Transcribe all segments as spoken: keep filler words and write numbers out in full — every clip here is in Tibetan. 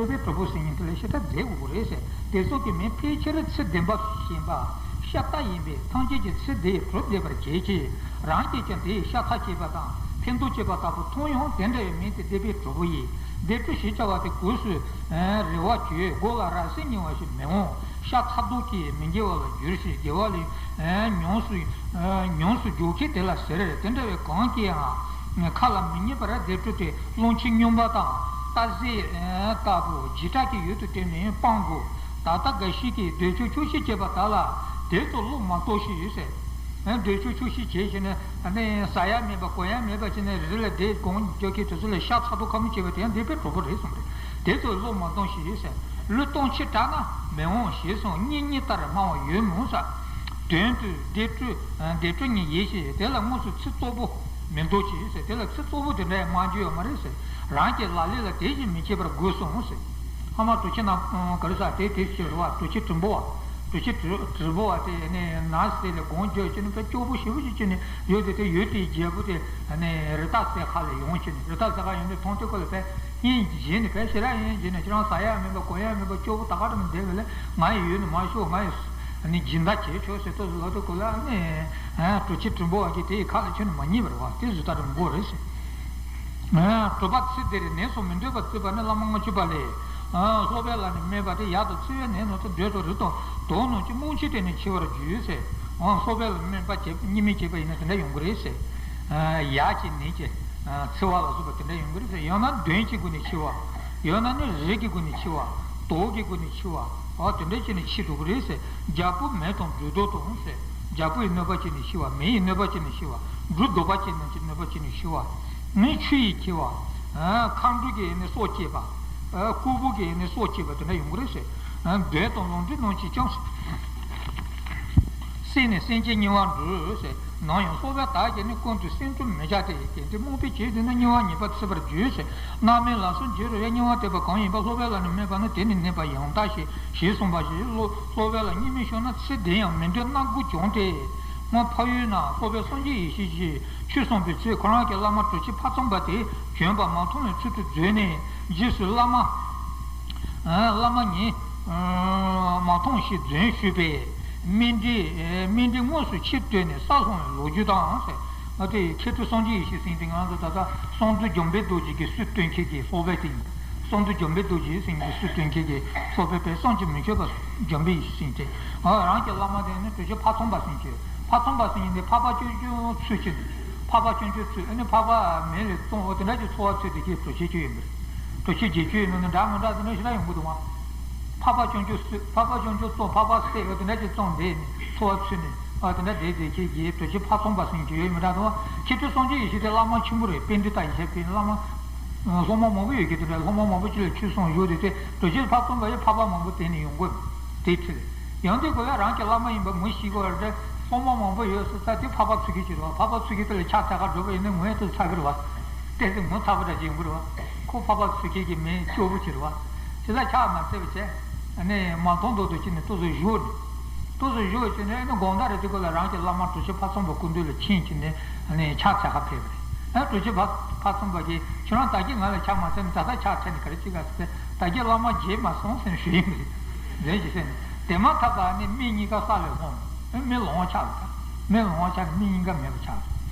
པའི་གྲོགས་པོ་ཟེར་མཁན་དེ་ལ་ཞེ་དྲག་མཛེས་དགོས་རེད་ཟེར། དེ་སོགས་ཀྱི་མིང་ཕལ་ཆེར་ཚིག་བདེན་པ་ཞེན་པ་ཤ་སྟག་ཡིན་པས། ཐམས་ཅད་ཀྱིས་ཚིག་དེས་གྲུབ་བསྡད་པར་བྱེད་ཅིང་། རང་གིས་ཀྱང་དེའི་ཤ་ཚ་བྱེད་པ་དང་ཕན་འདོགས་བྱེད་པ་ལྟ་བུ་མཐོང་ཡང་། དེ་འདྲ་བའི་མིང་དེ་སྡེ་པའི་གྲོགས་པོ་ཡིན། སྡེབ་གྲོགས་ཞེས་བྱ་བ་དེ་གོས་སུ་རེ་བ་བཅོལ། མགོ་ལ་ར་བསིལ་མྱོང་བ་ཞིག་མི་འོང་། ཤ་ཚ་མདོག་གིས་མི་འགྱུར་བ་ལ་འགྱུར་ཞིང་། དགེ་བ་ལས་ཉམས་སུ་ཉམས་སུ་འཇོག་མཁན་དེ་ལ་ཟེར། དེ་འདྲ་བའི་གང་གིའང་ཁ་ལ་མི་ཉན་པར། སྡེབ་གྲོགས་དེ་རླུང་ཆེན་སྨྱོན་པ་དང་རྟ་ཟེར་ལྟ་བུ་འཇིགས་སྐྲག་གི་ཡུལ་དུ་བསྟན་ནས་སྤང་དགོས། ད་ལྟ་འགའ་ཞིག་གིས་འདོད་ཆགས་ཆོག་ཤེས་བྱེད་པ་དག་ལ་དེ་ཚོ་བློ་མ་གཏོང་ཞིག་ཟེར། འདོད་ཆགས་ཆོག་ཤེས་བྱེད་ཞེས་ནས་ཟ་ཡ་མེད་པ་གོན་ཡ་མེད་པ་བྱས་ནས་རི་ལ་བསྡད་དགོང་རྒྱག་མཁན་དེ་ཚོ་ལ་ཤ་ཚ་མདོག་ཁ་མོ་བྱེད་པ་དེ་ཡང་སྡེ་པའི་གྲོགས་པོ་རེད་གསུངས་པ་རེད། དེ་ཚོ་བློ་མ་གཏོང་ཞིག་ཟེར། བློས་གཏོང་ཕྱིར་དྲག་ན་མི་འོང་ཞེས་གསུངས། གཉེན་ཉེ་ལྟར་སྨྲ་བ་ཡོད་མོད་ཟེར། དོན་དུ་སྡེབ་གྲོགས་སྡེབ་གྲོགས་ཉིད་ཡིན་ཞེས། དེ་ལ་དངོས་སུ་ཚིག་རྩུབ་པོ་མི་འདོགས་ཞེས་ཟེར། དེ་ལ་ཚིག་རྩུབ་པོ་དེ་འདྲ་ཡང་སྨྲ་རྒྱུ་ཡོད་མ་རེད་ཟེར། རང་གི་ལག་ལེན་ལ་དེ་བཞིན་མི་བྱེད་པར་དགོས་གསུངས་ཟེར། ཨ་མ་གྲོ་ཁྱི་ནག་ག་རེ་ཟ་དེ་དེ་ཞེས་རེད་བ། གྲོ་ཁྱི་གྲུང་པོ་བ། གྲོ་ཁྱི་གྲུ་གྲུང་པོ་བ་དེ་ནས་ན་ཟེར་ལ་སྒོང་རྒྱག་ཅིག་ནི་དཔེ་སྐྱོ་པོ་ཞེ་པོ་ཞིག་ཅིག་ནི་ཡོད་དེ། དེ་ཡོད་དེའི་རྒྱལ་པོ་དེ་ནས་རི་དྭགས་སའི་ཁ་ལ་ཡོང་ཅིག་ནི། རི་དྭགས་སའི་ཁ་ཡོང་དུས་མཐོང་དུས་ཁོ་ལ་དཔེ་སྙིང་རྗེ་ནི་དཔེ་ཞེ་དྲག་སྙིང་རྗེ་ནི། ཁྱེད་རང་ཟ་ཡ་མེད་པ་གོན་ཡ་མེད་པ་སྐྱོ་པོ་ད་ག་རང་བསྡད་པ་ལས་ང་ཡི་ཡུལ་ནས་མར་ཤོག་ང་ཡི་ནི་སྦྱིན་བདག་བྱེད་ཆོག་ཟེར་ཏོག་ཙམ་ལབ་དུས་ཁོ་ལ་ནི་གྲོ་ཁྱི་གྲུང་པོ་བ་གིས་དེའི་ཁ་ལ་ཁྱོན་ནས་མ་ཉན་པ་རེད་བ། དེ་བཟོ་ལྟ་རེ་མགོ་རེད་ཟེར། གྲུབ་པ་ཚིག་དེར་ནན་སོང་མི་འདོད་པར་བརྩིས་པ་ནི་བླ་མ་ལྔ་བཅུ་པ་ལས། སློབ་དཔོན་ལ་ནི་སྨྲས་པ་དེ། ཡག་དང་འཚེ་བའི་ནད་རྣམས་དང་། འདྲེ་དང་རི་དང་དོམ་རྣམས་ཀྱིས། རྨོངས་ཤིང་དེ་ནི་འཆི་བར་འགྱུར་ཟེར། སློབ་དཔོན་ལ་སྨྲས་པ་བྱེད་སྙིང་མེད་བྱས་པ་ཡིན་ན་དེ་འདྲ་ཡོང་གི་རེད་ཟེར། ཡག་གི་ནད་ཀྱི་འཚེ་བ་ལ་སོགས་པ་དེ་འདྲ་ཡོང་གི་རེད་ཟེར། ཡང་ན་གདོན་གྱི་སྒོ་ནས་འཆི་བ། ཡང་ན་ནི་རི་གི་སྒོ་ནས་འཆི་བ། དོམ་གྱི་སྒོ་ནས་འཆི་བ། འོ་དེ་འདྲ་བྱས་ནས་འཆི་འགྲོ་གི་རེད་ཟེར། རྒྱལ་པོ་མེ་དང་སྦྲུལ་གདུག་དང་ཟེར། རྒྱལ་པོ་ཡི་གནོད་པ་བྱས་ནས་ཤི་བ། མེ་ཡི་གནོད་པ་བྱས་ནས་ཤི་བ། སྦྲུལ་གདུག་པ་བྱས་ནས་ཀྱི་གནོད་པ་བྱས་ནས་ཤི་བ། མི་ཆུ་ཡིས་འཁྱིལ་བ། མཁའ་འགྲོ་གིས་ནི་སྲོག་བཅད་པ། ཨ་ཀོ་བོ་གིས་ནི་སྲོག་བཅད་པ་དེ་འདྲ་ཡོང་གི་རེད་ཟེར། ཨ་གདོན་དང་ལོག་འདྲེ་རྣམས་ཀྱིས་ཀྱང་། བསད་ནས་སེམས་ཅན་དམྱལ་བར་འདྲུད་ཟེར། ནམ་ཡང་སློབ་དཔོན་དག་གིས་ནི་ཀུན་ཏུ་སེམས་ཁྲོ་མི་བྱ་སྟེ། གལ་ཏེ་རྨོངས་པས་བྱས་ཏེ་ན། དམྱལ་བ་ཉེས་པར་འཚེ་བར་འགྱུར་ཟེར། རྣམ་སྨིན་ལ་སོགས་བྱེད་རུང་ཡང་། དམྱལ་བ་དེ་པ་གང་ཡིན་པ། སློབ་དཔོན་ལ་ནི་སྨྲས་པ་ན། དེ་ནི་ནད་པ་ཡང་དག་བྱེད། ཞེས་གསུངས་པ་བཞིན་སློབ་སློབ་དཔོན་ལ་སྙིང་མེད་ཤོར་ན་ཚེ་འདི་ཡང་མི་འདོད་སྣང་དགུ་བྱུང་སྟེ། སྔོན་འཕགས་ཡུལ་ན་སློབ་དཔོན་སངས་རྒྱས་ཡེ་ཤེས་ཀྱིས་ཆོས་གསུངས་པའི་ཚེ། ཁོ་རང་གི་བླ་མ་གྲུ་ཆུ་ཕ་ཚོམ་པ་དེ་བྱོན་པ་མ་མཐོང་བའི་ཚུལ་དུ་འཛུལ་ནས། རྗེས་སུ་བླ་མ། བླ་མ་ཉིད་མ་མཐོང་ཞིག་འཛུལ་ཞུས་པས། སྨིན་གྲོལ་སྨིན་གྲོལ་དངོས་སུ་ཕྱིར་བཏོན་ནས་ས་སོང་བའི་ལོ་རྒྱུས་དང་ཟེར། ཨ་དེ་མཁས་གྲུབ་སངས་རྒྱས་ཡེ་ཤེས་ཟེར་དེ་ང་ཚོ་ད་ལྟ་གསང་འདུས་འཇམ་དཔལ་རྡོ་རྗེ་གིས་སུས་བསྟན་མཁན་གྱི་སློབ་དཔོན་དེ་ཡིན། གསང་འདུས་འཇམ་དཔལ་རྡོ་རྗེ་ཟེར་མཁན་གྱིས་སུས་བསྟན་མཁན་གྱི་སློབ་དཔོན་དཔེ་བསམ་གྱིས་མི་ཁྱབ་པ་འཇམ་དཔལ་ཡེ་ཤེས་ཟེར་མཁན་དེ། ཨ་རང་གི་བླ་མ་དེ་ནི་གྲུ་ཆུ་ཕ་ཚོམ་པ་ཟེར་མཁན། ཕ་ཚོམ་པ་ཟེར་མཁན་དེ་འཕགས་པ་སྤྱོད་འཇུག་ཚུལ་གྱི། འཕགས་པ་སྤྱོད་འཇུག་ཚུལ། ཨ་ནི་འཕགས་པ་མེ་ལས་བཙོང་འོ་དེ་འདྲ་གྱི་འཚོ་བ་ཚུལ་དེ་གའི་གྲུ་ཆུ་གཅིག་ཡིན་པ་རེད། གྲུ་ཆུ་བརྒྱད་ཅུ་ཡིན་ནོ་ནི་འདྲ་མི་འདྲ་དེ་འདྲ་ཞེ་དྲག་ཡོང་གི་འདུག་བ། འཕགས་པ་སྤྱོད་འཇུག་སུས། འཕགས་པ་སྤྱོད་འཇུག་བཙོང་། འཕགས་པ་བསད། འོ་དེ་འདྲ་ཅིག་བཙོང་བསྡད་ནས་འཚོ་བ་ཚུལ་ནས། ཨ་དེ་འདྲ་བསྡད་བསྡད་ཁྱེད་ཀྱིས་གྲུ་ཆུ་ཕ་ཚོམ་པ་ཟེར་གྱི་ཡོད་མི་འདྲ་འདུག་བ། མཁས་གྲུབ་སངས་རྒྱས་ཡེ་ཤེས་དེ་བླ་མ་ཆེན་པོ་རེད། པཎྜི་ཏ་ཡེ་ཤེས་པའི་བླ་མ། སློབ་མ་མང་པོ་ཡོད་ཀྱི་དེ་འདྲ། སློབ་མ་མང་པོ་ཅིག་ལ་ཆོས་གསུངས་བཞུགས་དེ་དེ་གྲུ་ཆུ་ཕ་ཚོམ་པ་ཡི་འཕགས་པ་མང་པོ་དེ་ནས་ཡོང་གི་དེ་ཁྲིད་ཡོང་དུས་ཁོ་ལ་རང་གི་བླ་མ་ཡིན་པ་ངོ་ཤེས་ཀྱི་ཡོད་རེད། སློབ་མ་མང་པོ་ཡོད་ས་ད་དེ་འཕགས་པ་ཚུལ་ཁྲིམས་ཀྱི་རེད་བ། འཕགས་པ་ཚུལ་ཁྲིམས་དེ་ལ་ཕྱག་འཚལ་ག་འགྲོ་བ་ཡིན་ན་ངོ་ཡང་དེ་ཚ་གི་རེད་བ། ཏོག་ཙམ་ངོ་ཚ་པོ་འདྲ་ཅིག་ཡོང་གི་རེད་བ། ཁོ་འཕགས་པ་ཚུལ་ཁྲིམས་ཀྱི་མི་སྐྱོ་པོ་ཅིག་རེད་བ། དེ་ལ་ཕྱག་མ་འཚལ་བ་བྱས། ཨ་ནི་མ་མཐོང་མདོག་མདོག་བྱས་ནས་ཏོག་ཙམ་བཞུགས་ནས། ཏོག་ཙམ་བཞུགས་བྱས་ནས་ཨ་ནི་དགོང་དག་རེད་དེ་ཁོ་ལ་རང་གི་བླ་མ་གྲུ་ཆུ་ཕ་ཚོམ་པ་སྐུ་མདུན་ལ་ཕྱིན་བྱས་ནས་ཨ་ནི་ཕྱག་འཚལ་ག་ཕེབས་པ་རེད། ཨ་གྲུ་ཆུ་ཕ་ཕ་ཚོམ་པ་གིས་ཁྱོད་རང་ད་གིན་ང་ལ་ཕྱག་མ་འཚལ་ནས་ད་ལྟ་ཕྱག་འཚལ་ནས་ག་རེ་བྱེད་ག་ཟེར་ཏེ། ད་གིན་བླ་མ་མཇལ་མ་སོང་ཟེར་ནས་ཞུས་ཡིན་པ་རེད། ལན་ཅིག་ཟེར་ནས་དེ་མ་ཐག་པ་ཨ་ནི་མི་གཉིས་ཀ་ས་ལས་ལྷུང་། མི་ལོང་བ་ཆགས་པ་དང་། མི་ལོང་བ་ཆགས་ནས་མི་གཉིས་ཀ་མེད་པ་ཆགས།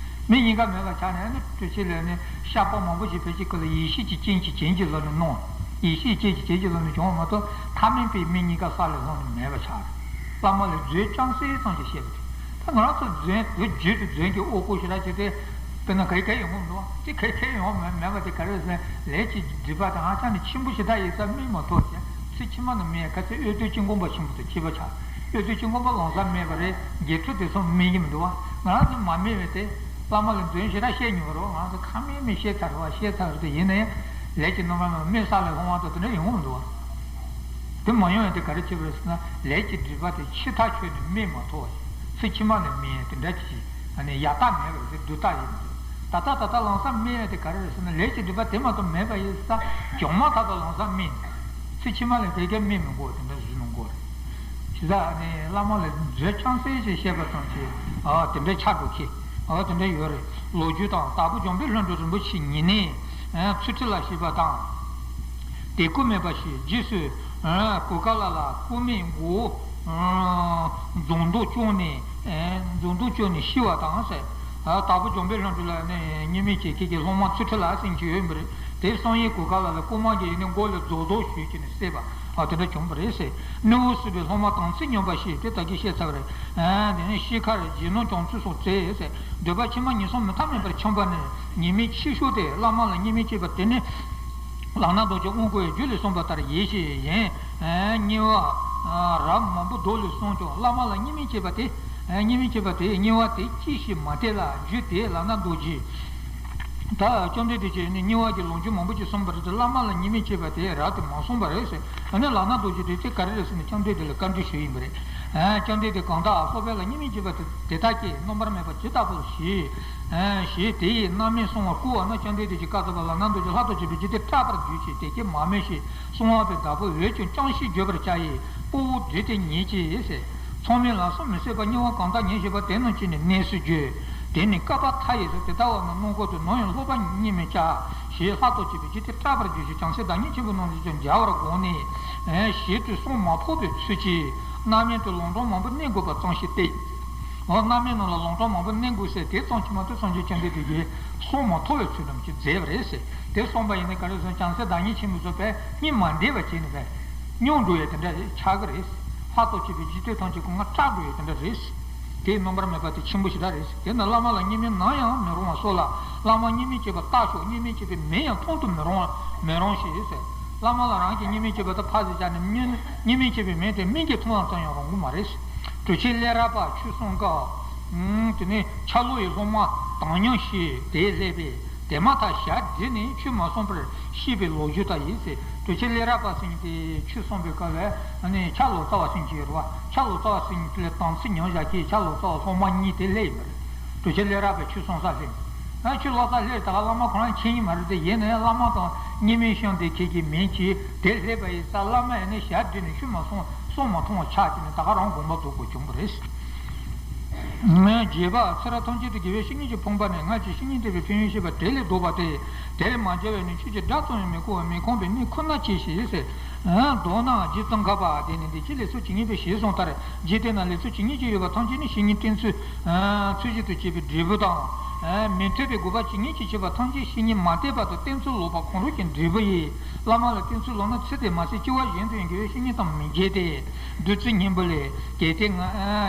མི་གཉིས་ཀ་མེད་པ་ཆགས་ནས་ཨ་ནི་གྲུ་ཆུ་ལ་ནི་བཤགས་པ་མང་པོ་ཞིག་ཕལ་ཆེར་ཁོ་ལ་ཡེ་ཤེས་ཀྱི་སྤྱན་གྱིས་བྱིན་གྱིས་བརླབས་ནས་གནང་། ཡེ་ཤེས་ཀྱི་སྤྱན་གྱིས་བྱིན་གྱིས་བརླབས་ནས་བྱུང་བ་མ་གཏོགས་ཐ་མལ་པའི་མི་གཉིས་ཀ་ས་ལས་ལྷུང་ནས་མེད་པ་ཆགས། བླ་མ་ལ་རྫུན་རྐྱང་སེ་ཙམ་ཞིག་བཤད་པ་དེ། ད་ང་རང་ཚོ་རྫུན་བོད་བརྒྱུད་དུ་རྫུན་གྱི་དབུ་སྐོར་ཞེ་དྲག་བྱས་ཏེ། དཔེར་ན་ག་གེ་ག་གེ་ཡོང་གི་མི་འདུག་བ། དེ་ག་གེ་ག་གེ་ཡོང་མེད་མེད་པ་དེ་ག་རེ་ཟེར་ན་ལས་ཀྱི་སྒྲིབ་པ་དང་ཧ་ཅང་ནས་ཆེན་པོ་ཞེ་དྲག་ཡིན་ཙང་སྨིན་མ་ཐུབ་ཅེས། ཚེ་ཕྱི་མ་ནས་སྨིན་ཡ་ག་ཚོད་འོད་རྡུལ་དཀྱིལ་འཁོར་མ་ཆེན་པོ་དང་ཁྱད་པར་ཆགས། འོད་རྡུལ་དཀྱིལ་འཁོར་མ་ལམ་སང་སྨིན་པ་རེད། འགྱེད་འཕྲོ་དེ་ཚོ་སྨིན་གྱི་མི་འདུག་བ། ང་རང་ཚོ་མ་སྨིན་པས་དེ། བླ་མ་ལ་རྫུན་ཞེ་དྲག་བཤད་མྱོང་བ་རེད་བ། ང་ཚོ་ཁ་མིག་མིག་བཤད་ཚར་བ་བཤད་ཚར་དེ་ཡིན་ན་ཡང་། ལས་ཀྱི་རྣམ་པ་ནང་སྨིན་ས་ལས་ལྷུང་བ་དང་དེ་འདྲ་ཡོང་གི་མི་འདུག་བ། དེ་མ་ཡོང་ཡང་དེ་ག་རེ་བྱེད་པ་རེད་ཟེར་ན་ལས་ཀྱི་སྒྲིབ་པ་དེ་ཕྱི་ཐག་ཆོད་ནས་སྨིན་མ་ཐུབ་པ་ཞིག་ཚེ་ཕྱི་མ་ནས་སྨིན་ཡ་དེ་འདྲ་ཅིག་ཅིག་ཨ་ནི་ཡང་དག་མེད་པ་རེད། དེ་དུས་རྟག་ཡིན་མི་འདུག་ད་ལྟ་ད་ལྟ་ལམ་སང་སྨིན་ཡ་དེ་ག་རེ་རེད་ཟེར་ན་ལས་ཀྱི་སྒྲིབ་པ་དེ་མ་གཏོགས་མེད་པ་ཡིན་ཙང་བྱུང་མ་ཐག་ཏུ་ལམ་སང་སྨིན། ཚེ་ཕྱི་མ་ལ་ག་གེ་སྨིན་མི་དགོས་དེ་འདྲ་བཟོས་ནས་དགོས་རེད། ཇི་ལྟར་ཨ་ནི་བླ་མ་ལ་རྫུན་རྐྱང་སེ་ཞིག་བཤད་པ་ཙམ་གྱིས་ཨ་དེ་འདྲ་ཆགས་འགྲོ་མཁན་ཨ་དེ་འདྲ་ཡོད་རེད། ལོ་རྒྱུས་དང་དྭགས་པོ་འཇམ་དཔལ་ལྷུན་གྲུབ་རིན་པོ་ཆེའི་ཉེ་གནས་ཚུལ་ཁྲིམས་ལ་ཞེས་པ་དང་། དེ་སྐུ་མེད་པ་ཞིག་རྗེས་སུ་གོ་ཀ་ལ་ལ་སྐུ་མེད་མགོ་བོ་རྫོགས་མདོག་བཅོས་ནས་རྫོགས་མདོག་བཅོས་ནས་ཤི་བ་དང་ཟེར། དྭགས་པོ་འཇམ་དཔལ་ལྷུན་གྲུབ་ལ་ནི་ཉི་མའི་ཆེ་ཁྱེད་ཀྱི་སློབ་མ་ཚུལ་ཁྲིམས་ལགས་ཟེར་མཁན་ཅིག་ཡོད་པ་རེད། དེ་བསམ་ཡས་གོ་ཀ་ལ་ལ་སྐུ་མ་གི་ཡིན་ནི་མགོ་ལ་རྫོགས་མདོག་ཞུས་ཀྱི་ནི་བསད་པ་དེ་འདྲ་བྱུང་བ་རེད་ཟེར། ནུ་བོ་སྲིད་པའི་སློབ་མ་དམ་ཚིག་ཉམས་པ་ཞིག་དེ་ད་གིན་བཤད་ཚར་བ་རེད། དེ་ནས་ཤེལ་ཁར་རྗེས་གནང་བྱང་ཚུལ་སོགས་མཛད་ཟེར། འདོད་པ་ཕྱི་མ་ངན་སོང་མི་མཐའ་མེད་པར་འཁྱམས་པ་ནི་ཉི་མའི་ཆེ་ཤོས་དེ་བླ་མ་ལ་སྙིང་མེད་བྱེད་པ་དེ་ནི། ལག་ན་རྡོ་རྗེ་དབང་བསྐུར་བའི་རྒྱུད་ལས་གསུངས་པ་ལྟར་ཡིད་བྱེད་གཞན་དམྱལ་བ་རབ་མང་པོ་མདོ་ལས་གསུངས་ཀྱང་བླ་མ་ལ་སྙིང་མེད་བྱེད་པ་དེ། སྙིང་མེད་བྱེད་པ་དེ་དམྱལ་བ་དེ་ཅི་ཞིག་མ་དེ་ལ་རྒྱུ་དེ་ལག་ན་རྡོ་རྗེ། ད་བཅོམ་ལྡན་འདས་ཀྱིས་ནི་དམྱལ་བ་གི་ལོ་རྒྱུས་མང་པོ་ཅིག་གསུངས་པ་རེད་དེ་བླ་མ་ལ་སྙིང་མེད་བྱེད་པ་དེ་རབ་ཏུ་མ་གསུངས་པ་རེད་ཟེར། ཨ་ནི་ལག་ན་རྡོ་རྗེ་དེ་དེ་ག་རེ་རེད་ཟེར་ནས་བཅོམ་ལྡན་འདས་ལ་བཀའ་འདྲི་ཞུས་ཡིན་པ་རེད། བཅོམ་ལྡན་འདས་གང་དག་སློབ་དཔོན་ལ་སྙིང་མེད་བྱེད་པ་དེ་དེ་དག་གིས་རྣམ་པར་སྨད་པ་ཇི་ལྟ་བུར་ཞེས། ཞེས་དེ་ཡི་རྣམ་སྨིན་གསུང་བར་བསྐུལ་བ་ན་བཅོམ་ལྡན་འདས་ཀྱིས་བཀའ་སྩལ་པ། ལག་ན་རྡོ་རྗེ་ལྷག་ཏུ་བྱས་པའི་རྒྱུད་སྡེ་བཀྲལ་བར་གྱུར་ཅིག་དེ་སྐད་མ་སྨྲོས་ཤིག་གསང་བ་པའི་བདག་པོས་འོན་ཀྱང་ཅང་ཤེས་བརྗོད་པར་བྱ་ཡི། དཔའ་བོ་བདུད་དེ་ཉིད་ཀྱིས་ཟེར། མཚམས་མེད་ལམ་སོགས་མི་བཟད་པ་དམྱལ་བ་གང་དག་ཉོན་ཞེས་པ་དེ་རྣམས་ཀྱི་ནི་གནས་སུ་བརྗོད། དེ་ནི་བསྐལ་པ་མཐའ་ཡས་སུ་དེ་ལྟ་བ་ན་སྣང་གོ་དུ་ནམ་ཡང་སློབ་པ་སྙིང་མེད་བྱ། ཞེས་ལྷག་ཏུ་བྱས་པའི་རྒྱུད་སྡེ་བཀྲལ་བར་གྱུར་ཅིག་བྱང་སེམས་བདག་ཉིད་ཆེན་པོའི་རྣམ་གཞག་ཀྱང་སྦྱར་བར་དགོངས་ནས། ཞེས་དུས་གསང་མ་ཕོག་པའི་ཚུལ་གྱིས་རྣམ་སྨིན་དུ་ལུང་དྲངས་མང་པོ་བསྣན་དགོས་པ་ཙམ་ཞིག་སྟེ། འོ་རྣམ་སྨིན་ནང་ལ་ལུང་དྲངས་མང་པོ་བསྣན་དགོས་ཟེར་དེ་ཙམ་གྱིས་མ་གཏོགས་སངས་རྒྱས་བཅོམ་ལྡན་འདས་ཀྱིས་གསང་མ་ཐོག་པའི་ཚུལ་རྣམས་ཀྱིས་མཛད་པ་རེད་ཟེར། དེ་གསུངས་པ་ཡིན་ན་ག་རེ་ཟེར་ན་བྱང་སེམས་བདག་ཉིད་ཆེན་པོའི་ཚུལ་པས་སྙིང་མ་འདེབས་པ་བྱས་ནས་པས་སྙོམས་འགྲོ་ཡས་དེ་འདྲ་ཆགས་ཀྱི་རེད། ལྷག་ཏུ་བྱས་པའི་རྒྱུད་སྡེ་ཐམས་ཅད་ཀྱང་ང་བཀྲལ་འགྲོ་ཡས་དེ་འདྲ་རེད། དེའི་རྣམ་པར་སྨད་པ་དེ་ཆེན་པོ་ཞེ་དྲག་རེད། དེས་ན་བླ་མ་ལ་སྙིང་མེད་ནམ་ཡང་མི་རུང་བ་སོགས་ལ། བླ་མ་སྙིང་མེད་བྱེད་པ་བརྟགས་ཤོག་སྙིང་མེད་བྱེད་པའི་མིང་ཡང་མཐོང་དུ་མི་རུང་བ་མི་རུང་ཞེས་ཟེར། བླ་མ་ལ་རང་གི་སྙིང་མེད་བྱེད་པ་དེ་ཕར་ཟེར་བྱས་ནས་སྙིང་སྙིང་མེད་བྱེད་པའི་མིང་དེ་མིང་གིས་མཐོང་བ་ཙམ་ཡང་རུང་གི་མ་རེད། གྲུབ་ཆེན་སླེ་ར་པ་ཆོས་གསུང་སྐབས། དེ་ནས་ཆ་ལུགས་ཡི་སློབ་མ་དམ་ཉམས་ཞེས་དེས་སླེབས་པས། དེ་མ་ཐག་ཞལ་བསྒྲིལ་ནས་ཆོས་མ་གསུངས་པར་ཤེས་པའི་ལོ་རྒྱུས་དག་ཡིན་ཟེར། གྲུབ་ཆེན་སླེ་ར་པ་ཟེར་མཁན་དེ་ཆོས་གསུངས་པའི་སྐབས་ལ་ནི་ཕྱག་ལོ་ཙཱ་བ་ཟེར་མཁན་ཅིག་ཡོད་རེད་བ། ཕྱག་ལོ་ཙཱ་བ་ཟེར་མཁན་དེ་ལ་དམ་ཚིག་ཉམས་བཞག་མཁན་ཕྱག་ལོ་ཙཱ་བ་སློབ་མ་གཉིས་དེ་སླེབས་ཡིན་པ་རེད། གྲུབ་ཆེན་སླེ་ར་པས་ཆོས་གསུང་ས་སླེབས། ཨ་ཁྱོད་སློབ་གྲྭ་སླེབས་ད་ག་བླ་མ་ཁོ་རང་མཁྱེན་གྱི་མ་རེད་དེ། ཡིན་ན་ཡང་བླ་མ་དང་སྙིང་མེད་ཤོང་དེ་ཁྱེད་ཀྱི་མིང་གྱིས་དེ་སླེབས་པ་ཡིན་ཙང་བླ་མ་ཡིན་ན་ཞལ་བསྒྲིལ་ནས་ཆོས་མ་གསུང་གསུང་མ་མཐོང་བ་ཆགས་ཀྱི་ནས་ད་ག་རང་དགོངས་པ་རྫོགས་དགོས་བྱུང་བ་རེད། རྗེས་དཔག་ཚེ་རབས་ཐམས་ཅད་དུ་དགེ་བའི་བཤེས་གཉེན་གྱིས་ཕོངས་པ་ནི་སྔར་གྱི་བཤེས་གཉེན་དེ་བས་ཕན་ཡོན་ཤེས་པ་དེ་ལས་ལྡོག་པ་སྟེ། དེར་མ་སྦྱར་བས་ནི་ཆོས་ཀྱི་སྒྲ་ཙམ་ཡང་མི་གོ་བར་མི་ཁོམ་པའི་གནས་ཁོ་ན་མཆིས་ཤིང་ཟེར། མདོར་ན་རྗེ་ཙོང་ཁ་པ་དེ་ནི་འདི་ཕྱི་ལས་ཚུལ་ཇི་སྙེད་པའི་ཞེས་གསུངས་ལྟར་རྗེ་དེ་ན་ལས་ཚུལ་ཇི་སྙེད་ཅིག་ཡོད་པ་ཐམས་ཅད་ནི་བཤེས་གཉེན་བསྟེན་ཚུལ། ཚུལ་བཞིན་དུ་བྱེད་པའི་འབྲས་བུ་དང་། མི་མཐུན་པའི་དགོས་པ་ཇི་སྙེད་ཅིག་བྱེད་པ་ཐམས་ཅད་བཤེས་གཉེན་མ་དད་པ་དང་བསྟེན་ཚུལ་ལོག་པ་གང་རུང་གི་འབྲས་བུ་ཡིན། བླ་མ་ལ་བསྟེན་ཚུལ་ལོག་ན་ཚེ་འདི་མ་ཟད་སྐྱེ་བ་གཞན་དུ་ཡང་དགེ་བའི་བཤེས་གཉེན་དང་མི་འགལ་ཏེ། བདུད་རྩི་སྙིང་པོ་ལས། གལ་ཏེ་ང་།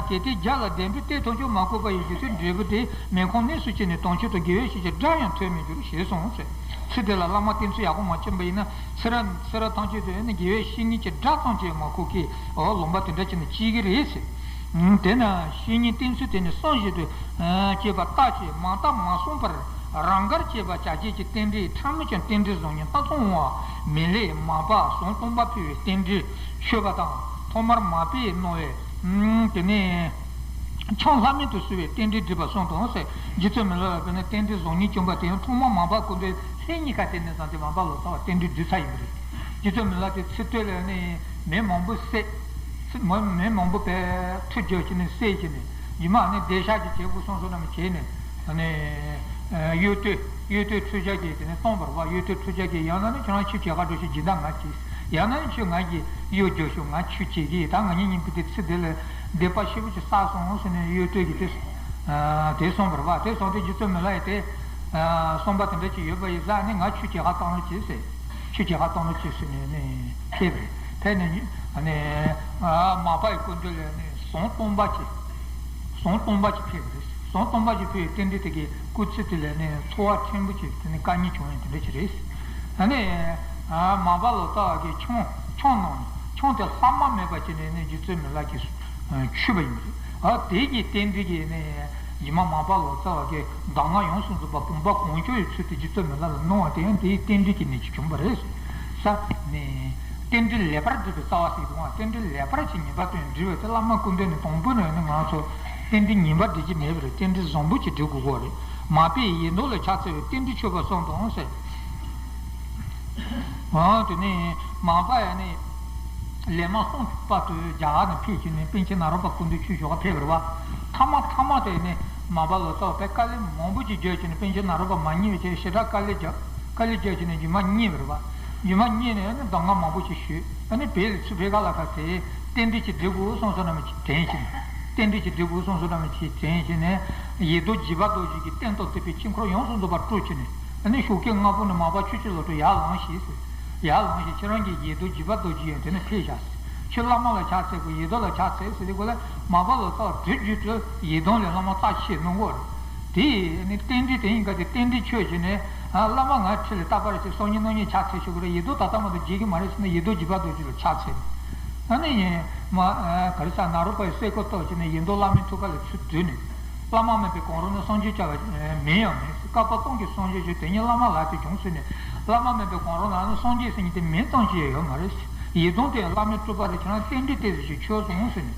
གལ་ཏེ་རྒྱ་ལ་བདེན་པའི་གཏེར་ཐམས་ཅད་མ་བཀོད་པ་ཡི་རྗེ་བཙུན་འབྲས་བུ་དེ་མི་ཁོམ་གནས་སུ་མཆིས་ནས་དམ་ཆོས་དང་དགེ་བའི་བཤེས་ཀྱི་སྒྲ་ཡང་ཐོས་མི་འགྱུར་ཞེས་གསུངས་ཟེར། ཚེ་འདི་ལ་བླ་མ་བསྟེན་ཚུལ་ཡག་པོ་མ་བྱུང་པ་ཡིན་ན་ཚེ་རབས་ཚེ་རབས་ཐམས་ཅད་དུ་ཡང་ནི་དགེ་བའི་བཤེས་གཉེན་གྱི་སྒྲ་ཙམ་གྱིས་མ་གོ་གི་ལོང་པ་དེ་འདྲ་བྱས་ནས་སྐྱེ་གི་རེད་ཟེར། དེས་ན་བཤེས་གཉེན་བསྟེན་ཚུལ་དེ་ནི་བསམ་བཞིན་དུ་སྐྱེས་པ་བརྟག་ཅིང་མ་བརྟགས་མ་བསམས་པར་རང་དགར་བྱས་པ་བྱ་བྱེད་ཀྱི་རྟེན་འབྲེལ་ཕྲ་མོ་ཀྱང་རྟེན་འབྲེལ་བཟང་ངན་སྣ་ཚོགས་འོང་བ་མེད་ལས་མ་པ་ཟངས་སྟོང་པ་ཕུལ་བའི་རྟེན་འབྲེལ་ཆོད་པ་དང་ཐོག་མར་མ་པས་གནང་བའི་དེ་ནས་ཆང་ལྷ་མིན་དུ་གསོལ་བའི་རྟེན་འབྲེལ་སྒྲིག་པ་གསུངས་དང་ཟེར། རྗེ་བཙུན་མི་ལ་ལ་དཔེར་ན་རྟེན་འབྲེལ་བཟང་ངན་བྱུང་བ་དེ་ཡང་ཐོག་མར་མ་པ་སྐུ་མདུན་ལྷན་གཉིས་ཀ་དེ་ནས་བཟུང་སྟེ་མ་པ་ལོ་ཙཱ་བ་རྟེན་འབྲེལ་བསྡུས་ཚར་ཡིན་པ་རེད། རྗེ་བཙུན་མི་ལ་དེ་ཚེ་སྟོད་ལ་ནི་མི་མང་པོ་བསད། མི་མང་པོ་བས་མཐུ་སྦྱོར་བྱས་ནས་བསད་བྱས་ནས་རྗེས་མ་ནི་བདེ་གཤེགས་ཀྱི་བྱེད་སྒོ་སོང་སོང་རྣམས་བྱས་ནས་ནི་གཡུལ་སྟོད་གཡུལ་སྟོད་ཁྲུས་བྱ་གྱིས་དེ་ནས་སྟོང་པར་བ། གཡུལ་སྟོད་ཁྲུས་བྱ་གྱིས་ཡང་ན་ནི་ཁྱོད་རང་ཆོས་བྱེད་ག་འགྲོ་ཞིག་སྦྱིན་བདག་ང་གྱིས་ཡང་ན་ནི་ཁྱོད་ང་གིས་གཡུལ་རྒྱུགས་ཤོག་ང་ཆོས་བྱེད་ཀྱི་ད་ང་གཉིས་གཉིས་པོ་དེ་ཚེ་འདི་ལ་སྡིག་པ་ཞེ་པོ་ཅིག་བསགས་སོང་ཟེར་ནས་གཡུལ་སྟོད་ཀྱིས་དེ་དེ་གསུངས་པར་བ། དེ་གསུངས་དུས་རྗེ་བཙུན་མི་ལ་ཡིས་དེ་གསུངས་པ་དེ་འདྲ་ཅིག་ཡོད་པ་ཡིན་ཙང་ནི་ང་ཆོས་བྱེད་ག་བཏང་རོགས་གྱིས་ཟེར། ཆོས་བྱེད་ག་གཏོང་རོགས་གྱིས་ཟེར་ནས་ནི་ཕེབས་པ་རེད། ཕེབས་ནས་ནི་མ་པ་ཡི་སྐུ་མདུན་ལ་ནི་ཟངས་སྟོང་པ་ཅིག་ཟངས་སྟོང་པ་ཅིག་ཕུལ་བ་རེད། ཟངས་སྟོང་པ་ཅིག་ཕུལ་བའི་རྟེན་འབྲེལ་དེ་གའི་སྐུ་ཚེ་དེ་ལ་ནི་ཚོར་བ་ཕྲན་བུ་ཅིག་དེ་ནི་དཀའ་ངལ་བྱུང་ཡང་དེ་འདྲ་ཅིག་རེད། ཨ་ནི་མ་པ་ལོ་ཙཱ་བ་གིས་ཆང་ཆང་གནང་ནས་ཆང་དེ་ལྷག་མ་མེད་པ་བྱས་ནས་ནི་རྗེ་བཙུན་མི་ལ་གིས་མཆོད་པ་ཡིན་པ་རེད། ཨ་དེ་གི་རྟེན་འབྲེལ་གྱིས་ནི་ཉི་མ་མ་པ་ལོ་ཙཱ་བ་གིས་གདམས་ངག་ཡོངས་སུ་རྫོགས་པ་བུམ་པ་གང་བྱོའི་ཚུལ་དུ་རྗེ་བཙུན་མི་ལ་ལ་གནང་བ་དེ་ཡང་དེའི་རྟེན་འབྲེལ་གྱི་ནི་ཅིག་བྱུང་བ་རེད། ས་ནི་རྟེན་འབྲེལ་ལེགས་པར་སྒྲིག་པའི་རྩ་བ་ཞིག་འདུག་ཨ། རྟེན་འབྲེལ་ལེགས་པར་ཅིག་ངེས་པར་དུ་སྒྲིག་པའི་ཚེ་བླ་མ་སྐུ་མདུན་ནས་དང་པོ་ནས་ནི་ང་ཚོ་རྟེན་འབྲེལ་ངན་པ་སྒྲིག་གི་མེད་པར་རྟེན་འབྲེལ་བཟང་པོ་ཅིག་སྒྲིག་དགོས་ཀྱི་རེད། མ་པས་ཡིན་མདོག་ལ་ཕྱག་འཚལ་བའི་རྟེན་འབྲེལ་མཆོད་པ་གསུངས་དང་ཟེར། འོ་དེ་ནས་མ་པ་ཡང་ནི་ལས་མ་སོང་བར་དུ་རྒྱ་གར་ནས་ཕེབས་ཀྱི་ནི་པཎ་ཆེན་ནཱ་རོ་པ་སྐུ་མདུན་ཆོས་ཞུ་ག་ཕེབས་པ་རེད་བ། མཐའ་མ་མཐའ་མ་དེ་ནི་མ་པ་ལོ་ཙཱ་བ་དཀའ་ལས་མང་པོ་ཅིག་བརྒྱབ་ཀྱི་ནི་པཎ་ཆེན་ནཱ་རོ་པ་མ་མཉེས་པའི་ཆེད་ཞེ་དྲག་དཀའ་ལས་བརྒྱབ་དཀའ་ལས་བརྒྱབ་ཀྱི་ནི་རྗེས་མ་མཉེས་པ་རེད་བ། རྗེས་མ་བསྙེན་ནས་ནི་གདམས་ངག་མང་པོ་ཞིག་ཞུས། ཨ་ནི་བོད་ལ་ཚུར་ཕེབས་ག་ལ་ཁ་དེ་རྟེན་འབྲེལ་ཅིག་སྒྲིག་དགོས་གསུངས་སོང་ན་མི་དྲན་བྱས་ནས། རྟེན་འབྲེལ་ཅིག་སྒྲིག་དགོས་གསུངས་སོང་ན་མི་དྲན་བྱས་ནས། ཡེ་རྡོ་འཇིགས་པ་རྡོ་རྗེ་གི་རྟེན་དང་བསྟུན་པའི་དཀྱིལ་འཁོར་ཡོངས་སུ་རྫོགས་པ་སྤྲུལ་བྱས་ནས། ཨ་ནི་ཞོགས་ཀས་སྔ་པོ་ནས་མ་པ་ཆུ་སྐྱེས་ལོ་ཏོག་ཡར་ལངས་ཤིག་ཟེར། ཡར་ལངས་ཤིག་ཁྱེད་རང་གི་ཡེ་རྡོ་འཇིགས་པ་རྡོ་རྗེ་ཡོད་དེ་ནས་ཕེབས་བཞག་ཟེར། ཁྱོད་བླ་མ་ལ་ཕྱག་འཚལ་དགོས། ཡེ་རྡོ་ལ་ཕྱག་འཚལ་ཟེར་དུས་སྒང་ལ་མ་པ་ལོ་ཙཱ་བ་དུས་རྒྱུན་དུ་ཡེ་རྡོ་ལ་བླ་མ་རྟགས་ཅིག་གནང་གི་ཡོད་རེད། དེ་ནི་རྟེན་འབྲེལ་དེ་ཡིན་ག་དེ་རྟེན་འབྲེལ་ཆོད་བྱས་ནས། ཨ། བླ་མ་ང་ཁྲིད་ལ་རྟག་པར་བྱས་སང་ཉིན་གནངས་ཉིན་ཕྱག་འཚལ་ཞུ་དགོས་རེད། ཡེ་རྡོ་ད་ལྟ་མ་གཏོགས་རྒྱས་ཀྱི་མ་རེད་ཟེར་ནས་ཡེ་རྡོ་འཇིགས་པ་རྡོ་རྗེ་ལ་ཕྱག་འཚལ། ཨ་ནི་ཡིན་མ། ཨ། ག་རེ་ཟ། ནཱ་རོ་པ་ཡི་སྲས་སྐུ་བཏགས་བྱས་ནས་ཡེ་རྡོ་བླ་མའི་ཐུགས་ཀ་ལ་ཚུར་བསྡུས་ནས། བླ་མ་མེད་པའི་གང་རུང་ན་སངས་རྒྱས་བྱ་བ་མིང་ཡང་མེད། བསྐལ་པ་སྟོང་གི་སངས་རྒྱས་བྱོན། དེ་ཉིད་བླ་མ་ལག་ཏུ་བྱུང་ཟེར་ནས། བླ་མ་མེད་པའི་གང་རུང་ལ་ནི་སངས་རྒྱས་ཟེར་མཁན་དེ་མིང་ཙམ་ཞིག་ཡང་ཡོད་མ་རེད། ཡེ་རྡོ་དེ་བླ་མའི་སྤྲུལ་པ་རེད། ཁྱེད་རང་རྟེན་འབྲེལ་དེ་ཟིག་ཅིག་ཆོད་སོང་ཟེར་ནས།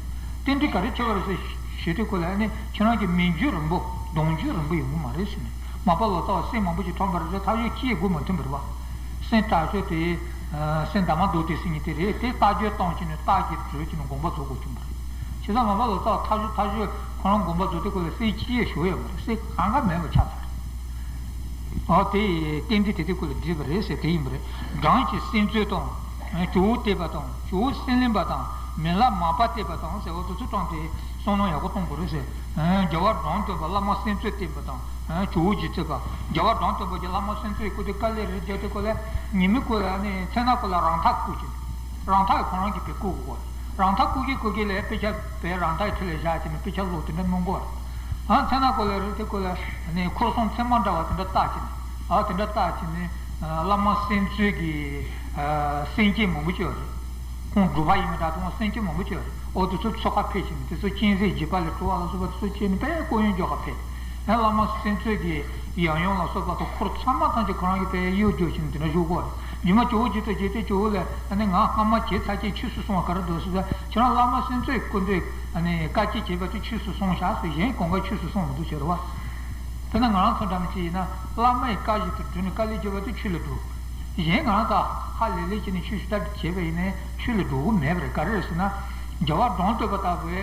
རྟེན་འབྲེལ་ག་རེ་ཆོད་པ་རེད་ཟེར་ཞུས་དུས་སྒང་ལ་ནི་ཁྱེད་རང་གི་མིང་རྒྱུད་རིང་པོ་གདུང་རྒྱུད་རིང་པོ་ཡོང་གི་མ་རེད་ཟེར་ནས། མ་པ་ལོ་ཙཱ་བ་སྲས་མང་པོ་ཞིག་ཐོན་པ་རེད། ད་ཐག་ཆོད་ཁྱི་ཡི་མགོ་མ་ཐོན་པ་རེད་བ། སྲས་དྲག་ཤོས་དེ། ཨ། སྲས་ཟླ་མ་རྡོ་རྗེ་ཟེར་མཁན་དེ་རེད། དེ་རྟགས་བརྗོད་བཏང་བྱས་ནས་རྟགས་ཀྱི་བྲོས་བྱས་ནས་དགོངས་པ་རྫོགས་དགོས་བྱུང་བ་རེད། བྱས་ཙང་མ་པ་ལོ་ཙཱ་བ་ཐག་ཆོད་ཐག་ཆོད་ཁོ་རང་དགོངས་པ་རྫོགས་དུས་སྒང་ལ་སྲས་གཅིག་ཡང་བཞུགས་ཡོད་མ་རེད། སྲས་གང་ག་མེད་པ་ཆགས་ཚར། ཨོ། དེ་རྟེན་འབྲེལ་དེ་དུས་སྒང་ལ་བསྒྲིགས་པ་རེད་ཟེར། དེ་ཡིན་པ་རེད། སྦྲང་གི་སྲིན་བཙོས་དང་། ཇོ་བོ་བསྟོད་པ་དང་། ཇོ་བོ་སྲིན་ལེན་པ་དང་། མི་ལ་མ་པ་བསྟོད་པ་དང་ཟེར་བ་དེ་ཚོ་དྲངས་ཏེ་བསམ་བློ་ཡག་པོ་གཏོང་དགོས་རེད་ཟེར། རྒྱལ་བ་སྦྲང་སྟོན་པ། བླ་མ་སྲིན་བཙོས་བསྟོད་པ་དང་། ཇོ་བོ་རྗེ་བཙུན་པ། རྒྱལ་བ་སྦྲང་སྟོན་པ་གྱིས་བླ་མ་སྲིན་བཙོས་སྐུ་དེ་དཀའ་ལས་རེད་བརྒྱབ་དུས་སྒང་ལ། ཉི་མའི་སྒང་ལ་ནི་མཚན་ནག་སྒང་ལ་རང་འཐག་བརྐོས་ཀྱི། རང་འཐག་ཁོ་རང་གིས་བརྐོས་དགོས། རང་འཐག་བརྐོ་གི་བརྐོ་གི་ལ་དཔེ་ཆ་བས་རང་འཐག་གི་ཁྲི་ལ་བཞག་བྱས་ནས་དཔེ་ཆ་ཀློག་དེ་འདྲ་གནང་གི་ཡོད་རེད། ཨ། མཚན་ནག་སྒང་ལ་རེད། དེ་སྒང་ལ་ནི་ཁོར་སྲུང་མཚན་མ་འདྲ་བ་དེ་འདྲ་བཏགས་བྱས་ནས། ཨ། དེ་འདྲ་བཏགས་བྱས་ནས། ཨ། བླ་མ་སྲིན་བཙོས་ཀྱི། ཨ། སེམས་ཅན་མང་པོ་ཅིག་ཡོད་རེད། ཁོང་སྒྲུབ་པ་ཡིན་མིན་འདྲ་མཐོང་བ་སེམས་ཅན་མང་པོ་ཅིག་ཡོད་རེད། ཨོ། དེ་ཚོ་ཚོགས་ཁ་ཕེབས་བྱས་ནས་དེ་ཚོ་སྤྱན་རས་གཟིགས་དཔལ་ལ་སྤྲོ་བ་ལ་སོགས་པ་དེ་ཚོ་བྱས་ནས་དཔེ་སྐུ་ཡོན་འཇོག་ག་ཕེབས། ཨ། བླ་མ་སྲིན་བཙོས་ཀྱི་ཡང་ཡང་ལ་སོགས་པ་དང་འཁོར་ཚང་མ་ཐམས་ཅད་ཁོ་རང་གིས་དཔེ་གཡོ་སྒྱུ་བྱས་ནས་དེ་འདྲ་བཞུགས་ཀྱི་ཡོད་རེད། རྗེས་མ་ཇོ་བོ་རྗེ་ཐུགས་དགྱེས་ཏེ་ཇོ་བོ་ལ། ཨ་ནི་ང་སྔ་མ་བྱས་ཚར་གྱི་ཆོས་སུ་སོང་བ་ག་རེ་འདུག་ཟེར་ཙང་། ཁྱེད་རང་བླ་མ་སྲིན་བཙོས་སྐུ་མདུན། ཨ་ནི་བཀའ་བཅད་བྱས་པ་དེ་ཆོས་སུ་སོང་བཞག་ཟེར། གཞན་གང་ག་ཆོས་སུ་སོང་མི་འདུག་ཟེར་བ། དཔེར་ན་ང་རང་ཚོ་འདྲ་མི་ཅིག་ཡིན་ན། བླ་མ་ཡི་བཀའ་བཞིན་དུ་བསྒྲུབས་ནས་དཀའ་ལས་བརྒྱབ་པ་དེ་ཆོས་ལ་འགྲོ། གཞན་ང་རང་ཚོ་ཧ་ལས་ལས་བྱས་ནས་ཆོས་ཞུ་དག་བྱས་པ་ཡིན་ནའི་ཆོས་ལ་འགྲོ་གི་མེད་པ་རེད། ག་རེ་རེད་ཟེར་ན། རྒྱལ་བ་སྦྲང་སྟོན་པ་ལྟ་བུའི་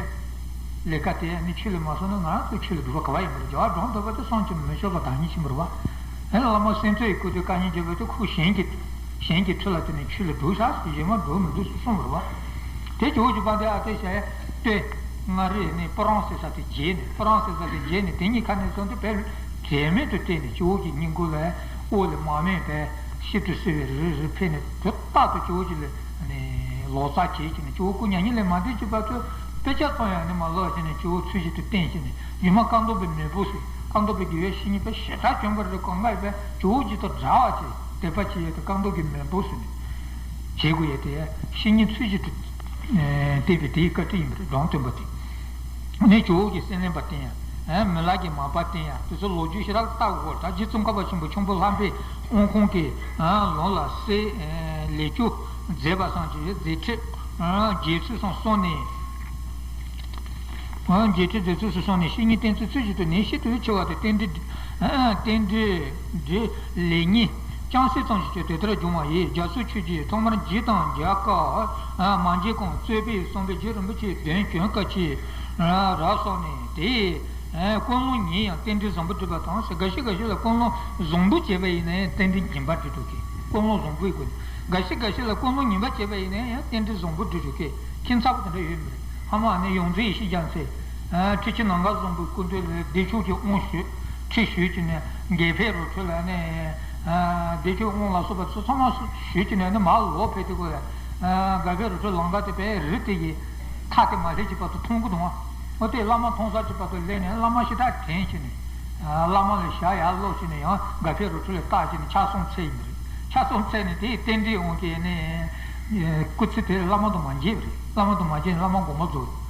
ལས་ཀ་དེ་ནི་ཆོས་ལ་མ་སོང་ན་ང་རང་ཚོ་ཆོས་ལ་འགྲོ་བ་ག་བ་ཡིན་པ་རེད། རྒྱལ་བ་སྦྲང་སྟོན་པ་དེ་བསམ་གྱིས་མི་ཁྱབ་པ་བདག་ཉིད་ཆེན་པོ་རེད་བ། ཨེ། བླ་མ་སྲིན་བཙོས་ཡི་སྐུ་དེ་བཀའ་ཉན་བརྒྱབ་པ་དེ་ཁོ་གཞན་གྱིས། གཞན་གྱི་མཐུ་ལ་བརྟེན་ནས་ཆོས་ལ་འགྲོ་བཞག་ཟེར། གཞན་མ་འགྲོ་མི་འདུག་ཟེར་གསུངས་པ་རེད་བ། དེ་ཇོ་བོ་རྗེ་དཔལ་ལྡན་ཨ་ཏི་ཤ་ཡ་སྟོད་མངའ་རིས་ནས་སྤུ་རང་ཟེར་ས་དེ་མཇལ་ནས། སྤུ་རང་ཟེར་ས་དེ་མཇལ་ནས་དེ་གཉིས་ཁ་ནས་བཟུང་སྟེ་དཔེ་དྲན་མེད་དུ་བལྟས་ནས་ཇོ་བོ་གི་སྙིང་ཁུང་ལ་དབུགས་ལས་མར་མེ་དཔེ་ཤིན་ཏུ་བསིལ་བའི་རི་རི་འཕེན་ནས་དུས་རྟག་ཏུ་ཇོ་བོ་རྗེ་ལ་ལོ་ཙཱ་བྱེད་ཀྱི་ནས། ཇོ་བོ་སྐུ་མྱ་ངན་ལས་མ་འདས་ཀྱི་བར་དུ་དཔེ་ཆ་ཙམ་ཡང་ནི་མ་ཀློག་བྱས་ནས་ཇོ་བོ་ཚུལ་བཞིན་དུ་བསྟེན་བྱས་ནས། རྗེས་མ་ཀཿཐོག་པའི་མེས་པོ་ཟེར། ཀཿཐོག་པའི་དགེ་བའི་བཤེས་གཉེན་དཔེ་ཞེ་དྲག་བྱོན་པ་རེད། གང་ག་ཡོད་པའི་ཇོ་བོ་རྗེ་དང་འདྲ་བ་ཅིག་དད་པ་བྱེད་ཡས་དེ་ཀཿཐོག་པའི་མེས་པོ་ཟེར་ནས་བྱེད་དགོས་ཡས་དེ། བཤེས་གཉེན་ཚུལ་བཞིན་དུ་བསྟེན་པའི་དེའི་བཀའ་དྲིན་ཡིན་པ་རེད། སྦྲང་སྟོན་པ་དེ་ནས་ཇོ་བོ་གི་སྲིན་ལེན་པ་བསྟེན་ཡ། མི་ལ་གི་མ་པ་བསྟེན་ཡ། དེ་ཚོ་ལོ་རྒྱུས་ཞེ་དྲག་བལྟ་དགོས། ད་རྗེ་ཙོང་ཁ་པ་ཆེན་པོ་ཁྱུང་པོ་ལྷ་འདྲེའི་དབང་ཁོང་གི་ལུང་ལ་གསེར་ལེགས་བཅུག་མཛད་པ་སོགས་ཀྱི་མཛད་ཁྲིད་རྗེ་ཚུལ་གསུམ་གསུངས་ནས། རྗེ་ཁྲི་མཛད་ཚུལ་སོགས་གསུངས་ནས། བཤེས་གཉེན་བསྟེན་ཚུལ་ཚུལ་བཞིན་དུ་ནི་ཤིན་ཏུ་ཆེ་བ་དེ་རྟེན་འབྲེལ། རྟེན་འབྲེལ་འབྲེལ་ལེགས་ཉེས་ཅུང་ཟད་ཙམ་ཞིག་ཀྱང་དེ་ལྟར་འབྱུང་བ་ཡིས། རྒྱ་མཚོའི་ཆོས་ཀྱི་ཐོག་མར་འཇིག་དང་འཇག་སྐབས་མ་འཇིག་གོང་རྩོད་པས་གསུངས་པའི་རྗེ་རིན་པོ་ཆེའི་གདུང་གྱོན་དཀའ་ཆེ་རབ་སོགས་ནས་དེ། ཀུན་སློང་ཉིད་ཡང་རྟེན་འབྲེལ་བཟང་པོ་སྒྲུབ་པ་དང་ཟེར། འགའ་ཞིག་འགའ་ཞིག་ལ་ཀུན་སློང་བཟང་པོ་བྱས་པ་ཡིན་ན་ཡང་རྟེན་འབྲེལ་ངན་པ་སྒྲུབ་འགྲོ་གི། ཀུན་སློང་བཟང་པོའི་སྒོ་ནས། འགའ་ཞིག་འགའ་ཞིག་ལ་ཀུན་སློང་ངན་པ་བྱས་པ་ཡིན་ན་ཡང་རྟེན་འབྲེལ་བཟང་པོ་སྒྲུབ་འགྲོ་གི། ཁྱད་མཚར་པོ་དེ་འདྲ་ཡོད་མི་རེད། ཧ་མ་ནི་ཡོངས་འཛིན་ཡེ་ཤེས་རྒྱལ་མཚན། ཁྲི་ཆེན་ནམ་མཁའ་བཟང་པོའི་སྐུ་མདུན་ལ་བདེ་མཆོག་གི་དབང་ཞུས། ཁྲི་ཞུས་ཀྱི་ནས་དགེ་འཕེལ་རི་ཁྲོད་ལ་ནི། བདེ་མཆོག་དབང་ལ་སོགས་པ་ཚོ་ཚང་མ་ཞུས་ཀྱི་ནས་ནི་མར་ལོག་ཕེབས་དུས་སྐབས་ལ། དགེ་འཕེལ་རི་ཁྲོད་ལམ་ཁ་དེ་དཔེ་རི་དེ་གི་མཐའ་དེ་མ་སླེབས་ཀྱི་བར་དུ་མཐོང་གི་འདུག་ཨ། འོ་དེ་བླ་མ་མཐོང་ས་ཀྱི་བར་དུ་སླེབས་ནས་བླ་མ་ཞེ་དྲག་དྲན་བྱས་ནས། བླ་མ་ལ་ཞབས་ཡར་ལོག་བྱས་ནས་ཡང་དགེ་འཕེལ་རི་ཁྲོད་ལ་བལྟས་བྱས་ནས་ཕྱག་གསུམ་འཚལ་ཡིན་པ་རེད། ཕྱག་གསུམ་འཚལ་ནས་དེའི་རྟེན་འབྲེལ་དབང་གིས་ནི། སྐུ་ཚེ་དེར་བླ་མ་དང་མ་མཇལ་བ་རེད། བླ་མ་དང་མ་མཇལ་ནས་བླ་མ་དགོངས་པ་རྫོགས།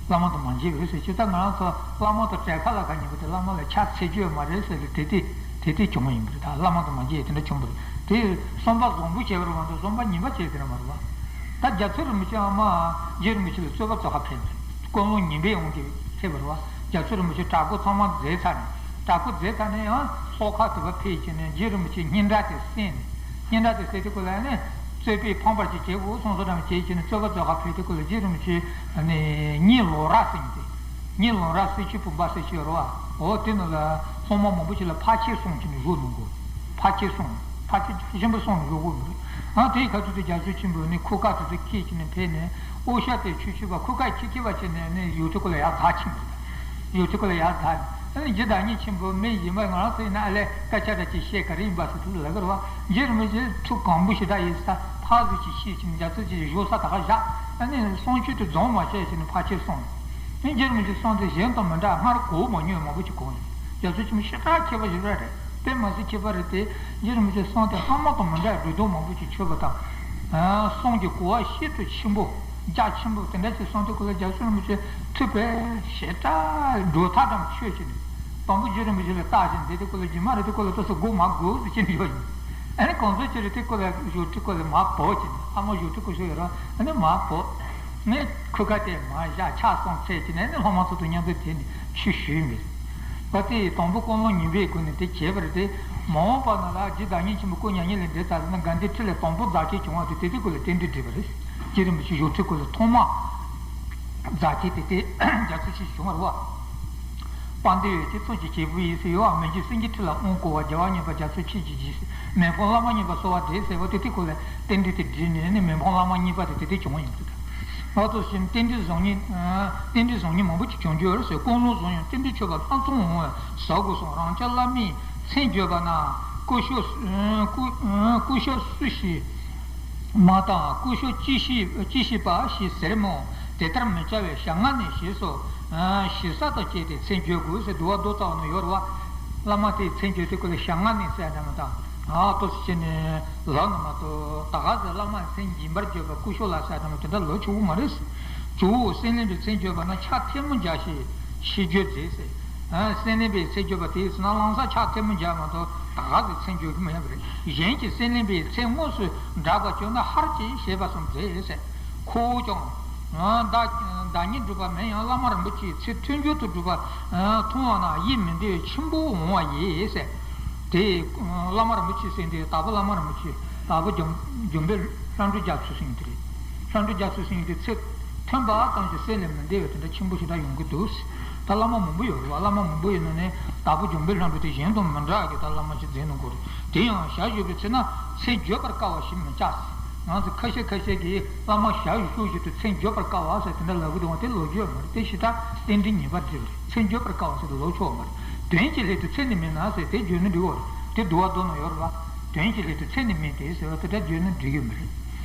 བླ་མ་དང་མ་མཇལ་བ་རེད་ཟེར། ཇི་ལྟར་ང་རང་ཚོ་བླ་མ་དང་གྲལ་ཁ་ལ་ཁ་ཉན་པ་དེ་བླ་མ་ལ་ཕྱག་འཚལ་རྒྱུ་ཡོད་མ་རེད་ཟེར་ཏེ་དེ་དེ་དེ་བྱུང་བ་ཡིན་པ་རེད། ད་བླ་མ་དང་མ་མཇལ་དེ་འདྲ་བྱུང་བ་རེད། དེ་བསམ་པ་བཟང་པོ་བྱས་པ་རེད་མ་གཏོགས་བསམ་པ་ངན་པ་བྱས་དེ་རེད་མ་རེད་བ། ད་རྒྱ་མཚོ་རིན་པོ་ཆེ་ཨ་མ་རྗེ་རིན་པོ་ཆེ་ལ་རྩོད་པ་རྩོད་ག་ཕེབས་པ་རེད། ཀུན་སློང་ངན་པའི་དབང་གིས་ཕེབས་པ་རེད་བ། རྒྱ་མཚོ་རིན་པོ་ཆེ་གྲྭ་སྐོར་ཚང་མ་མཛད་ཚར་ནས། གྲྭ་སྐོར་མཛད་ཚར་ནས་ཡང་ལྷོ་ཁ་དུ་བ་ཕེབས་བྱས་ནས་རྗེ་རིན་པོ་ཆེའི་སྙན་གྲགས་དེ་གསན་ནས། སྙན་གྲགས་དེ་གསན་དུས་སྐབས་ལ་ནི་རྩོད་པས་ཕམ་པར་ཅིག་བྱེད་དགོས་གསུངས་སོ་འདྲ་མ་བྱེད་བྱས་ནས་རྩོད་པ་རྩོད་ག་ཕེབས་དུས་སྐབས་ལ་རྗེ་རིན་པོ་ཆེ་ནི་གཉིད་ལོག་ར་ཟེར་མཁན་དེ། གཉིད་ལོག་ར་གསེར་ཁྱི་བུམ་པ་ཟེར་གྱི་ཡོད་རེད་བ། འོ་དེ་ནང་ལ་སློབ་མ་མང་པོ་ཞིག་ལ་ཕར་ཕྱིར་གསུངས་བྱས་ནས་བཞུགས་གནང་གོ། ཕར་ཕྱིར་གསུངས། ཕལ་ཆེར་ཆེན་པོ་སོང་ནས་བཞུགས་དགོས་མི་འདུག་ཨ་དེའི་ཁ་ཐུག་དེ་རྒྱ་མཚོ་ཆེན་པོས་ནི་ཁུག་ཀ་དེ་ཚོ་ཁྱེར་བྱས་ནས་ཕེབས་ནས་ཨོ་ཤ་དེ་ཆུ་ཆུ་བ་ཁུག་ཀ་ཁྱེར་ཁྱེར་བ་བྱས་ནས་ནི་ཡུལ་གྲུ་ཁུག་ལ་ཡར་འཛེགས་ཕྱིན་པ་རེད། ཡུལ་གྲུ་ཁུག་ལ་ཡར་འཛེགས་ནས་ཨ་ནི་རྗེ་བདག་ཉིད་ཆེན་པོ་མི་ཡིན་པ་ང་རང་ཚོ་ཡིན་ན་ཨ་ལས་སྐད་ཆ་འདྲ་ཅིག་བཤད་ག་རེ་ཡིན་པ་ཟེར་ཐུག་ལ་གར་བ་རྗེ་རིན་པོ་ཆེ་ཐུགས་གང་པོ་ཞེ་དྲག་ཡིན་ས་ཕར་ཟིག་ཅིག་བཤད་ཕྱིན་རྒྱ་མཚོ་ཅིག་བཞུགས་ས་ད་ག་བཞག་ཨ་ནི་གསུང་ཆོས་དེ་རྫོང་མ་བྱས་བྱས་ནས་ཕར་ཕྱིར་སོང་། རྗེ་རིན་པོ་ཆེ་གསུང་དེ་གཞན་དང་མི་འདྲ། སྔར་གོ་མ་མྱོང་མང་པོ་ཅིག་གོ་ཡོད། རྒྱ་མཚོ་ཆེན་པོ་ཞེ་དྲག་མཁས་པ་ཞིག་རེད། དཔེ་མ་སྲིད་མཁས་པ་རེད་དེ། རྗེ་རིན་པོ་ཆེ་གསུང་དེ་སྔ་མ་དང་མི་འདྲ་སྒྲོས་དོན་མང་པོ་ཅིག་ཆོད་པ་དང་། གསུང་གི་གོ་བ་ཤིན་ཏུ་ཆེན་པོ། རྒྱ་ཆེན་པོ་དེ་འདྲ་ཞིག་གསུང་དུས་སྐབས་ལ་རྒྱ་མཚོ་རིན་པོ་ཆེ་ཐུགས་དཔེ་ཞེ་དྲག་འགྲོ་ཐག་ཙམ་ཆོད་ཅིག་ནས། དང་པོ་རྗེ་རིན་པོ་ཆེ་ལ་བལྟ་བཞིན་བསྡད་དུས་སྐབས་ལ་རྗེས་མ་རེད་དུས་སྐབས་ལ་ཏོག་ཙམ་སྒོ་མ་སྒུག་ཟེར་གྱིན་ཡོད་ཡིན། ཨ་ནི་གང་ཚོད་ཅིག་རེད་དུས་སྐབས་ལ་བཞུགས་ཁྲི་སྐོར་ལ་མར་བབས་ཀྱིན་ལྷ་མོ་བཞུགས་ཁྲི་སྐོར་ཞུ་ཡོད་ར་ཨ་ནི་མར་བབས། ངས་ཁུག་ཀ་དེ་མར་བཞག་ཕྱག་གསུམ་འཚལ་གྱིན་ནས་ནི་ལྷ་མོ་ཚོ་དང་མཉམ་དུ་དེ་ནས་ཆོས་ཞུས་མེད། བ་དེ་ཡི་དང་པོ་ཀུན་སློང་ངན་པའི་སྒོ་ནས་དེ་བྱས་པ་རེད་དེ། མ་འོངས་པ་ན་ལ་རྗེ་བདག་ཉིད་ཆེན་པོ་སྐུ་མྱ་ངན་ལས་འདས་ཚར་ན་དགའ་ལྡན་ཁྲི་ལས་དང་པོ་རྫ་ཆེན་བྱུང་བ་དེ་དེ་དུས་སྐབས་ལ་རྟེན་འབྲེལ་འགྲིག་པ་རེད། རྗེ་རིན་པོ་ཆེ་བཞུགས་ཁྲི་སྐོར་ལ་ཐོག་མ། རྫ་ཆེན་དེ་དེ་རྒྱ་མཚོ་ཆེན་བྱུང་བ་རེད་བ། དཔལ་ལྡན་འོད་ཀྱི་གཙོ་གྱུར་བྱེད་པོ་ཡིན་ཟེར་ཡོད་བ། མི་འགྱུར་སེང་གེའི་ཁྲི་ལ་དབང་བསྐུར་བ། རྒྱལ་བ་མཉེས་པ་རྒྱ་མཚོ་ཆེན་གྱི་རྗེས་སུ་མི་ཕམ་བླ་མ་མཉེས་པ་གསོལ་བ་འདེབས་ཟེར་བ་དེ་དེ་སྐོར་ལ་རྟེན་འབྲེལ་དེ་འགྲིག་ནས་ནི་མི་ཕམ་བླ་མ་མཉེས་པ་དེ་དེ་དེ་བྱུང་བ་ཡིན་ཟེར། ང་ཚོ་བཞིན་རྟེན་འབྲེལ་བཟང་ངན། རྟེན་འབྲེལ་བཟང་ངན་མང་པོ་ཅིག་བྱུང་རྒྱུ་ཡོད་རེད་ཟེར། ཀུན་སློང་བཟང་ཡང་རྟེན་འབྲེལ་ཆོད་པ་ལྷག་མཚམས་འོང་བས་ཟ་དགོས་གསུངས། རང་ཅག་བླ་མའི་མཚན་བརྗོད་པ་ན། སྐུ་ཞབས་སྐུ་སྐུ་ཞབས་སུ་ཞིག་མ་དང་སྐུ་ཞབས་ཅི་ཞིག་ཅི་ཞིག་པ་ཞེས་ཟེར་མོ། དེ་ལྟར་མི་བྱ་བའི་ཞལ་སྔ་ནས་ཞེས་སོགས་ཞེ་ས་དང་བཅས་ཏེ་མཚན་བརྗོད་དགོས་ཟེར་འདུལ་བ་མདོ་རྩ་བ་ན་ཡོད་རེད་བ། བླ་མ་དེའི་མཚན་བརྗོད་དུས་སྐབས་ལ་ཞལ་སྔ་ནས་ཟེར་ཡ་དེ་མ་དང་། ཨ་ཏོ་སི་ཆེ་ནས་ལབ་ན་མ་གཏོགས་ད་ག་ཟེ་བླ་མ་མཚན་རྗེས་མར་བརྗོད་པ་སྐུ་ཞབས་ལ་ཟེར་དང་དེ་འདྲ་ལོ་ཆོག་གི་མ་རེད། ཇོ་བོ་སེང་བློན་པའི་མཚན་བརྗོད་པ་ན་ཕྱག་ཐལ་མོ་སྦྱར་ཞེས་ཤིས་བརྗོད་མཛད་ཟེར། ཨ་སེང་བློན་པའི་མཚན་བརྗོད་པ་དེ་ཟེར་ན་གླང་ས་ཕྱག་ཐལ་མོ་སྦྱར་མ་གཏོགས་ད་ག་ཟེ་མཚན་བརྗོད་གི་མ་ཡིན་པ་རེད། གཞན་གྱིས་སེང་བློན་པའི་མཚན་དངོས་སུ་བསྒྲགས་པ་བྱུང་ན་ཧར་གྱིས་ཞེས་པ་གསུངས་མཛད་ཟེར། ཁོ་བོ་ཀྱང་བདག་བདག་ཉིད་སྒྲུབ་པ་མིན་ཡང་བླ་མ་རིན་པོ་ཆེའི་ཚེ་མཐུན་སྦྱོར་དུ་སྒྲུབ་པ་མཐོང་བ་ན་ཡིད་མི་བདེ་བ་ཆེན་པོ་འོང་བ་ཡིན་ཟེར། དེ་བླ་མ་རིན་པོ་ཆེ་ཟེར་དེ་དྭགས་པོ་བླ་མ་རིན་པོ་ཆེ་དྭགས་པོ་འཇམ་འཇམ་དཔལ་ལྷ་འབྲུག་རྒྱ་མཚོ་ཟེར་དེ་རེད། ལྷ་འབྲུག་རྒྱ་མཚོ་ཟེར་དེ་ཚེ་མཐུན་པ་ཙམ་གྱིས་སེམས་ལ་མི་བདེ་བ་དེ་འདྲ་ཆེན་པོ་ཞེ་དྲག་ཡོང་གི་འདུག་ད་བླ་མ་མང་པོ་ཡོད་རེད་བ། བླ་མ་མང་པོ་ཡོད་ནང་ནས་དྭགས་པོ་འཇམ་དཔལ་ལྷ་འབྲུག་དེ་གཞན་དང་མི་འདྲ་གི་ད་བླ་མ་ཞིག་མཛད་གནང་གི་རེད། དེ་ཡང་ཞལ་བཞུགས་པའི་ཚེ་ན་མཚན་བརྗོད་པར་དཀའ་བ་ཞིག་མི་བྱ། ང་ཚོ་ཁ་ཤས་ཁ་ཤས་ཀྱིས་བླ་མ་ཞལ་བཞུགས་བཞིན་དུ་མཚན་བརྗོད་པར་དཀའ་བ་ཟེར་དེ་འདྲ་ལབ་གི་འདུག་བ། དེ་ལོ་རྒྱུས་མ་རེད། དེ་ཞེ་དྲག་རྟེན་འབྲེལ་ཉེས་པར་འགྲིག་རེད། མཚན་བརྗོད་པར་དཀའ་བ་ཟེར་དེ་ལོ་ཆོག་མ་རེད། དོན་གྱི་སླད་དུ་ཚེ་ནི་མིན་ན་ཟེར་དེ་བརྗོད་ན་འགྲིག་གི་རེད། དེ་འདུལ་བ་མདོ་ན་ཡོད་རེད་བ། དོན་གྱི་སླད་དུ་ཚེ་ནི་མིན་ཏེ་ཟེར་བ་དེ་འདྲ་བརྗོད་ན་འགྲིག་གི་མ་རེད།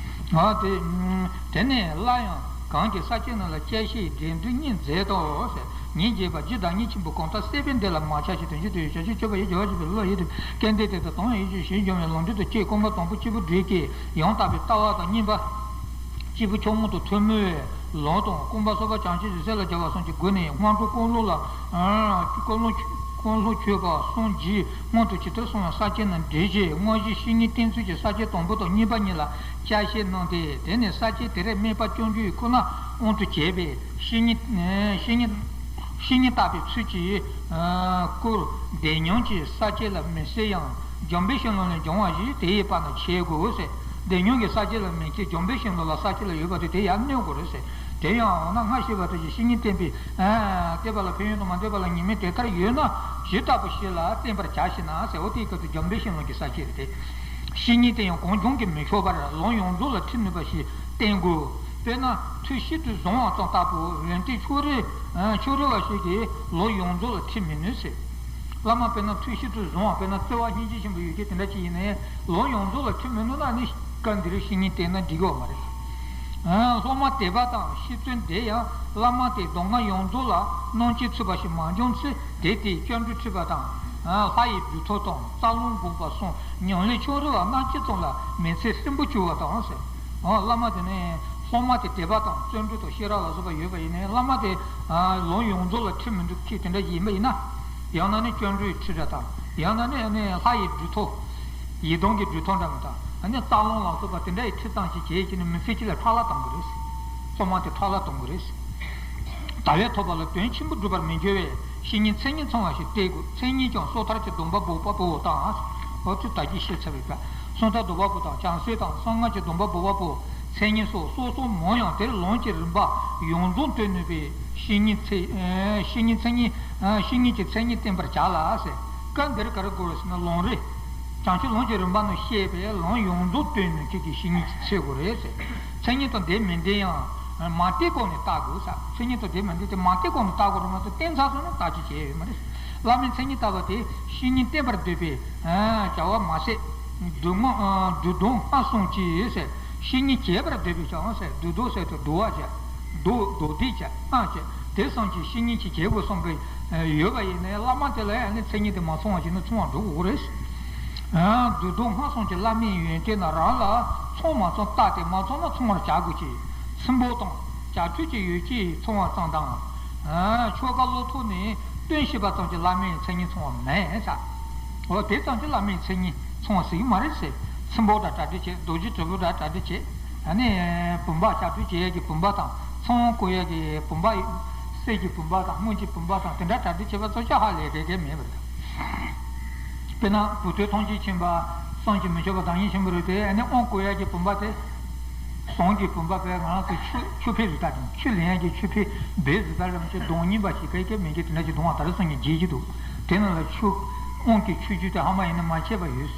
ཨ་དེ་དེ་ནས་སླར་ཡང་གང་གིས་ས་སྐྱའི་ནང་ལ་བཅའ་ཤེས་འདྲེན་འདུན་གཉིས་མཛད་དོ་ཟེར། ཉིན་བྱེད་པ་རྗེ་བདག་ཉིད་ཆེན་པོ་གང་དག་སྲིད་པའི་མདུན་ལ་མ་ཆགས་ཤིང་དོན་ཆེན་དུ་ཡོད་བྱ་ཕྱིར་སྤྱོད་པ་ཡི་བྱ་བ་བྱེད་པའི་བློ་ཡིད་དུ་སྐལ་ལྡན་དེ་དག་དོན་ཡིད་ཆེས་ཞེས་འབྱུང་བའི་ལམ་འབྲས་དང་བཅས་སྐོར་པ་དང་པོ་སྐྱེས་བུ་འབྲས་ཀྱི་ཡང་དག་པའི་ལྟ་བ་དང་གཉིས་པ། སྐྱེས་བུ་ཆུང་ངུ་དང་ཐུན་མོང་བའི་ལམ་དང་སྐོར་པ་གསུམ་པ་བྱང་ཆུབ་ཀྱི་སེམས་ལ་སྦྱར་བ་གསུམ་གྱི་སྒོ་ནས་སྔོན་འགྲོ་ཀུན་སློང་ལ། ཀུན་སློང་ཀུན་སློང་ཆོད་པ་གསུམ་རྗེས་སྔོན་དུ་ཇི་ལྟར་གསུངས་པ་ས་སྐྱའི་ནང་འདྲེན་བྱེད་དངོས་གཞིའི་བཤེས་གཉེན་བསྟེན་ཚུལ་གྱི་ས་བཅད་དང་པོ་དང་གཉིས་པ་གཉིས་ལ་བཅའ་ཤེས་གནང་སྟེ། དེ་ནས་ས་བཅད་དེ་རིང་སྨྲས་པ་སྐྱབས་འཇུག་གི་སྐུ་ན་དབང་དུ་བྱས་པའི་བཤེས་གཉེན་བཤེས་གཉེན་བཤེས་གཉེན་བརྟག་པའི་ཚུལ་གྱི་སྐོར་བདེ་ཉམས་ཀྱི་ས་བཅད་ལ་མི་གསལ་ཡང་། འཇམ་དཔལ་ཤིང་ལོ་ལས་འབྱུང་བ་ཞིག་དེ་ཡི་བར་ན་འཆད་དགོས་ཟེར། བདེ་ཉམས་ཀྱི་ས་བཅད་ལ་མི་འཆད། འཇམ་དཔལ་ཤིང་ལོ་ལ་ས་བཅད་ལ་ཡོད་པ་དེ་དེ་ཡར་གནོན་དགོས་རེད་ཟེར། དེ་ཡང་འོ་ན་སྔ་ཤེས་པ་དེ་ཞིག་བཤེས་གཉེན་བསྟེན་པའི་བསྟེན་པ་ལ་ཕན་ཡོན་དང་མ་བསྟེན་པ་ལ་ཉེས་དམིགས་དེ་ལྟར་ཡོད་ན་ཇི་ལྟ་བུ་ཞིག་ལ་བསྟེན་པར་བྱ་ཞེ་ན་ཟེར། འོ་དེའི་སྐབས་སུ་འཇམ་དཔལ་ཤིང་ལོ་གི་ས་བཅད་རེད་དེ། བཤེས་གཉེན་དེ་ཡང་གང་བྱུང་གིས་མི་ཆོག་པར་ལམ་ཡོངས་རྫོགས་ལ་ཁྲིད་ནུས་པ་ཞིག་བསྟེན་དགོས། དཔེར་ན་ཐུགས་ཤིན་ཏུ་བཟང་བ་ཙམ་ལྟ་བུ་ཡོན་ཏན་ཕྱོགས་རིས་ཕྱོགས་རིས་པ་ཞིག་གིས་ལམ་ཡོངས་རྫོགས་ལ་ཁྲིད་མི་ནུས་ཟེར། བླ་མ་དཔེར་ན་ཐུགས་ཤིན་ཏུ་བཟང་བ་དཔེར་ན་བརྩེ་བ་སྙིང་རྗེ་ཆེན་པོ་ཡོད་མཁན་དེ་འདྲ་ཅིག་ཡིན་ནའི་ལམ་ཡོངས་རྫོགས་ལ་ཁྲིད་མི་ནུས་ན་ནི་སྐབས་འདིར་བཤེས་གཉེན་བསྟེན་ན་འགྲིག་གི་མ་རེད། སློབ་མ་དད་པ་དང་ཤེས་བརྩོན་དེ་ཡང་བླ་མ་དེ་མདོ་སྔགས་ཡོངས་རྫོགས་ལ་སྣང་བྱེད་ཚུད་པ་ཞིག་མ་བྱུང་ཚེ་དེ་དེའི་སྐྱབས་འགྲོ་ཁྲིད་པ་དང་། ལྷ་ཡི་སྒྲུབ་ཐབས་དང་རྩ་རླུང་སྒོམ་པ་སོགས་ཉམས་ལེན་ཕྱོགས་རིས་པ་རྣམས་ཅི་ཙམ་ལ་མི་ཚེ་སྲིན་པོ་བཅུག་པ་དང་ཟེར། བླ་མ་དེ་ནི་སློབ་མ་དེ་དད་པ་དང་བརྩོན་འགྲུས་དང་ཤེས་རབ་ལ་སོགས་པ་ཡོད་པ་ཡིན་ནའི་བླ་མ་དེ་ལམ་ཡོངས་རྫོགས་ལ་ཁྲིད་མི་འདུག་ཁྱེད་དེ་འདྲ་ཡིན་པ་ཡིན་ན། ཡང་ན་ནི་སྐྱབས་འགྲོའི་ཁྲིད་ར་དང་ཡང་ན་ནི་ནི་ལྷ་ཡི་སྒྲུབ་ཐབས། ཡི་དམ་གྱི་སྒྲུབ་ཐབས་འདྲ་མི་དང་ཨ་ནི་རྩ་རླུང་ལ་སོགས་པ་དེ་འདྲ་ཡི་ཁྲིད་སྟངས་ཤིག་བྱེད་ཀྱི་ནི་མི་ཚེ་གཅིག་ལ་ཕྲག་ལ་གཏོང་གི་རེད། སློབ་མ་དེ་ཕྲག་ལ་གཏོང་གི་རེད། དལ་བས་ཐོབ་པ་ལ་དོན་ཆེན་པོ་སྒྲུབ་པར་མི་འགྱུར་བས་བཤེས་གཉེན་མཚན་ཉིད་ཚང་བ་ཞིག་བསྟེན་དགོས། མཚན་ཉིད་ཀྱང་སོ་ཐར་གྱི་སྡོམ་པ་འབོགས་པ་པོ་དང་། འོ་ཚོད་ད་གིན་བཤད་ཚར་བའི་བར། སོ་ཐར་སྡོམ་པ་པོ་དང་བྱང་སེམས་དང་གསང་སྔགས་ཀྱི་སྡོམ་པ་འབོགས་པ་པོ། མཚན་ཉིད་སོགས་སོ་སོ་མང་ཡང་དེར་ལམ་གྱི་རིམ་པ་ཡོངས་རྫོགས་སྟོན་ནུས་པའི་བཤེས་གཉེན་ཚེ་བཤེས་གཉེན་མཚན་ཉིད་བཤེས་གཉེན་གྱི་མཚན་ཉིད་བསྟེན་པར་བྱ་ལ་ཟེར། སྐབས་འདིར་ག་རེ་དགོས་རེད་ཟེར་ན་ལམ་རིམ། བྱང་ཆུབ་ལམ་གྱི་རིམ་པ་ནང་བཤད་པའི་ལམ་ཡོངས་རྫོགས་སྟོན་ནས་ཁྱེད་ཀྱིས་བཤེས་གཉེན་ཅིག་འཚོལ་དགོས་རེད་ཟེར། མཚན་ཉིད་དང་ལྡན་མི་ལྡན་ཡང་མ་བལྟས་གོང་ནས་བལྟ་དགོས་ཟེར། མཚན་ཉིད་དང་ལྡན་མི་ལྡན་དེ་མ་བལྟས་གོང་ནས་བལྟ་དགོས་རེད་མ་གཏོགས་བསྟེན་ཚར་སོང་ན་བརྟག་དཔྱད་བྱས་ཡོད་མ་རེད། བླ་མའི་མཚན་ཉིད་བལྟ་བ་དེ་བཤེས་གཉེན་བསྟེན་པར་འདོད་པའི་བྱ་བ་མ་ཟད། བསྡུ་ལྡོག་ལྔ་བསྲུང་ཅིག་ཟེར། བཤེས་གཉེན་བྱེད་པར་འདོད་པའི་བྱ་བ་ཟེར། བསྡུ་ལྡོག་ཟེར་དུས་བསྡུ་བ་བྱས། ལྡོག་ལྡོག་སྒྲིལ་བྱས་ལྔ་བྱས། དེ་བསྲུང་ཅིག་བཤེས་གཉེན་ཅིག་བྱེད་དགོས་བསམ་པའི་ཡོད་པ་ཡིན་ན་བླ་མ་དེ་ལ་ཡང་ནི་མཚན་ཉིད་དེ་མ་ཚང་བ་ཞིག་ན་ཚང་བར་འགྲོ་དགོས་རེད། བསྡུ་ལྡོག་ལྔ་བསྲུང་ཅིག་བླ་མའི་ཡོན་ཏན་ནི་རང་ལ་ཚང་མ་ཚང་བལྟས་ཏེ་མ་ཚང་ན་ཚང་བར་བྱ་དགོས་ཀྱི། ཚིམ་པོ་དང་བྱ་སྤྱོད་ཀྱི་ཡོ་བྱད་ཚང་བ་ཙམ་དང་། ཆོ་ག་བློ་ཐོག་ནས་སྟོན་ཤེས་པ་ཙམ་གྱིས་བླ་མའི་མཚན་ཉིད་ཚང་བ་མེད་ཟེར། འོ་དེ་ཙམ་གྱིས་བླ་མའི་མཚན་ཉིད་ཚང་བ་ཟེར་གྱི་མ་རེད་ཟེར། ཚིམ་པོ་འདྲ་གྲ་སྒྲིག་བྱེད། རྡོ་རྗེ་དྲིལ་བུ་འདྲ་གྲ་སྒྲིག་བྱེད། ཨ་ནི་བུམ་པ་ཞབས་བྲོ་བྱེད་ཡས་ཀྱི་བུམ་པ་དང་ཚོགས་དབང་བསྐུར་ཡས་ཀྱི་བུམ་པ། གསེར་གྱི་བུམ་པ་དང་དངུལ་གྱི་བུམ་པ་དང་དེ་འདྲ་གྲ་སྒྲིག་བྱེད་པ་ཙམ་ཅིག་ཧ་ལས་ག་གེ་མེད་པ་རེད། དཔེར་ན་བུ་ཐོས་ཐམས་ཅད་མཁྱེན་པ། བསམ་གྱིས་མི་ཁྱབ་པ་བདག་ཉིད་ཆེན་པོ་རེད་དེ། ཨ་ནི་དབང་བསྐུར་ཡས་ཀྱི་བུམ་པ་དེ། ཟངས་ཀྱི་བུམ་པ་དཔེ་ང་རང་ཚོ་ཆུ་ཆུ་ཕུད་བཟོ་ལྟ་དང་ཆུ་ལེན་ཡས་ཀྱི་ཆུ་ཕུད་སྦས་བཟོ་ལྟ་རེད་མ་གཏོགས་གདོང་རྙིང་པ་ཞིག་ག་གེ་མེད་ཀྱི་དེ་འདྲ་ཞིག་གདོང་བ་དར་སང་ཉིན་རྒྱས་ཀྱི་འདུག་དེ་ནང་ལ་ཆུ་དབང་གི་ཆུ་རྒྱུན་དེ་ཧ་མ་ཡིན་ན་མ་ཆད་པ་ཡོད།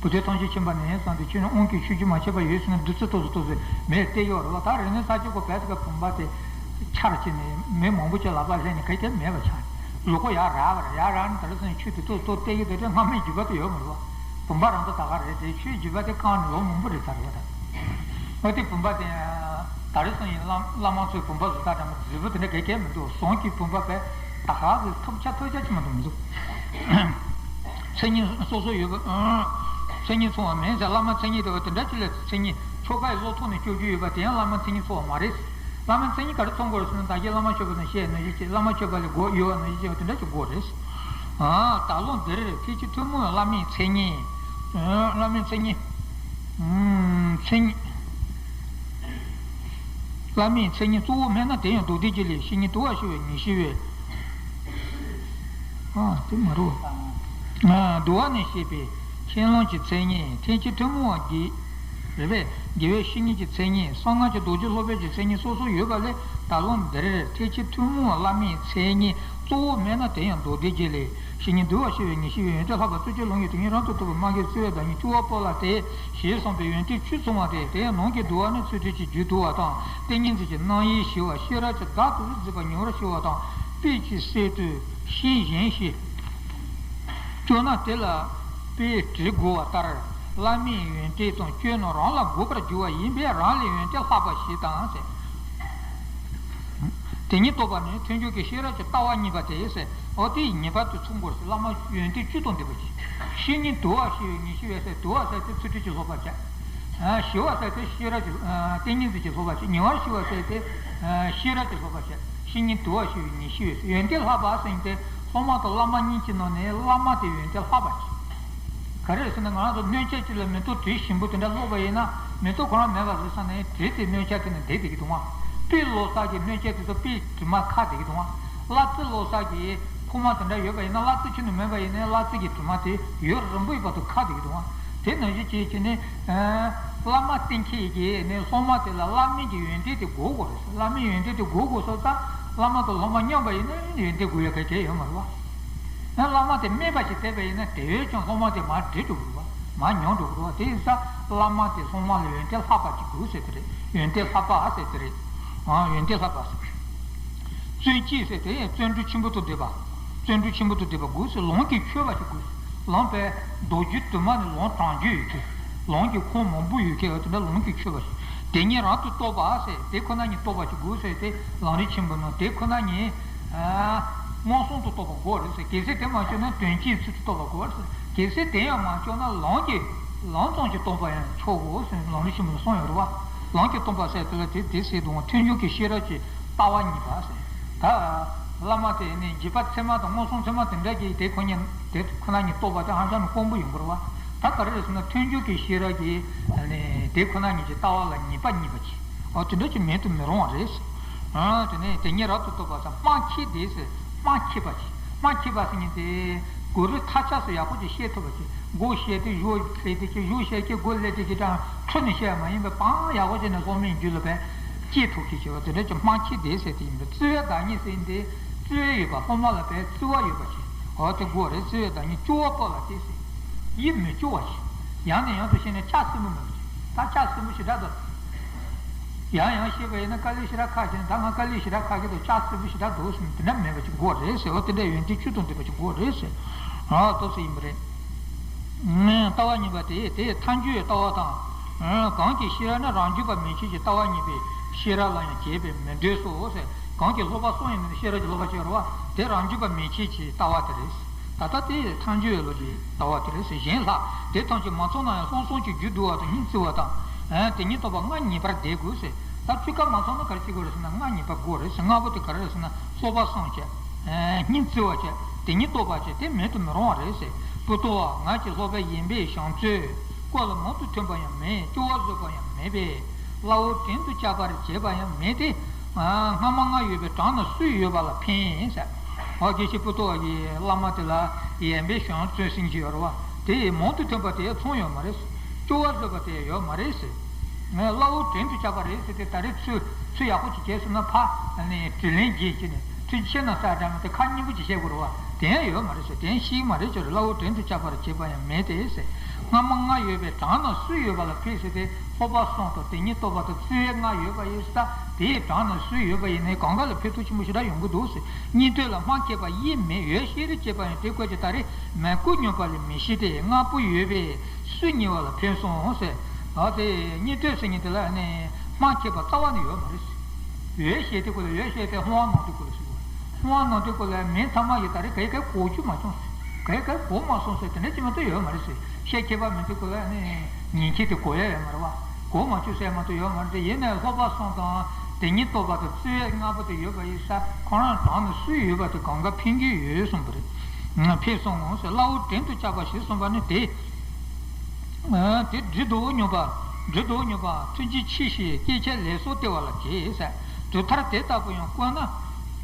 བུ་ཐོས་ཐམས་ཅད་མཁྱེན་པ་ནས་བསམ་སྟེ་ཁྱོད་ནི་དབང་གི་ཆུ་རྒྱུན་མ་ཆད་པ་ཡོད་ཟེར་ན་བདུད་རྩི་ཏོག་ཙམ་ཏོག་ཙམ་མེ་བཏེག་ཡོད་རེད་བ། ད་རེས་ནས་ས་ཆ་གོ་བས་ཀ་བུམ་པ་དེ་ཆར་ཕྱིན་ནས་མེ་མང་པོ་ཅིག་ལག་པ་ལྷན་ནས་ག་གེ་མེད་པ་ཆགས། གཟུགས་པོ་ཡར་རག་པ་རེད། ཡར་རག་ནས་ད་རེས་སང་ཆུ་དེ་ཏོག་ཙམ་ཏོག་ཙམ་བཏེག་གི་འདུག་དེ་སྔ་མའི་རྒྱུད་པ་དེ་ཡོད་མ་རེད་བ། བུམ་པ་རང་ཚོ་ད་ག་རེད་དེ། ཆུའི་རྒྱུད་པ་དེ་བཀང་ནས་ལོ་མང་པོ་རེད་ད་རེད་བ་ད། འོ་དེ་བུམ་པ་དེ། ད་རེས་སང་ཉིན་བླ་བླ་མ་ཚོའི་བུམ་པ་བཟོ་ལྟ་འདྲ་མོ་རྫིག་པོ་དེ་འདྲ་ག་གེ་མི་འདུག་ཟངས་ཀྱི་བུམ་པ་དཔེ་ད་ག་གི་ཐུབ་ཆ་ཐུབ་ཆ་ཅི་མ་འདུག་མི་འདུག་མཚན་ཉིད་སོ་སོ་ཡོད་པ། མཚན་ཉིད་མཚུངས་པ་མིན་ཟེར། བླ་མ་མཚན་ཉིད་དེ་བ་དེ་འདྲ་ཅི་ལས་མཚན་ཉིད་ཆོ་ག་ཡི་བློ་ཐོག་ནས་སྐྱོར་རྒྱུ་ཡོད་པ་དེ་ཡང་བླ་མ་མཚན་ཉིད་མཚུངས་པ་མ་རེད། བླ་མ་མཚན་ཉིད་ག་རེ་མཚོན་དགོས་རེད་ཟེར་ན་ད་གིན་བླ་མ་མཆོད་པ་ནས་བཤད་ནང་བཞིན་བྱས། བླ་མ་མཆོད་པ་ལས་སྒོ་ཡོད་པ་ནང་བཞིན་བྱས་པ་དེ་འདྲ་ཅིག་དགོས་རེད། ད་ལོ་འདིར་ཐེག་ཆེན་ཐུན་མོང་བའི་བླ་མའི་མཚན་ཉིད། བླ་མའི་མཚན་ཉིད། མཚན་ཉིད། བླ་མའི་མཚན་ཉིད་གཙོ་བོ་སྨྲས་ན་དེ་ཡང་མདོ་སྡེ་རྒྱུད་ལས། བཤེས་གཉེན་དུ་བ་ཞུ་བས་ཉེར་ཞི་བའི། ཨ་དེ་མ་རུ། ཨ་འདུལ་བ་ནས་བཤད་པའི་ཁས་བླངས་ཀྱི་མཚན་ཉིད། ཐེག་ཆེན་ཐུན་མོང་བ་དགེ། རེད་པས། དགེ་བའི་བཤེས་གཉེན་གྱི་མཚན་ཉིད། གསང་སྔགས་ཀྱི་རྡོ་རྗེ་སློབ་དཔོན་གྱི་མཚན་ཉིད་སོ་སོ་ཡོད་པ་ལས་ད་ལོ་འདིར་ཐེག་ཆེན་ཐུན་མོང་བ་བླ་མའི་མཚན་ཉིད་གཙོ་བོ་སྨྲས་ན་དེ་ཡང་མདོ་སྡེ་རྒྱུད་ལས། བཤེས་གཉེན་དུ་བ་ཞུ་བས་ཉེར་ཞི་བའི། ཡོན་ཏན་ལྷག་པ་གཙོ་ཆེར་ལོངས་ཀྱི་དོན་གཉིས་རབ་ཏུ་རྟོགས་པའི་སྨྲ་བརྗོད་བརྩེ་བའི་བདག་ཉིད་སྐྱོ་བ་སྤོབས་པ་སྟེ། ཞེས་གསུངས་པའི་ཡོན་ཏན་བཅུ་མཚུངས་པ་སྟེ། དེ་ཡང་ནང་གི་བསྡུ་བ་ནི་ཚུལ་ཁྲིམས་ཀྱི་རྒྱུ་བསྡུ་བ་དང་། ཏིང་ངེ་འཛིན་གྱི་རྣམ་དབྱེ་ཞི་བ། ཤེས་རབ་ཀྱི་བདག་ཏུ་གཟིགས་པ་ཉེ་བར་ཞི་བ་དང་། དཔེ་ཅིག་གསལ་དུ་ཤིང་གཞན་ཞིག་བཅོས་ན་དེ་ལ་དཔེ་བྲི་དགོས་པ་ལྟར། བླ་མའི་ཡོན་ཏན་དང་སྤྱོད་རྣམས་རང་ལ་དགོས་པར་འགྱུར་བ་ཡིན་པས་རང་ལས་ཡོན་ཏན་ལྷག་པ་ཞིག་དང་ཟེར། དེ་ཉིད་རྟོགས་པ་ནི་མཐུན་འཇུག་གི་ཤེས་རབ་ཀྱི་ལྟ་བ་གཉིས་པ་སྟེ་ཟེར། འོ་དེ་ཡི་ངེས་པར་དུ་མཚུངས་དགོས་ཟེར། བླ་མ་ཡོན་ཏན་བཅུ་དང་ལྡན་པ་ཅིག་བཤེས་གཉེན་དུ་བ་ཞི་བས་ཉེར་ཞི་བའི་ཟེར། དུ་བ་ཟེར་དེ་ཚུལ་ཁྲིམས་ཀྱི་སློབ་པ་བྱས། ཞི་བ་ཟེར་དེ་ཤེས་རབ་ཀྱི་ཏིང་ངེ་འཛིན་གྱི་སློབ་པ་བྱས། ཉེ་བར་ཞི་བ་ཟེར་དེ་ཤེས་རབ་ཀྱི་སློབ་པ་བྱས། བཤེས་གཉེན་དུ་བ་ཞི་བས་ཉེར་ཞི་བའི་ཟེར། ཡོན་ཏན་ལྷག་པ་ཟེར་དེ་སློབ་མ་དང་བླ་མ་གཉིས་ཀྱི་ནང་ནས་བླ་མ་དེ་ཡོན་ཏན་ལྷག་པ་ཅིག་ག་རེ་ཟེར་ན་ང་རང་ཚོ་སྣོད་ཆས་གཅིག་ལ་མེ་ཏོག་དྲི་ཞིམ་པོ་དེ་འདྲ་བླུགས་པ་ཡིན་ན་མེ་ཏོག་ཁོ་རང་མེད་པ་བཟོས་ས་ནས་དྲི་དེ་སྣོད་ཆས་དེ་ནས་བསྡད་བསྡད་ཀྱི་འདུག་ཨང་། སྤོས་བླུགས་ས་གི་སྣོད་ཆས་དེ་ཚོ་སྤོས་དྲི་མ་ཁ་བསྡད་ཀྱི་འདུག་ཨང་། གླ་རྩི་བླུགས་ས་གི་ཕོ་མ་དེ་འདྲ་ཡོད་པ་ཡིན་ན་གླ་རྩི་ཁྱོན་ནས་མེད་པ་ཡིན་ན་གླ་རྩི་གི་དྲི་མ་དེ་ཡུན་རིང་པོའི་བར་དུ་ཁ་བསྡད་ཀྱི་འདུག་ཨང་། དེ་ནང་བཞིན་བྱས་བྱས་ནས་བླ་མ་བསྟེན་མཁན་གྱི་ནས་སློབ་མ་དེ་ལ་བླ་མའི་གི་ཡོན་ཏན་དེ་དགོས་དགོས་རེད། བླ་མའི་ཡོན་ཏན་དེ་དགོས་དགོས་སོང་ཙང་བླ་མ་དང་སློབ་མ་མཉམ་པ་ཡིན་ན་ཡོན་ཏན་དགོས་ཡ་ག་གེ་ཡོད་མ་རེད་བ། ཡང་བླ་མ་དེ་སྨད་པ་ཞིག་བསྡད་པ་ཡིན་ན་དེ་བས་ཀྱང་སློབ་མ་དེ་མར་འགྲིབ་འགྲོ་གི་རེད་བ། མར་ཉམས་འགྲོ་གི་རེད་བ། དེ་ཡིན་ཙང་བླ་མ་དེ་སློབ་མ་ལ་ཡོན་ཏན་ལྷག་པ་ཅིག་དགོས་ཟེར་དེ་རེད། ཡོན་ཏན་ལྷག་པ་ཟེར་དེ་རེད། ཨ་ཡོན་ཏན་ལྷག་པ་ཟེར། བརྩོན་བཅས་ཟེར་དེ་ཡང་བརྩོན་འགྲུས་ཆེན་པོ་དང་ལྡན་པ། བརྩོན་འགྲུས་ཆེན་པོ་དང་ལྡན་པ་དགོས་ཟེར། ལམ་གྱིས་ཆོད་པ་ཞིག་དགོས་ཟེར། ལམ་དཔེ་མདོ་རྒྱུད་དུ་མ་ནི་ལམ་དྲང་རྒྱུ་ཡོད་ཀྱི། ལམ་གྱི་ཁུངས་མང་པོ་ཡོད་ཀྱི། འོ་དེ་འདྲ་ལམ་གྱིས་ཆོད་པ་ཞིག་དེ་ཉིད་རབ་ཏུ་རྟོགས་པ་ཟེར་དེ་ཁོ་ན་ཉིད་རྟོགས་པ་ཞིག་དགོས་ཟེར་ཏེ་ལམ་རིམ་ཆེན་པོའི་ནང་དེ་ཁོ་ན་ཉིད། མངོན་སུམ་དུ་རྟོགས་པ་དགོས་རེད་ཟེར། གལ་སྲིད་དེ་མ་ཆོད་ན་དོན་སྤྱིའི་ཚུལ་དུ་རྟོགས་པ་དགོས་རེད་ཟེར། གལ་སྲིད་དེ་ཡང་མ་ཆོད་ན་ལམ་གྱི་ལམ་ཙམ་གྱིས་རྟོགས་པ་ཡང་ཆོག་གོ་ཟེར་ལམ་རིམ་ཆེན་པོ་ནས་གསུངས་ཡོད་རེད་བ། ལམ་གྱིས་སྟོན་པ་ཟེར་དེ་ལ་དེ་དེ་ཟེར་དུས་མཐུན་འཇུག་གི་ཤེས་རབ་ཀྱི་ལྟ་བ་གཉིས་པ་ཟེར། ད་བླ་མ་དེ་ནི་འཇིགས་པ་མཚན་མ་དང་མངོན་སུམ་མཚན་མ་དེ་འདྲ་གྱིས་དེ་ཁོ་ཉིད་དེ་ཁོ་ན་ཉིད་རྟོགས་པ་དེ་ཧ་ཅང་ནས་དཀོན་པོ་ཡིན་དགོས་རེད་བ། ད་ག་རེ་རེད་ཟེར་ན་མཐུན་འཇུག་གི་ཤེས་རབ་ཀྱི་དེ་ཁོ་ན་ཉིད་ཀྱི་ལྟ་བ་ལ་ངེས་པ་གཉིས་པ་ཅིག་འོ་དེ་འདྲ་ཅིག་མེད་དུ་མི་རུང་བ་རེད། ཨ་དེ་ནས་དེ་ཉིད་རབ་ཏུ་རྟོགས་པ་དང་སྨྲ་མཁས་དེ་ཟེར། སྨྲ་མཁས་པ་ཅིག་སྨྲ་མཁས་པ་ཟེར་མཁན་དེ་གོ་རིམ་མཐའ་ཆགས་སུ་ཡག་པོ་ཅིག་ཤེས་ཐུབ་པ་ཅིག་མགོ་བཤད་དེ་གཞུག་ལས་དེ་ཅིག་གཞུག་བཤད་ཀྱི་མགོ་ལས་དེ་ཅིག་ཀྱང་འཁྲུལ་ནས་བཤད་ཡ་མ་ཡིན་པའི་བང་ཡག་པོ་ཅིག་ནས་སློབ་མའི་རྒྱུད་ལ་བས་སྐྱེ་ཐུབ་མཁན་ཅིག་བ་དེ་འདྲ་ཅིག་སྨྲ་མཁས་དེ་ཟེར་དེ་ཡིན་པས་བརྩེ་བའི་བདག་ཉིད་ཟེར་མཁན་དེ་བརྩེ་བ་ཡོད་པ་སློབ་མ་ལ་བས་བརྩེ་བ་ཡོད་པ་ཅིག་འོ་དེ་དགོས་རེད། བརྩེ་བའི་བདག་ཉིད་སྐྱོ་བ་སྤོབས་པ་སྟེ་ཟེར། ཡིད་མི་སྐྱོ་བ་ཞིག་ཡང་ནས་ཡང་དུ་བཤད་ན་ལྕགས་སྲིན་པོ་མེད་པ་ཞིག་ད་ལྕགས་སྲིན་པོ་ཞེ་དྲག་འདུག་ཡང་ཡང་བཤད་པ་ཡིན་ན་དཀའ་ལས་ཞེ་དྲག་ཁག་ཅིང་ད་ང་དཀའ་ལས་ཞེ་དྲག་ཁག་གི་འདུག་ལྕགས་སྲིན་པོ་ཞེ་དྲག་འདུག་ཟེར་ནས་དེ་འདྲ་མེད་པ་ཅིག་དགོས་རེད་ཟེར་བ་དེ་འདྲ་ཡོན་ཏན་བཅུ་དང་ལྡན་པ་ཅིག་དགོས་རེད་ཟེར། ཨ་ལྟོས་ཟེར་ཡིན་པ་རེད། ལྟ་བ་གཉིས་པ་དེ་དེ་ཐལ་འགྱུར་བའི་ལྟ་བ་དང་། གང་གི་ཤེས་རབ་ནི་རང་རྒྱུད་པ་མན་ཆད་ཀྱི་ལྟ་བ་གཉིས་པའི་ཤེས་རབ་ལ་ཡང་བྱེད་པས་མི་འདོད་སོ་ཟེར། གང་གི་སློབ་པ་གསུམ་ཡིན་ནི་ཤེས་རབ་ཀྱི་སློབ་པ་ཅིག་ཡོད་རེད་བ། དེ་རང་རྒྱུད་པ་མན་ཆད་ཀྱི་ལྟ་བ་དེ་རེད། ད་ལྟ་དེ་ཐལ་འགྱུར་བའི་ལོ་རྒྱུས་ལྟ་བ་དེ་རེད་ཟེར། གཞན་ལྷག་དེ་ཐམས་ཅད་མ་ཚང་ན་ཡང་སློབ་གསུམ་གྱི་རྒྱུ་བསྡུ་བ་དང་སྙིང་བརྩི་བ་དང་། དེ་ཉིད་རྟོགས་པ་ལྔ་ངེས་པར་ལྡན་དགོས་ཟེར། ད་བཅུ་ཀ་མ་ཚང་ན་ག་རེ་བྱེད་དགོས་རེད་ཟེར་ན་ལྔ་ངེས་པ་དགོས་རེད་ཟེར། ལྔ་པོ་དེ་ག་རེ་རེད་ཟེར་ན་སློབ་པ་གསུམ་བྱས། སྙིང་བརྩི་བ་བྱས། དེ་ཉིད་རྟོགས་པ་བྱས། དེ་མེད་དུ་མི་རུང་བ་རེད་ཟེར། པོ་ཏོ་བ་ང་བཅས་སློབ་པ་ཡིན་པས་བྱང་ཚུལ་སྐོར་ལ་མང་དུ་ཐོན་པ་ཡང་མེད། སྐྱོ་བ་བཟོད་པ་ཡང་མེད་པས། སླ་བོར་དྲིན་དུ་བཅའ་བར་བྱེད་པ་ཡང་མེད་དེ། སྔ་མ་ལྔ་ཡོད་པའི་གྲངས་རྣམས་སུས་ཡོད་པ་ལ་ཕན་ཟེར། འོ་དགེ་བཤེས་པོ་ཏོ་བ་གི་བླ་མ་དེ་ལ་ཡན་པའི་བྱང་བཙོན་ཟིན་གྱི་ཡོད་རེད་བ། དེ་ཡི་མང་དུ་ཐོན་པ་དེ་ཚང་ཡོད་མ་རེད། སྐྱོ་བ་བཟོད་པ་དེ་ཡོད་མ་རེད་ཟེར། ངས་སླ་བོར་དྲིན་དུ་བཅའ་བ་རེད་ཟེར་ཏེ་ད་རེས་ཚུལ་ཚུལ་ཡག་པོ་ཅིག་བྱས་སོང་ན་ཕ་ནས་དྲིན་ལན་འཇལ་བྱས་ནས་ཚུལ་ཆེ་ན་ས་འདྲ་མི་དེ་ཁ་སྙན་པོ་ཅིག་བཤད་དགོས་རེད་བ། དེ་ཡང་ཡོད་མ་རེད་ཟེར། དེ་ཡང་ཤེས་ཀྱི་མ་རེད་ཅེས་རེད། སླ་བོར་དྲིན་དུ་བཅའ་བར་བྱེད་པ་ཡང་མེད་དེ་ཟེར། སྔ་མ་ལྔ་ཡོད་པའི་གྲངས་རྣམས་སུས་ཡོད་པ་ལ་ཕན་ཟེར་ཏེ། སློབ་པ་གསུམ་དང་དེ་ཉིད་རྟོགས་པ་དང་བརྩི་བའི་ལྔ་ཡོད་པ་ཡིན་ས། དེའི་གྲངས་རྣམས་སུས་ཡོད་པ་ཡིན་ནའི་གང་ག་ལ་ཕན་ཐོགས་ཆེན་པོ་ཞེ་དྲག་ཡོང་གི་འདུག་ཟེར། སྙིགས་དུས་ལ་སྨྲ་མཁས་པ་ཡེ་མེད། འོད་ཤེས་རིག་བྱེད་པ་ཡང་དེ་སྐོར་གྱི་ད་རེས་མི་དགོས། སྙོམས་པ་ལས་མི་ཤེས་ཏེ། ལྔ་པོ་ཡོད་པས་སུ་ཉེ་བ་ལ་ཕན་གསུངས་ཟེར། ཨ་དེ་སྙིགས་དུས་ཟེར་མཁན་དེ་ལ་ནི་སྨྲ་མཁས་པ་རྩ་བ་ནས་ཡོད་མ་རེད་ཟེར། འོད་ཤེས་དེ་སྐོར་ལ་འོད་ཤེས་དེ་སྔོ་བ་ནང་དུ་སྐོར་ལ་ཟེར་བ། སྔོ་བ་ནང་དུ་སྐོར་ལ་མི་ཚང་མ་ཡི་ད་རེས་ག་ག་གོ་རྒྱུ་མ་བྱུང་ཟེར། ག་ག་གོ་མ་སོང་ཟེར་དེ་འདྲ་ཅི་མ་གཏོགས་ཡོད་མ་རེད་ཟེར། ཤེས་མཁས་པ་མི་དེ་སྐོར་ལ་ནི་ཉན་མཁན་དེ་གོ་ཡ་ཡོད་མ་རེད་བ། གོ་མ་བཅུག་ཟེར་མ་གཏོགས་ཡོད་མ་རེད། ཡིན་ནའི་སློབ་པ་གསུམ་དང་དེ་ཉིད་རྟོགས་པ་དང་བརྩི་བའི་ལྔ་པོ་དེ་ཡོད་པ་ཡིན་ས། ཁོ་རང་གྲངས་ནི་སུས་ཡོད་པ་དེ་གང་ག་ཕན་གྱི་ཡོད་གསུངས་པ་རེད། ཕན་གསུངས་ངོ་ཟེར། སླ་བོར་དྲིན་དུ་བཅའ་བ་ཞེས་གསུངས་པ་ནི་དེ། དེ་འབྲི་དོ་སྙོམས་པ། འབྲི་དོ་སྙོམས་པ་ཐུགས་རྗེ་ཆེ་ཞེས་སྐྱེ་འཆི་ལས་སུ་སྟེར་བ་ལ་བྱེད་ཟེར། དུས་མཐར་དེ་ལྟ་བུ་ཡང་བཀོད་ན།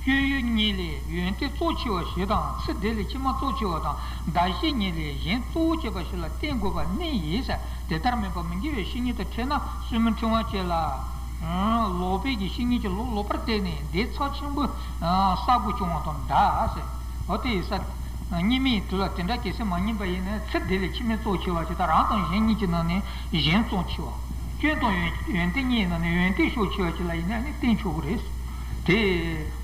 སྤྱོད་ཡུལ་གཉིས་ལས་ཡོན་ཏན་གཙོ་ཆེ་བ་ཞིག་དང་། ཚིག་དེ་ལས་ཕྱི་མ་གཙོ་ཆེ་བ་དང་། བརྡ་གཞི་གཉིས་ལས་གཞན་གཙོ་བོ་བྱེད་པ་ཞིག་ལ་བརྟེན་དགོས་པ་གནད་ཡིན་ཟེར། དེ་ལྟར་མིན་པ་མི་དགེ་བའི་བཤེས་གཉེན་དང་འཕྲད་ན་སུན་མི་ཕྲེང་བ་ཅན་ལ། ལོག་པའི་གི་བཤེས་གཉེན་གྱིས་ལོག་ལོག་པར་བལྟས་ནས་བདེ་ཚབས་ཆེན་པོ་བསག་དགོས་བྱུང་བ་དང་འདྲ་ཟེར། འོ་དེ་ཡིན་ས། གཉིས་མེད་དུ་ལ་དེ་འདྲ་གལ་སྲིད་མ་ཡིན་པ་ཡིན་ན་ཚིག་དེ་ལས་ཕྱི་མ་གཙོ་ཆེ་བ་ཅིག་དང་། རང་དང་གཞན་གཉིས་ཀྱི་ནང་ནས་གཞན་གཙོ་ཆེ་བ། སྐྱོན་དང་ཡོན་ཡོན་ཏན་གཉིས་ནང་ནས་ཡོན་ཏན་ཕྱོགས་ཆེ་བ་ཅིག་ལ་ཡིན་ན་ནི་བརྟེན་ཆོག་གི་རེད། དེ་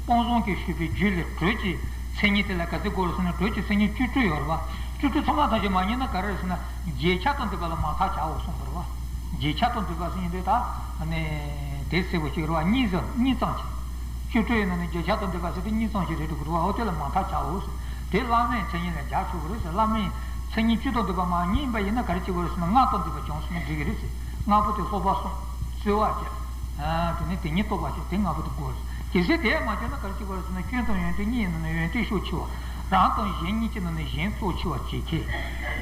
དཔང་བཟང་གིས་ཞུས་པའི་རྒྱུད་ལས་གྲོས་ཀྱི་མཚན་ཉིད་དེ་ལ་ག་ཚོད་དགོས་རེད་ཟེར་ན། གྲོས་ཀྱི་མཚན་ཉིད་བཅུ་དྲུག་ཡོད་རེད་བ། བཅུ་དྲུག་ཚང་མ་ཐམས་ཅད་མ་རྙེད་ན་ག་རེ་རེད་ཟེར་ན། རྗེས་ཁྱབ་དང་ལྡན་པ་ལ་མ་ཐག་བྱའོ་གསུངས་པ་རེད་བ། རྗེས་ཁྱབ་དང་ལྡན་པ་ཟེར་མཁན་དེ་ད་ནི་དེ་གསལ་པོ་ཅིག་རེད་བ། གཉིས་ཙམ་གཉིས་ཙམ་ཅིག་བཅུ་དྲུག་ཡིན་ན་ནི་རྗེས་ཁྱབ་དང་ལྡན་པ་ཟེར་དེ་གཉིས་ཙམ་ཞིག་རེད་འགྲོ་གི་རེད་བ། འོ་དེ་ལ་མ་ཐག་བྱའོ་ཟེར། དེ་བླ་མའི་མཚན་ཉིད་ལ་སྦྱར་ཆོག་གི་རེད་ཟེར། བླ་མའི་མཚན་ཉིད་བཅུ་དང་ལྡན་པ་མ་རྙེད་པ་ཡིན་ན་ག་རེ་བྱེད་དགོས་རེད་ཟེར་ན། ལྔ་དང་ལྡན་པ་སྦྱོངས་ཟེར་ན་འགྲིག་གི་རེད་ཟེར། ལྔ་པོ་དེ་སློབ་པ་གསུམ། བརྩི་བ་བྱས། དེ་ནས་དེ་ཉིད་རྟོགས་པ་བྱས། དེ་ལྔ་པོ་དེ་དགོས་ཟེར། གལ་སྲིད་དེ་མ་བྱུང་ན་ག་རེ་བྱེད་དགོས་རེད་ཟེར་ན། སྐྱོན་དང་ཡོན་ཏན་གཉིས་ཡིན་ན་ནི་ཡོན་ཏན་ཕྱོགས་ཆེ་བ། རང་དང་གཞན་གཉིས་ཀྱི་ནང་ནས་གཞན་གཙོ་ཆེ་བ་བྱེད་མཁན།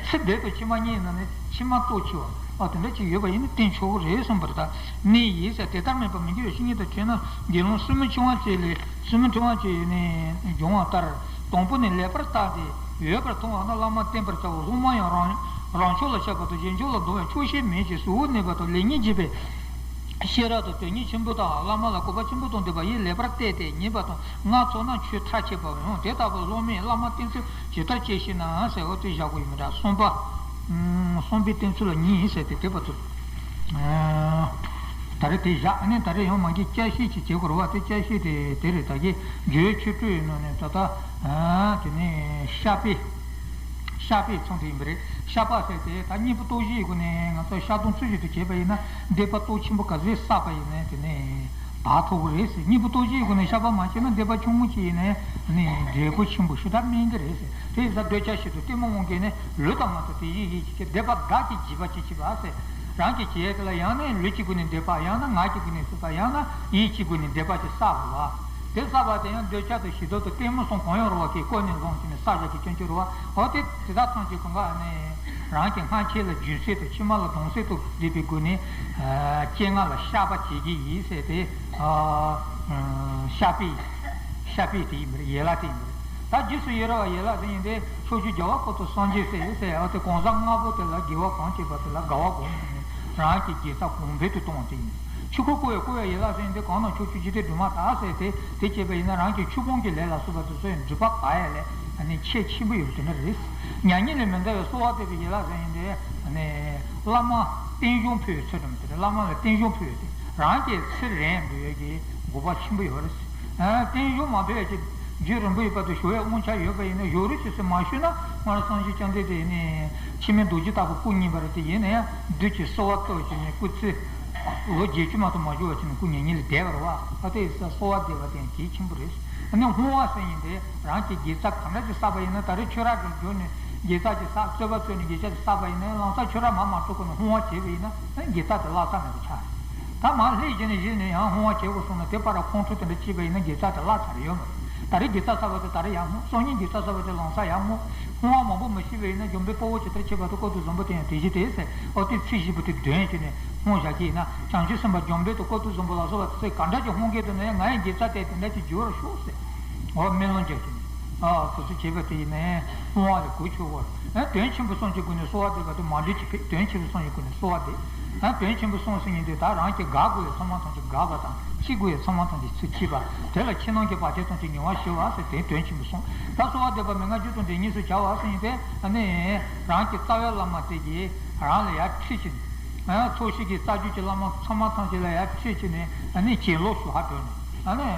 ཚིག་དེ་དང་ཕྱི་མ་གཉིས་ཡིན་ན་ནི་ཕྱི་མ་གཙོ་ཆེ་བ། ཨ་དེ་འདྲ་ཅིག་ཡོད་པ་ཡིན་ན་བརྟེན་ཆོག་གི་རེད་གསུངས་པ་རེད། ད་གནད་ཡིན་ཟེར། དེ་ལྟར་མིན་པ་མི་དགེ་བའི་བཤེས་གཉེན་དང་འཕྲད་ན། དགེ་སློང་སུན་མི་ཕྲེང་བ་ཅན་ལས་སུན་མི་ཕྲེང་བ་ཅན་ནས་འབྱུང་བ་ལྟར། དང་པོ་ནི་ལེགས་པར་བརྟགས་ཏེ་ཡོད་པར་མཐོང་བ་ན་བླ་མ་བསྟེན་པར་བྱའོ། སློབ་མ་ཡང་རང་རང་ཕྱོགས་ལ་ཆགས་པ་དང་། གཞན་ཕྱོགས་ལ་ལྡང་བའི་ཆོག་ཤེས་མེད་ཅིང་གཟུ་བོར་གནས་པ་དང་། ལེགས་ཉེས་འབྱེད་པའི་ཤེས་རབ་དང་དོན་གཉེར་ཆེན་པོ་དང་། བླ་མ་ལ་གུས་པ་ཆེན་པོ་དང་ལྡན་པ་ཡིས་ལེགས་པར་བལྟས་ཏེ་ཉེས་པ་དང་ལྔ་ཚོགས་ན་ཆོས་མཐར་ཕྱིན་པའོ། ཡང་དེ་ལྟ་བུ་སློབ་མས་བླ་མ་བསྟེན་ཚུལ་ཇི་ལྟར་དཔྱད་ཤེས་ན་ཟེར། འོ་དེ་བཞག་དགོས་ཡོད་མི་འདྲ། གསུམ་པ། གསུམ་པའི་བསྟེན་ཚུལ་ལ་གཉིས་ཟེར་ཏེ་དེ་བར་དུ། ད་རེས་དེ་བཞག་ནས་ད་རེས་ཡང་མ་གི་དཔྱད་ཤེས་ཅིག་བྱེད་དགོས་རེད་བ། དེ་དཔྱད་ཤེས་དེ་དེ་རེད། ད་གི་རྒྱུད་ཆོས་སྤྲོས་ཡིན་ནོ་ནས་ད་ལྟ་དེ་ནས་བཤགས་པའི། བཤགས་པའི་ཚོགས་དེ་ཡིན་པ་རེད། བཤགས་པ་ཟེར་དེ་ད་གཉེན་པོ་སྟོབས་བཞིའི་སྒོ་ནས་ང་ཚོ་བཤགས་སྡོམ་ཚུལ་བཞིན་དུ་བྱས་པ་ཡིན་ན་འདོད་པ་སྟོབས་ཆེན་པོ་ག་ཚོད་བསགས་པ་ཡིན་ནའི་དེ་ནས་བར་ཐོགས་ཀྱི་རེད་ཟེར། གཉེན་པོ་སྟོབས་བཞིའི་སྒོ་ནས་བཤགས་པ་མ་བྱས་ན་འདོད་པ་ཆུང་ངུ་ཅིག་ཡིན་ནའི་ནི་འབྲས་བུ་ཆེན་པོ་ཞེ་དྲག་སྨིན་གྱི་རེད་ཟེར། དེ་ཡིན་ཙང་འདོད་ཆགས་ཞེ་སྡང་གཏི་མུག་དབང་གིས་ནི་ལུས་དང་ངག་དང་དེ་བཞིན་གཤེགས་པའི་འདོད་པ་དག་གི་བྱེད་པ་ཅིག་བྱེད་པ་ཟེར། རང་གི་བྱེད་ཡས་དེ་ལ་ཡང་ན་ལུས་ཀྱི་སྒོ་ནས་འདོད་པ། ཡང་ན་ངག་གི་སྒོ་ནས་བྱེད་པ། ཡང་ན་ཡིད་ཀྱི་སྒོ་ནས་འདོད་པ་ཅིག་བསགས་པ་བ། དེ་བསགས་པ་དེ་ཡང་འདོད་ཆགས་དང་ཞེ་སྡང་དང་གཏི་མུག་གསུམ་གང་ཡང་རུང་བ་གིས་ཀུན་ནས་བཟུང་བྱས་ནས་བསགས་བཞག་གི་སྐྱོན་ཅིག་རེད་བ། འོ་དེ་དེ་དག་ཐམས་ཅད་གང་ག་ནི་རང་གི་སྔ་ཕྱི་ལ་རྒྱུན་སྲོལ་དང་ཕྱི་མ་ལ་ལྡང་སྲོལ་དང་འབྲེལ་བའི་སྒོ་ནས་སྤྱན་སྔ་ལ་བཤགས་པ་བྱེད་ཀྱི་ཡིན་ཟེར་ཏེ། བཤགས་པའི་བཤགས་པའི་དེ་ཡིན་པ་རེད། ཡན་ལག་དེ་ཡིན་པ་རེད། ད་རྗེས་སུ་ཡི་རང་བ་ཡན་ལག་དེ་ཡིན་ཏེ། ཕྱོགས་བཅུའི་རྒྱལ་བ་སྐུ་ཚང་སངས་རྒྱས་སྲས་ཟེར། འོ་དེ་གང་ཟག་ལྔ་པོ་དེ་ལ་དགེ་བ་གང་བྱས་པ་དེ་ལ་དགའ་བ་སྒོམ་ནས་རང་གི་དགེ་རྩ་གོང་འཕེལ་དུ་གཏོང་བ་དེ་ཡིན། ཆོས་འཁོར་བསྐོར་བའི་བསྐོར་བའི་ཡན་ལག་ཟེར་ཡིན་དུས་གང་ན་ཕྱོགས་བཅུའི་འཇིག་རྟེན་སྒྲོན་མ་དག་ཟེར་ཏེ། དེ་བྱས་པ་ཡིན་ན་རང་གི་ཆོས་སྤོང་གི་ལས་ལ་སོགས་པ་དེ་ཚོའི་སྒྲིབ་པ་དག་ཡ་ལས་ཨ་ནི་ཁྱད་ཆེན་པོ་ཡོད་པ་དེ་འདྲ་རེད། མྱ་ངན་ལས་མི་འདའ་བའི་གསོལ་བ་འདེབས་པའི་ཡན་ལག་ཟེར་ཡིན་དུས་ཨ་ནི་བླ་མ་རྟེན་གཞུང་ཕུལ་བའི་ཚུལ་དུ་མི་དེ་རེད། བླ་མ་ལ་རྟེན་གཞུང་ཕུལ་བའི་དེ་རང་གི་ཚེ་རིང་འགྲོ་ཡ་གི་དགོས་པ་ཆེན་པོ་ཡོད་རེད། ཨ་རྟེན་གཞུང་མ་ཕུལ་ཡ་གི་རྒྱུན་རིང་པོ་ཡོད་པ་དེ་ཞུ་ཡ་དབང་ཆ་ཡོད་པ་ཡིན་ན་ཞུ་རོགས་ཞེས་ཟེར་མ་ཞུས་ན། སྔར་སངས་རྒྱས་བཅོམ་ལྡན་འདས་ནི་འཆི་མེད་རྡོ་རྗེ་ལྟ་བུ་སྐུ་བརྙེས་པ་རེད་དེ། ཡིན་ན་ཡང་བདུད་ཀྱིས་གསོལ་བ་བཏབ་བྱས་ནས་སྐུ་ཚེ་ལོ་བརྒྱད་ཅུ་མ་གཏོགས་མ་བཞུགས་པ་བྱས་ནས་སྐུ་མྱ་ངན་ལས་འདས་པ་རེད་བ། ཨ་དེ་ཡིན་ཙང་གསོལ་བ་འདེབས་པ་དེ་ཡང་གལ་ཆེན་པོ་རེད། ཨ་ནི་བསྔོ་བ་ཟེར་ཡིན་དེ་རང་གི་དགེ་རྩ་གང་འདྲ་ཅིག་བསགས་པ་ཡིན་ན། ད་རེས་ཁྱོད་རང་གི་འགྱོ་ནས་དགེ་རྩ་ཅིག་བསགས། རྩོད་པ་རྩོད་ནས་དགེ་རྩ་ཅིག་བསགས་པ་ཡིན་ན། ལམ་སང་ཁྱོད་རང་མར་མ་འགྲོ་གོང་ནས་བསྔོ་བ་བྱས་པ་ཡིན་ན་དགེ་རྩ་དེ་བརླག་ས་མེད་པ་ཆགས་རེད། ད་མར་ལྷས་བྱས་ནས་བཞེས་ནས་ཡང་བསྔོ་བ་བྱེད་དགོས་སོང་ན། དེ་བར་ཁོང་ཁྲོ་དེ་འདྲ་སྐྱེས་པ་ཡིན་ན་དགེ་རྩ་དེ་བརླག་ཚར་ཡོད་མ་རེད། ད་རེས་དགེ་རྩ་བསགས་པ་དེ་ད་རེས་ཡར་བསྔོ། སང་ཉིན་དགེ་རྩ་བསགས་པ་དེ་ལམ་སང་ཡར་བསྔོ། བསྔོ་བ་མང་པོ་མི་ཤེས་པ་ཡིན་ན་འཇམ་དཔལ་དཔའ་བོས་ཇི་ལྟར་མཁྱེན་པ་དང་། བཀའ་བསྡུ་བཟང་པོ་དེ་ཡང་དེ་བཞིན་ཏེ་ཟེར། ཨོ་དེ་ཚིག་བཞི་པོ་དེ་འདོན་བྱས་ནས་བསྔོ་བཞག་གི་ཡིན་ན། བྱང་ཆུབ་སེམས་དཔའ་འཇམ་དཔལ་དང་བཀའ་བསྡུ་བཟང་པོ་ལ་སོགས་པ་དེ་ཚོས་ག་འདྲ་ཅིག་བསྔོ་གི་འདུག་ན་ཡང་ང་ཡི་དགེ་རྩ་དེ་དེ་འདྲ་ཅིག་འགྱུར་བར་ཤོག་ཟེར། ཨོ་སྨོན་ལམ་རྒྱག་གི་ཡིན། ཨ་དེ་ཚོ་བྱས་པ་དེ་ཡིན་ནའི་བསྔོ་བ་ལས་གོ་ཆོད་བོར། ཨ་དོན་ཆེན་པོ་གསུམ་གྱི་སྒོ་ནས་གསོལ་བ་འདེབས་པ་དེ་མ་འགྲིག་ཅིག་ཕེབས། དོན་ཆེན་པོ་གསུམ་གྱི་སྒོ་ནས་གསོལ་བ་འདེབས། ཨ་དོན་ཆེན་པོ་གསུམ་ཟེར་མཁན་དེ་ད་རང་གི་དགའ་དགོས་ཡ་ཚང་མ་ཐམས་ཅད་དགའ་བ་དང་། སྐྱིད་དགོས་ཡ་ཚང་མ་ཐམས་ཅད་སྐྱིད་པ། དེ་ལ་ཕྱི་ནང་གི་བར་ཆད་ཐམས་ཅད་ཉེ་བར་ཞི་བ་ཟེར། དེ་དོན་ཆེན་པོ་གསུམ། ད་གསོལ་བ་འདེབས་པ་མན་ངག་བཅུ་དང་འབྲས་གཉིས་སུ་བྱ་བ་ཟེར་མཁན་དེ་ཨ་ནི་རང་གི་རྩ་བའི་བླ་མ་དེ་གིས་རང་ལ་ཡར་ཁྲིད་ཅིང་། ཨ་ཚོགས་ཞིང་གི་རྩ་རྒྱུད་ཀྱི་བླ་མ་ཚང་མ་ཐམས་ཅད་ལ་ཡར་ཁྲིད་ཅིང་ནས་ཨ་ནི་གྱེན་ལོག་ཞུ་ཧ་འགྲོ་ནས། ཨ་ནི།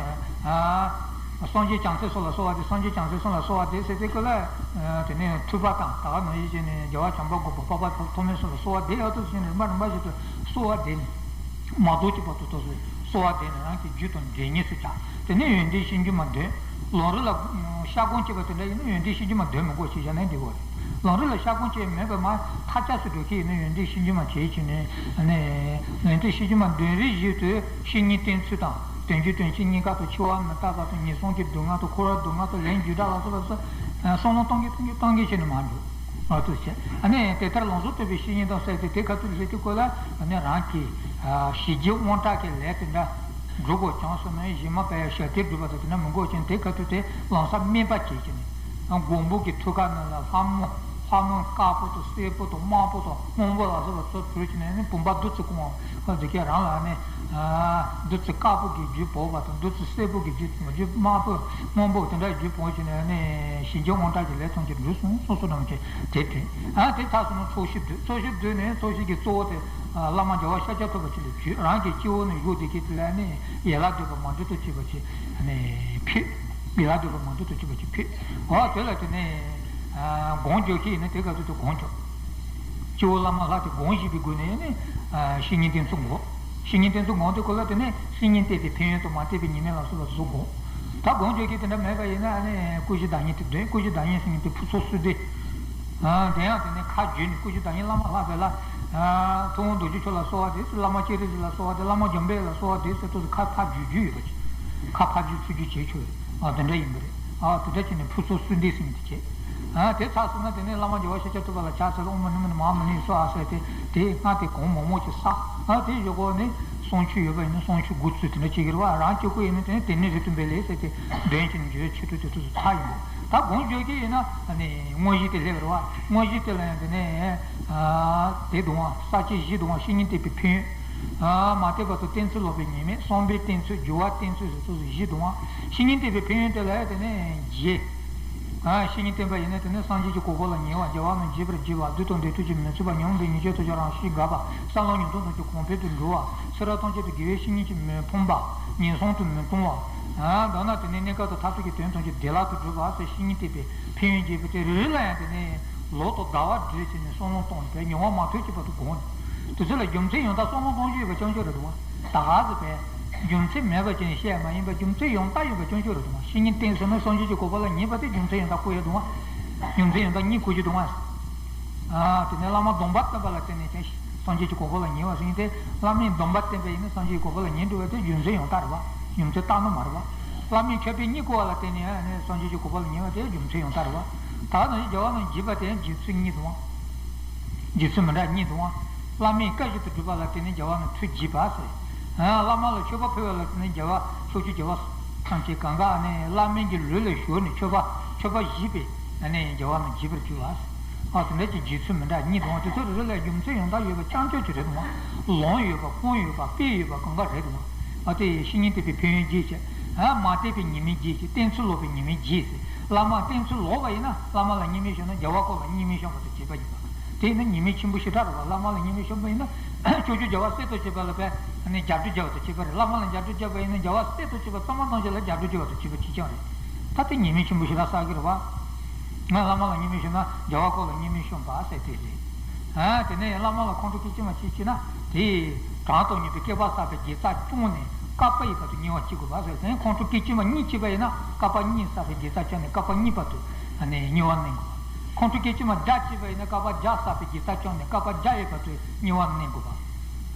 ཨ། སངས་རྒྱས་བྱང་སེམས་གསུམ་ལ་གསོལ་བ་འདེབས། སངས་རྒྱས་བྱང་སེམས་གསུམ་ལ་གསོལ་བ་འདེབས་ཟེར་དེ་ཀོ་ལ། ཨ། དེ་ནས་ཐུབ་པ་དང་ད་ག་ནང་བཞིན་བྱས་ནས་རྒྱལ་བ་བྱམས་པ་མགོན་པོ་འཕགས་པ་ཐོགས་མེད་གསུམ་ལ་གསོལ་བ་འདེབས་ཡག་ཏུ་ཟེར་ནས་རིམ་པ་རིམ་པ་བཞིན་དུ་གསོལ་བ་འདེབས་ནས། མ་རྫོགས་ཀྱི་བར་དུ་ཐོག་སོ་གསོལ་བ་འདེབས་ནས་རང་གི་རྒྱུད་དང་འབྲས་གཉིས་སུ་བྱ། དེ་ནས་ཡོན་ཏན་ཤེས་རྒྱུད་མ་འདོན། ལམ་རིམ་ལ་ཤར་སྒོམ་བྱེད་པ་དེ་འདྲ་ཡིན་ན་ཡོན་ཏན་ཤེས་རྒྱུད་མ་འདོན་མི་དགོས་ཞེས་བྱ་ན་འདི་དགོས་རེད། ལམ་རིམ་ལ་ཤར་སྒོམ་བྱེད་མེད་པར་མར་མཐའ་ཆགས་སུ་འགྲོ་མཁན་ཡིན་ན་ཡོན་ཏན་ཤེས་རྒྱུད་མ་བྱེད་ཀྱི་ནས་ནས་ཡོན་ཏན་ཤེས་རྒྱུད་མ་འདོན་རེས་བཞིན་དུ་བཤེས་གཉེན་བསྟེན་ཚུལ་དང་། དོན་རྒྱུ་དོན་སྤྱི་གཉིས་ཀ་དང་། འཆི་བ་མི་རྟག་པ་དང་། ངན་སོང་གི་སྡུག་བསྔལ་དང་། འཁོར་བའི་སྡུག་བསྔལ་དང་། ལས་རྒྱུ་འབྲས་ལ་སོགས་པ་སོགས་བསམ་བློ་གཏོང་གིན་གཏོང་གིན་གཏོང་གིན་བྱས་ནས་མར་འགྲོ། ཨ་ཐུགས་རྗེ་ཆེ། ཨ་ནི་དེ་ལྟར་ལམ་ཟུར་ཐོབ་པའི་བཤེས་གཉེན་དང་བསྲེས་ཏེ་དེ་ཁ་ཐུག་ལས་དེ་སྐོར་ལ་ཨ་ནི་རང་གི་ཞི་རྒྱས་དབང་དྲག་གི་ལས་དེ་འདྲ་སྒྲུབ་དགོས་ཀྱང་སོ་ནས་གཞན་མ་པའི་ཞབས་བརྟན་སྒྲུབ་པ་དང་དེ་འདྲ་མི་དགོས་ཀྱང་དེ་ཁ་ཐུག་དེ་ལམ་སང་སྨན་པ་བྱེད་ཀྱི་ནས་མགོན་པོ་གི་ཐུགས་ཀ་ནང་ལ་ལྷ་མོ་ལྷ་མོ་དཀར་པོ་དང་སེར་པོ་དང་དམར་པོ་དང་སྔོན་པོ་ལ་སོགས་པ་ཚོ་བྲུས་ཀྱི་ནས་ནི་བུམ་པ་བདུད་རྩི་བཀང་བ་འདི་གས་རང་ལ་ནི། བདུད་རྩི་དཀར་པོ་གི་རྒྱུད་ཕོག་པ་དང་། བདུད་རྩི་སེར་པོ་གི་རྒྱུད་རྒྱུད་དམར་པོ་སྔོན་པོ་དེ་འདྲ་རྒྱུད་ཕོག་བྱས་ནས་ནི་ཞི་རྒྱས་དབང་དྲག་གི་ལས་ཐམས་ཅད་འགྲུབ་སོང་སོང་སོང་ནམ་མཁའི་དེ་དེ། ཨ་དེ་ཚར་སོང་ན་ཚོགས་ཞིང་བསྡུས། ཚོགས་ཞིང་བསྡུས་ནས་ཚོགས་ཞིང་གི་གཙོ་བོ་དེ་བླ་མ་རྒྱལ་བ་ཤཱཀྱ་ཐུབ་པ་ཅིག་ལ་བྱོས། རང་གི་སྤྱི་བོ་ནས་བཞུགས་བསྡད་མཁན་དེ་ལ་ནི་ཡན་ལག་བསྡུས་པ་མ་འདྲེས་པ་བྱས་པ་ཅིག་ནི་ཕུལ། ཡན་ལག་བསྡུས་པ་མ་འདྲེས་པ་བྱས་པ་ཅིག་ཕུལ། འོ་དེ་ལ་དེ་ནས་སྒོམ་རྒྱག་མཁན་ཡིན་ན་དེ་ག་ཚོད་དུ་སྒོམ་རྒྱག་སྤྱི་བོ་བླ་མ་ལྷ་དེ་སྒོམ་བཞིན་པའི་སྒོ་ནས་ནི་བཤེས་གཉེན་བསྟེན་ཚུལ་སྒོམ། བཤེས་གཉེན་བསྟེན་ཚུལ་སྒོམ་དེ་སྐོར་ལ་དེ་ནས་བཤེས་གཉེན་བསྟེན་པའི་ཕན་ཡོན་དང་མ་བསྟེན་པའི་ཉེས་དམིགས་ལ་སོགས་པ་སོགས་སྒོམ། ད་སྒོམ་རྒྱག་མཁན་དེ་འདྲ་མེད་པ་ཡིན་ན་ནི་སྐུ་བཞི་བདག་ཉིད་དེ་འདོན། སྐུ་བཞི་བདག་ཉིད་ཟེར་མཁན་དེ་ཕུན་ཚོགས་བསོད་བདེ། དེ་ཡང་དེ་ནས་ཁ་བརྒྱུད་ནས་སྐུ་བཞི་བདག་ཉིད་བླ་མ་ལྷག་པའི་ལ། ཐུབ་དབང་རྡོ་རྗེ་མཆོག་ལ་གསོལ་བ་འདེབས་ཟེར། བླ་མ་སྤྱན་རས་གཟིགས་ལ་གསོལ་བ་འདེབས། བླ་མ་འཇམ་དཔལ་ལ་གསོལ་བ་འདེབས་ཟེར་དུས་ཁ་ཕར་བརྒྱུད་རྒྱུ་ཡོད་པ་ཅིག་ཁ་ཕར་བརྒྱུད་ཚུར་བརྒྱུད་བྱེད་ཆོག་ཡོད། ཨ་དེ་འདྲ་ཡིན་པ་རེད། ཨ་དེ་འདྲ་བྱས་ནས་ཕུན་ཚོགས་བསོད་བདེ་ཟེར་མཁན་དེ་བྱས། ཨ་དེ་ཚར་སོང་ན་དེ་ནས་བླ་མ་རྒྱལ་བ་ཤཱཀྱ་ཐུབ་པ་ལ་ཕྱག་འཚལ་ལོ། ཨོཾ་མ་ཎི་མ་ཎི་མ་ཧཱ་མ་ཎི་ཡེ་སྭཱ་ཧཱ་ཟེར་ཏེ་དེ་སྔ་དེ་གོང་མོག་མོག་ཅིག་བསགས། ཨ་དེ་བཞག་གོ་ནས་གསང་ཆོས་ཡོད་པ་ཡིན་ན་གསང་ཆོས་འགོ་ཚུགས་དེ་འདྲ་བྱེད་ཀྱི་རེད་བ། རང་གཅིག་པུ་ཡིན་ན་དེ་ནས་དེ་ནས་རིགས་མཐུན་པའི་ལས་ཟེར་ཏེ་འདོན་བྱས་ནས་འཇུག་ཆེད་དུ་དེ་ཚོ་ཚར་ཡིན་པ། ད་སྒོམ་བརྒྱབ་ཀྱི་ཡིན་ན་ཨ་ནི་དངོས་གཞི་དེ་སླེབས་རེད་བ། དངོས་གཞི་དེ་ལ་ཡང་དེ་ནས་ཨ་དེ་དང་བ། ས་བཅད་བཞི་དང་བ། བཤེས་གཉེན་བསྟེན་པའི་ཕན་ཡོན། ཨ་མ་བསྟེན་པ་དང་བསྟེན་ཚུལ། ལོག་པའི་ཉེས་དམིགས། བསམ་པས་བསྟེན་ཚུལ། སྦྱོར་བ་བསྟེན་ཚུལ་ཟེར་ཚུལ་བཞི་དང་བ། བཤེས་གཉེན་བསྟེན་པའི་ཕན་ཡོན་དེ་ལ་ཡང་དེ་ནས་རྗེས། ཨ་བཤེས་གཉེན་བསྟེན་པ་ཡིན་ན་དེ་ནས་སངས་རྒྱས་ཀྱི་གོ་འཕང་ལ་ཉེ་བ། རྒྱལ་བ་རྣམས་མཇལ་བར་བགྱིད་པ། བདུད་དང་འདོད་ཐོབ་ཀྱིས་མི་ཚུགས་པ། ཉོན་མོངས་པའི་ཉེས་སྤྱོད་དང་བཅས་རང་གཤིས་འགག་པ། སྲ་ལམ་ཉུང་གཏོང་ཐམས་ཅད་གོང་འཕེལ་དུ་འགྲོ་བ། ཚེ་རབས་ཐམས་ཅད་དུ་དགེ་བའི་བཤེས་གཉེན་གྱིས་མི་ཕམ་པ། ངན་སོང་དུ་མི་ལྟུང་བ། ཨ་མདོར་ན་དེ་ནས་གནས་སྐབས་དང་མཐར་ཐུག་གི་དོན་ཐམས་ཅད་བདེ་བླག་ཏུ་འགྲུབ་པ་ཟེར། བཤེས་གཉེན་བསྟེན་པའི་ཕན་ཡོན་རྒྱས་པ་དེ་རེ་རེ་ལ་ཡང་དེ་ནས་ལོ་དང་ཟླ་བ་བགྲོད་བྱས་ནས་བསམ་བློ་གཏོང་བའི་མྱོང་བ་མ་ཐོན་གྱི་བར་དུ་སྒོམ། དེ་ཚོ་ལ་རྒྱུ་མཚན་ཡང་དག་བསམ་བློ་གཏོང་རྒྱུ་ཡོད་པ་རྐྱང་རྐྱང་རེད་འདུག་བ། ད་ག་ཟེར་བས། རྒྱུ་མཚན་མེད་པ་ཅན་བཤད་མ་ཡིན་པ་རྒྱུ་མཚན་ཡང་དག་ཡོད་པ་རྐྱང་རྐྱང་རེད་འདུག་བ། བཤེས་གཉེན་བསྟེན་ཟེར་ན་སངས་རྒྱས་ཀྱི་གོ་འཕང་ལ་ཉེ་བ་དེ་རྒྱུ་མཚན་ཡང་དག་དགོས་ཡ་འདུག་བ། རྒྱུ་མཚན་ཡང་དག་རྙེད་དགོས་ཀྱི་འདུག་བ། ཨ་དེ་ནས་བླ་མ་སྡོམ་པ་བསྟེན་པ་ལ་བརྟེན་ནས་ཀྱང་སངས་རྒྱས་ཀྱི་གོ་འཕང་ལ་ཉེ་བ་ཟེར་མཁན་དེ། བླ་མས་སྡོམ་པ་བསྟེན་པ་ཡིན་ན་སངས་རྒྱས་ཀྱི་གོ་འཕང་ལ་ཉེ་འགྲོ་བ་དེ་རྒྱུ་མཚན་ཡང་དག་རེད་བ། རྒྱུ་མཚན་རྟག་ནོར་མ་རེད་བ། བླ་མས་མཆོད་པས་བསྙེན་བཀུར་བ་ལ་བརྟེན་ནས་ཨ་ནི་སངས་རྒྱས་ཀྱི་གོ་འཕང་ལ་ཉེ་བ་དེ་རྒྱུ་མཚན་ཡང་དག་རེད་བ། ད་ནི་རྒྱལ་བ་རྣམས་མཇལ་བར་དེ་ཡང་བགྱིད་ཚུལ་གཉིས་དང་། བགྱིད་ཚུལ་མི་འདྲ་གཉིས་དང་། བླ་མའི་བཀའ་བཞིན་དུ་སྒྲུབ་པ་ལ་བརྟེན་ནས་རྒྱལ་བ་རྣམས་ཐུགས་དགྱེས་པ་ཟེར། ཨ་བླ་མ་ལ་མཆོད་པ་ཕུལ་བ་ལ་བརྟེན་ནས་རྒྱལ་བ་ཕྱོགས་བཅུའི་རྒྱལ་བ་ཐམས་ཅད་གང་ག་ཨ་ནི་བླ་མའི་གི་ལུས་ལ་ཞུགས་ནས་མཆོད་པ་མཆོད་པ་བཞེས་པས་ཨ་ནི་རྒྱལ་བ་རྣམས་དགྱེས་པར་གྱུར་པ་ཟེར། ཨ་དེ་འདྲ་ཅིག་བརྗོད་ཚུལ་མི་འདྲ་གཉིས་འདུག་དེ་ཚོ་རེ་རེ་ལ་རྒྱུ་མཚན་ཡང་དག་ཡོད་པ་རྐྱང་ཅོ་ཅིག་རེད་འདུག་ལོང་ཡོད་པ་ཁུངས་ཡོད་པ་དཔེ་ཡོད་པ་གང་ག་རེད་འདུག་ཨ་དེ་བཤེས་གཉེན་དད་པའི་ཕན་ཡོན་རྒྱས་བྱས། ཨ་མ་དད་པའི་ཉེས་དམིགས་རྒྱས་བྱས། བསྟེན་ཚུལ་ལོག་པའི་ཉེས་དམིགས་རྒྱས་ཟེར། བླ་མ་བསྟེན་ཚུལ་ལོག་པ་ཡིན་ན། བླ་མ་ལ་བརྙས་སྨོད་ཤོར་ན་རྒྱལ་བ་ཁོ་ལ་བརྙས་སྨོད་ཤོར་བ་དང་བཅས་པ་ཡིན་པ། དེ་ཡིན་ན་ཉེས་དམིགས་ཆེན་པོ་ཞེ་དྲག་རེད་བ། བླ་མ་ལ་བརྙས་སྨོད་ཤོར་བ་ཡིན་ན། ཅོ་ཅོ་རྒྱལ་བ་སྲས་དང་བཅས་པ་ལ་བས་ནས་རྒྱབ་སྐྱོར་བརྒྱབ་པ་དང་བཅས་པ་རེད། བླ་མ་ལ་རྒྱབ་སྐྱོར་བརྒྱབ་པ་ཡིན་ན་རྒྱལ་བ་སྲས་དང་བཅས་པ་ཚང་མ་ཐམས་ཅད་ལ་རྒྱབ་སྐྱོར་བརྒྱབ་པ་དང་བཅས་པ་གཅིག་རྐྱང་རེད། ད་དེ་ཉེས་དམིགས་ཆེན་པོ་ཞེ་དྲག་བསགས་ཀྱི་རེད་བ། ང་བླ་མ་ལ་བརྙས་སྨོད་ཤོར་ན་རྒྱལ་བ་ཁོ་ལ་བརྙས་སྨོད་ཤོར་བ་ཟེར་དེ་རེད། ཨ་དེ་ནས་བླ་མ་ལ་ཁོང་ཁྲོ་སྐད་ཅིག་མ་བྱེད་ཅེ་ན། དེ་གྲངས་དང་མཉམ་པའི་བསྐལ་པ་བསགས་པའི་དགེ་རྩ་བསྐྱངས་ནས་བསྐལ་པ་ཡི་བར་དུ་ཉེ་བར་སྐྱེ་དགོས་པ་ཟེར། དེ་ཁོང་ཁྲོ་སྐད་ཅིག་མ་གཉིས་བྱས་པ་ཡིན་ན་བསྐལ་པ་གཉིས་བསགས་པའི་དགེ་རྩ་བསྐྱངས་ནས་བསྐལ་པ་གཉིས་བར་དུ་ཉེ་བར་གནས་དགོས་པ། ཁོང་ཁྲོ་སྐད་ཅིག་མ་བརྒྱ་བྱས་པ་ཡིན་ན་བསྐལ་པ་བརྒྱ་བསགས་པའི་དགེ་རྩ་བསྐྱངས་ནས་བསྐལ་པ་བརྒྱ་ཡི་བར་དུ་ཉེ་བར་གནས་དགོས་པ།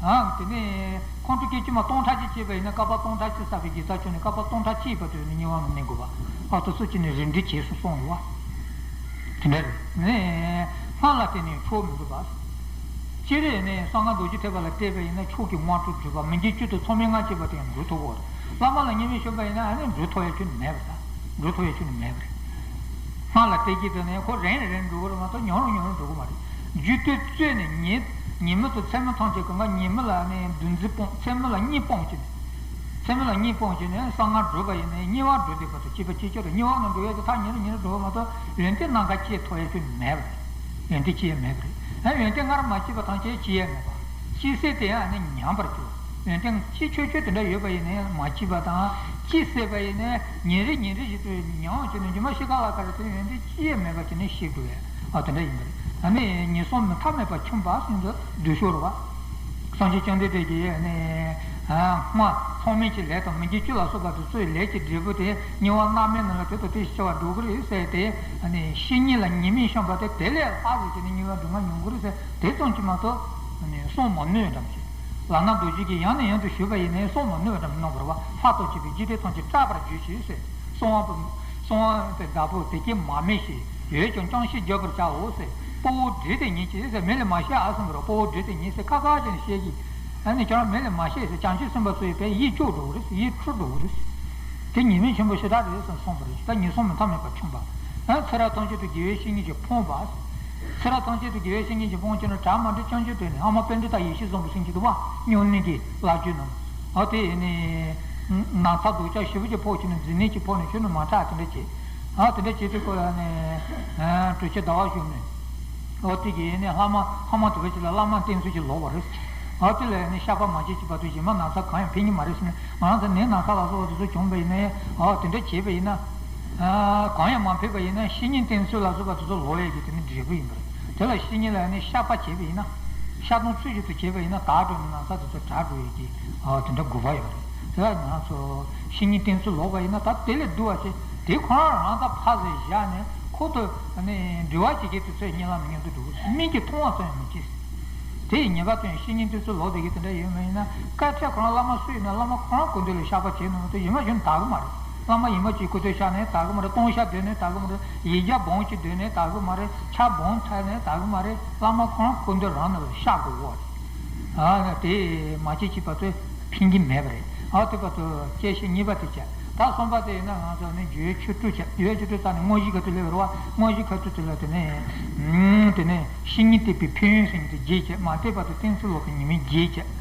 ཨང་། དེ་ནས་ཁོང་ཁྲོ་སྐད་ཅིག་མ་སྟོང་ཕྲག་གཅིག་བྱས་པ་ཡིན་ན་བསྐལ་པ་སྟོང་ཕྲག་གཅིག་བསགས་པའི་དགེ་རྩ་བསྐྱངས་ནས་བསྐལ་པ་སྟོང་ཕྲག་གཅིག་བར་དུ་ནི་ཉེ་བར་གནས་དགོས་པ། ཨ་ཏོ་སུ་གཅིག་ནི་རེ་འདུན་བྱས་སུ་སོང་ཡོད་བ། དེ་འདྲ་རེད། ནས་སྔགས་ལ་བརྟེན་ནས་མཆོག་མི་འགྲུབ་པ། སྤྱིར་ནས་གསང་སྔགས་རྡོ་རྗེ་ཐེག་པ་ལ་བལྟས་པ་ཡིན་ན་མཆོག་གི་དངོས་གྲུབ་སྒྲུབ་པ་མི་འཇིགས་བཅུད་དུ་མཚོ་སྨན་ལྔ་བཅས་པ་དེ་ཡང་འགྲུབ་ཐུབ་ཀྱི་རེད། བླ་མ་ལ་བརྙས་སྨོད་ཤོར་བ་ཡིན་ན་ཨ་ནི་འགྲུབ་ཐུབ་ཡ་ཁྱོན་ནས་མེད་པ་རེད། འགྲུབ་ཐུབ་ཡ་ཁྱོན་ནས་མེད་པ་རེད། སྔགས་ལ་བལྟས་ཀྱི་དེ་ནས་ཁོ་རན་རན་འགྲོ་གི་རེད་མ་གཏོགས་ཉུང་རུ་ཉུང་རུ་འགྲོ་གི་མ་རེད། རྒྱུ་དུས་གཙོས་ནས་ཉེ་ཉེ་མི་དང་མཚན་མོ་ཐམས་ཅད་གང་ག་ཉེ་མི་ལ་ནི་འདུ་འཛི་སྤོང་། མཚན་མོ་ལ་གཉིད་སྤོང་བྱས་ནས། མཚན་མོ་ལ་གཉིད་སྤོང་བྱས་ནས་གསང་སྔགས་བསྒྲུབས་པ་ཡིན་ནའི་ཉེ་བར་འགྲོ་བསྡད་པ་དང་བཅས་པ་སྐྱེ་ཆོག་རེད། ཉེ་བར་ནི་འགྲོ་ཡ་དེ་ཐག་ཉེ་རུ་ཉེ་རུ་འགྲོ་བ་མ་གཏོགས་ཡོན་ཏན་སྣ་འགའ་སྐྱེ་ཐུབ་ཡ་ཁྱོན་ནས་མེད་པ་རེད། ཡོན་ཏན་སྐྱེ་ཡ་མེད་པ་རེད། ཨ་ཡོན་ཏན་སྔར་མ་སྐྱེས་པ་ཐམས་ཅད་སྐྱེ་ཡ་མེད་པ། སྐྱེས་ཚད་དེ་ཡང་ནི་ཉམས་པར་འགྱུར། ཡོན་ཏན་སྐྱེས་ཆོག་ཆོག་དེ་འདྲ་ཡོད་པ་ཡིན་ནའི་མ་སྐྱེས་པ་དང་སྐྱེས་ཚད་པ་ཡིན་ནའི་ཉིན་རེ་ཉིན་རེ་བཞིན་དུ་ཉམས་བྱས་ནས་རྗེས་མ་ཤི་ཁ་ལ་ཁ་རེ་དེ་ཡོན་ཏན་སྐྱེ་ཡ་མེད་པ་བྱས་ནས་ཤི་འགྲོ་ཡ། ཨ་དེ་འདྲ་ཡིན་པ་རེད། ཨ་ནི་ངན་སོང་མི་མཐའ་མེད་པ་འཁྱོམས་པ་ཟེར་དུ་སྡུག་ཤོས་རེད་བ། སངས་རྒྱས་བཅོམ་ལྡན་འདས་ཀྱིས་ནི། ཨ་སྔགས་ཐོགས་མེད་ཀྱི་ལས་དང་མི་དགེ་བཅུ་ལ་སོགས་པ་དེ་ཚོའི་ལས་ཀྱི་འབྲས་བུ་དེ་དམྱལ་བ་མནར་མེད་ནང་ལ་དེ་དང་དེ་བཞིན་འཆི་བར་འགྲོ་གི་རེད་ཟེར་ཏེ། ཨ་ནི་བཤེས་གཉེན་ལ་ཉེས་དམིགས་བཤམས་པ་དེ་དེ་ལས་ལྷག་ཟེར་གྱི་ནི་དམྱལ་བ་འགྲོ་མ་མྱོང་གི་རེད་ཟེར་དེ་ཙམ་གྱིས་མ་གཏོགས། ཨ་ནི་གསུང་མ་ནུས་འགྲམ་གྱི། ལག་ན་རྡོ་རྗེ་གིས་ཡང་ནས་ཡང་དུ་ཞུས་པ་ཡིན་ནའི་གསུང་མ་ནུས་འགྲམ་གནང་བར་བ་ལྷག་ཏུ་བྱས་པའི་འཇིག་རྟེན་ཐམས་ཅད་སྐྲག་པར་གྱུར་ཅིག་ཟེར། གསང་བ་པོ། གསང་བ་པོའི་བདག་པོ་དེ་སྐད་མ་སྨྲས་ཤིག་ཡོད་ཀྱང་ཅང་ཤེས་བརྗོད་པར་བྱའོ་ཟེར། དཔའ་བོ་བྲིས་ཏེ་ཉོན་ཅིག་ཟེར། མི་ལ་མ་བཤད་ཨ་གསུངས་པར་དཔའ་བོ་བྲིས་ཏེ་ཉོན་ཟེར་ཁ་ཁ་བྱས་ནས་བཤད་ཀྱི། ཨ་ནི་ཁྱོད་རང་མི་ལ་མ་བཤད་ཟེར། བྱང་ཆུབ་སེམས་དཔའ་ཚོ་ཡི་བས་ཡིད་སྐྱོ་འགྲོ་གི་རེད་ཟེར། ཡིད་འཁྲུག་འགྲོ་གི་རེད་ཟེར། དེ་ཉེས་དམིགས་ཆེན་པོ་ཞེ་དྲག་རེད་ཟེར་གསུངས་པ་རེད། ད་ངན་སོང་མི་མཐའ་མེད་པར་འཁྱོམས་པ། ཨ་ཚེ་རབས་ཐམས་ཅད་དུ་དགེ་བའི་བཤེས་གཉེན་གྱིས་ཕོངས་པ། ཚེ་རབས་ཐམས་ཅད་དུ་དགེ་བའི་བཤེས་གཉེན་གྱིས་ཕོངས་ཀྱི་ན་གྲ་མ་འགྲིག་ཅང་ཅང་དོན་ནི་ཨ་མ་པཎྜི་ཏ་ཡེ་ཤེས་བཟང་པོ་ཟེར་གྱི་འདུག་བ། སྨྱུང་གནས་ཀྱི་བླ་བརྒྱུད་རྣམས། ཨ་དེ་ནི། ན་ཚ་སྡུག་ཅག་ཞེ་པོ་ཅིག་ཕོག་བྱས་ནས་འཛིན་ནས་ཅིག་ཕོག་ནས་ཁྱོད་ནི་མ་སྐྲག་དེ་འདྲ་བྱེད། ཨ་དེ་འདྲ་བྱེད་དུས་ཁོ་ལ་ནི། གྲོས་ཆོད་ཟླ་བ་གཞོན་ནུ། ཨོ་དེ་གིས་ནི་ལྷ་མ་ལྷ་མ་དེ་བ་ཅིག་ལ་བླ་མ་བསྟེན་ཚུལ་ཅིག་ལོག་པ་རེད། ཨོ་དེ་ལ་ནི་བཤགས་པ་མ་བྱེད་ཅིག་བར་དུ་གཞན་མ་ན་ཚ་གང་ཡང་ཕན་གྱི་མ་རེད་ཟེར་ནས། ང་རང་ཚོ་ནད་ན་ཚ་ལ་སོགས་པ་དེ་ཚོ་བྱུང་བ་ཡིན་ན་ཡང་ཨོ་དེ་འདྲ་བྱས་པ་ཡིན་ན། གང་ཡང་མ་ཕན་པ་ཡིན་ན་བཤེས་གཉེན་བསྟེན་ཚུལ་ལ་སོགས་པ་དེ་ཚོ་ལོག་ཡས་ཀྱི་དེ་ནི་འབྲས་བུ་ཡིན་པ་རེད། དེ་ལ་བཤེས་གཉེན་ལ་ནི་བཤགས་པ་བྱས་པ་ཡིན་ན། བཤགས་སྡོམ་ཚུལ་བཞིན་དུ་བྱས་པ་ཡིན་ན་དག་འགྲོ་ནས་ན་ཚ་དེ་ཚོ་དྲག་འགྲོ་ཡས་ཀྱི་ཨོ་དེ་འདྲ་དགོས་པ་ཡོད་རེད། དེ་ལ་ང་ཚོ་བཤེས་གཉེན་བསྟེན་ཚུལ་ལོག་པ་ཡིན་ན་ད་དེ་ལས་སྡུག་པ་ཅིག་དེ་ཁོ་རང་རང་ད་ཕར་ཟེར་བཞག་ནས་ཁོ་ཚོ་ནི་འབྲེལ་བ་བྱེད་མཁན་དེ་ཚོའི་གཉེན་ལམ་མཉམ་དུ་འགྲོ་དགོས། མིག་གིས་མཐོང་བ་ཙམ་ཡང་མི་བྱེད། དེ་ཡི་ཉེས་པ་དོན་བཤེས་གཉེན་དེ་ཚོ་ལོག་བསྡད་ཀྱི་དེ་འདྲ་ཡོད་མ་ཡིན་ན་དཀའ་ཚེགས་ཁོ་རང་བླ་མ་སུ་ཡིན་ན་བླ་མ་ཁོ་རང་སྐུ་མདུན་ལ་བཤགས་པ་བྱས་ནས་དེ་ཡིན་མ་ཡིན་དག་གི་མ་རེད། བླ་མ་ཡིན་མ་ཅིག་སྐུ་མདུན་བཤགས་ནས་དག་གི་མ་རེད། སྟོང་བཤགས་འདོན་ནས་དག་གི་མ་རེད། ཡིག་བརྒྱ་སྦོམ་ཅིག་འདོན་ནས་དག་གི་མ་རེད། ཕྱག་སྦོམ་འཚལ་ནས་དག་གི་མ་རེད། བླ་མ་ཁོ་རང་སྐུ་མདུན་རང་ནང་ལ་བཤགས་དགོས་པ་རེད། ཨ་དེ་མ་བྱེད་ཅིག་བར་དུ་ཕན་གྱི་མེད་པ་རེད། ཨ་དེ་བར་དུ་སྐྱེ་ཤི་གཉིས་པ་དེ་བྱས། ད་གསུམ་པ་དེ་ཡིན་ན་ང་ཚོ་ནི་འཇུག་ཡས་ཆོས་དྲུག་བྱས། འཇུག་ཡས་ཆོས་དྲུག་རྩ་ནས་དངོས་གཞི་ཁ་ཐུག་སླེབས་པ་རེད་བ། དངོས་གཞི་ཁ་ཐུག་དེ་ལ་དེ་ནས་དེ་ནས་བཤེས་གཉེན་དད་པའི་ཕན་ཡོན་ཟེར་མཁན་དེ་རྒྱས་བྱས། མ་དད་པ་དང་བསྟེན་ཚུལ་ལོག་པའི་ཉེས་དམིགས་རྒྱས་བྱས།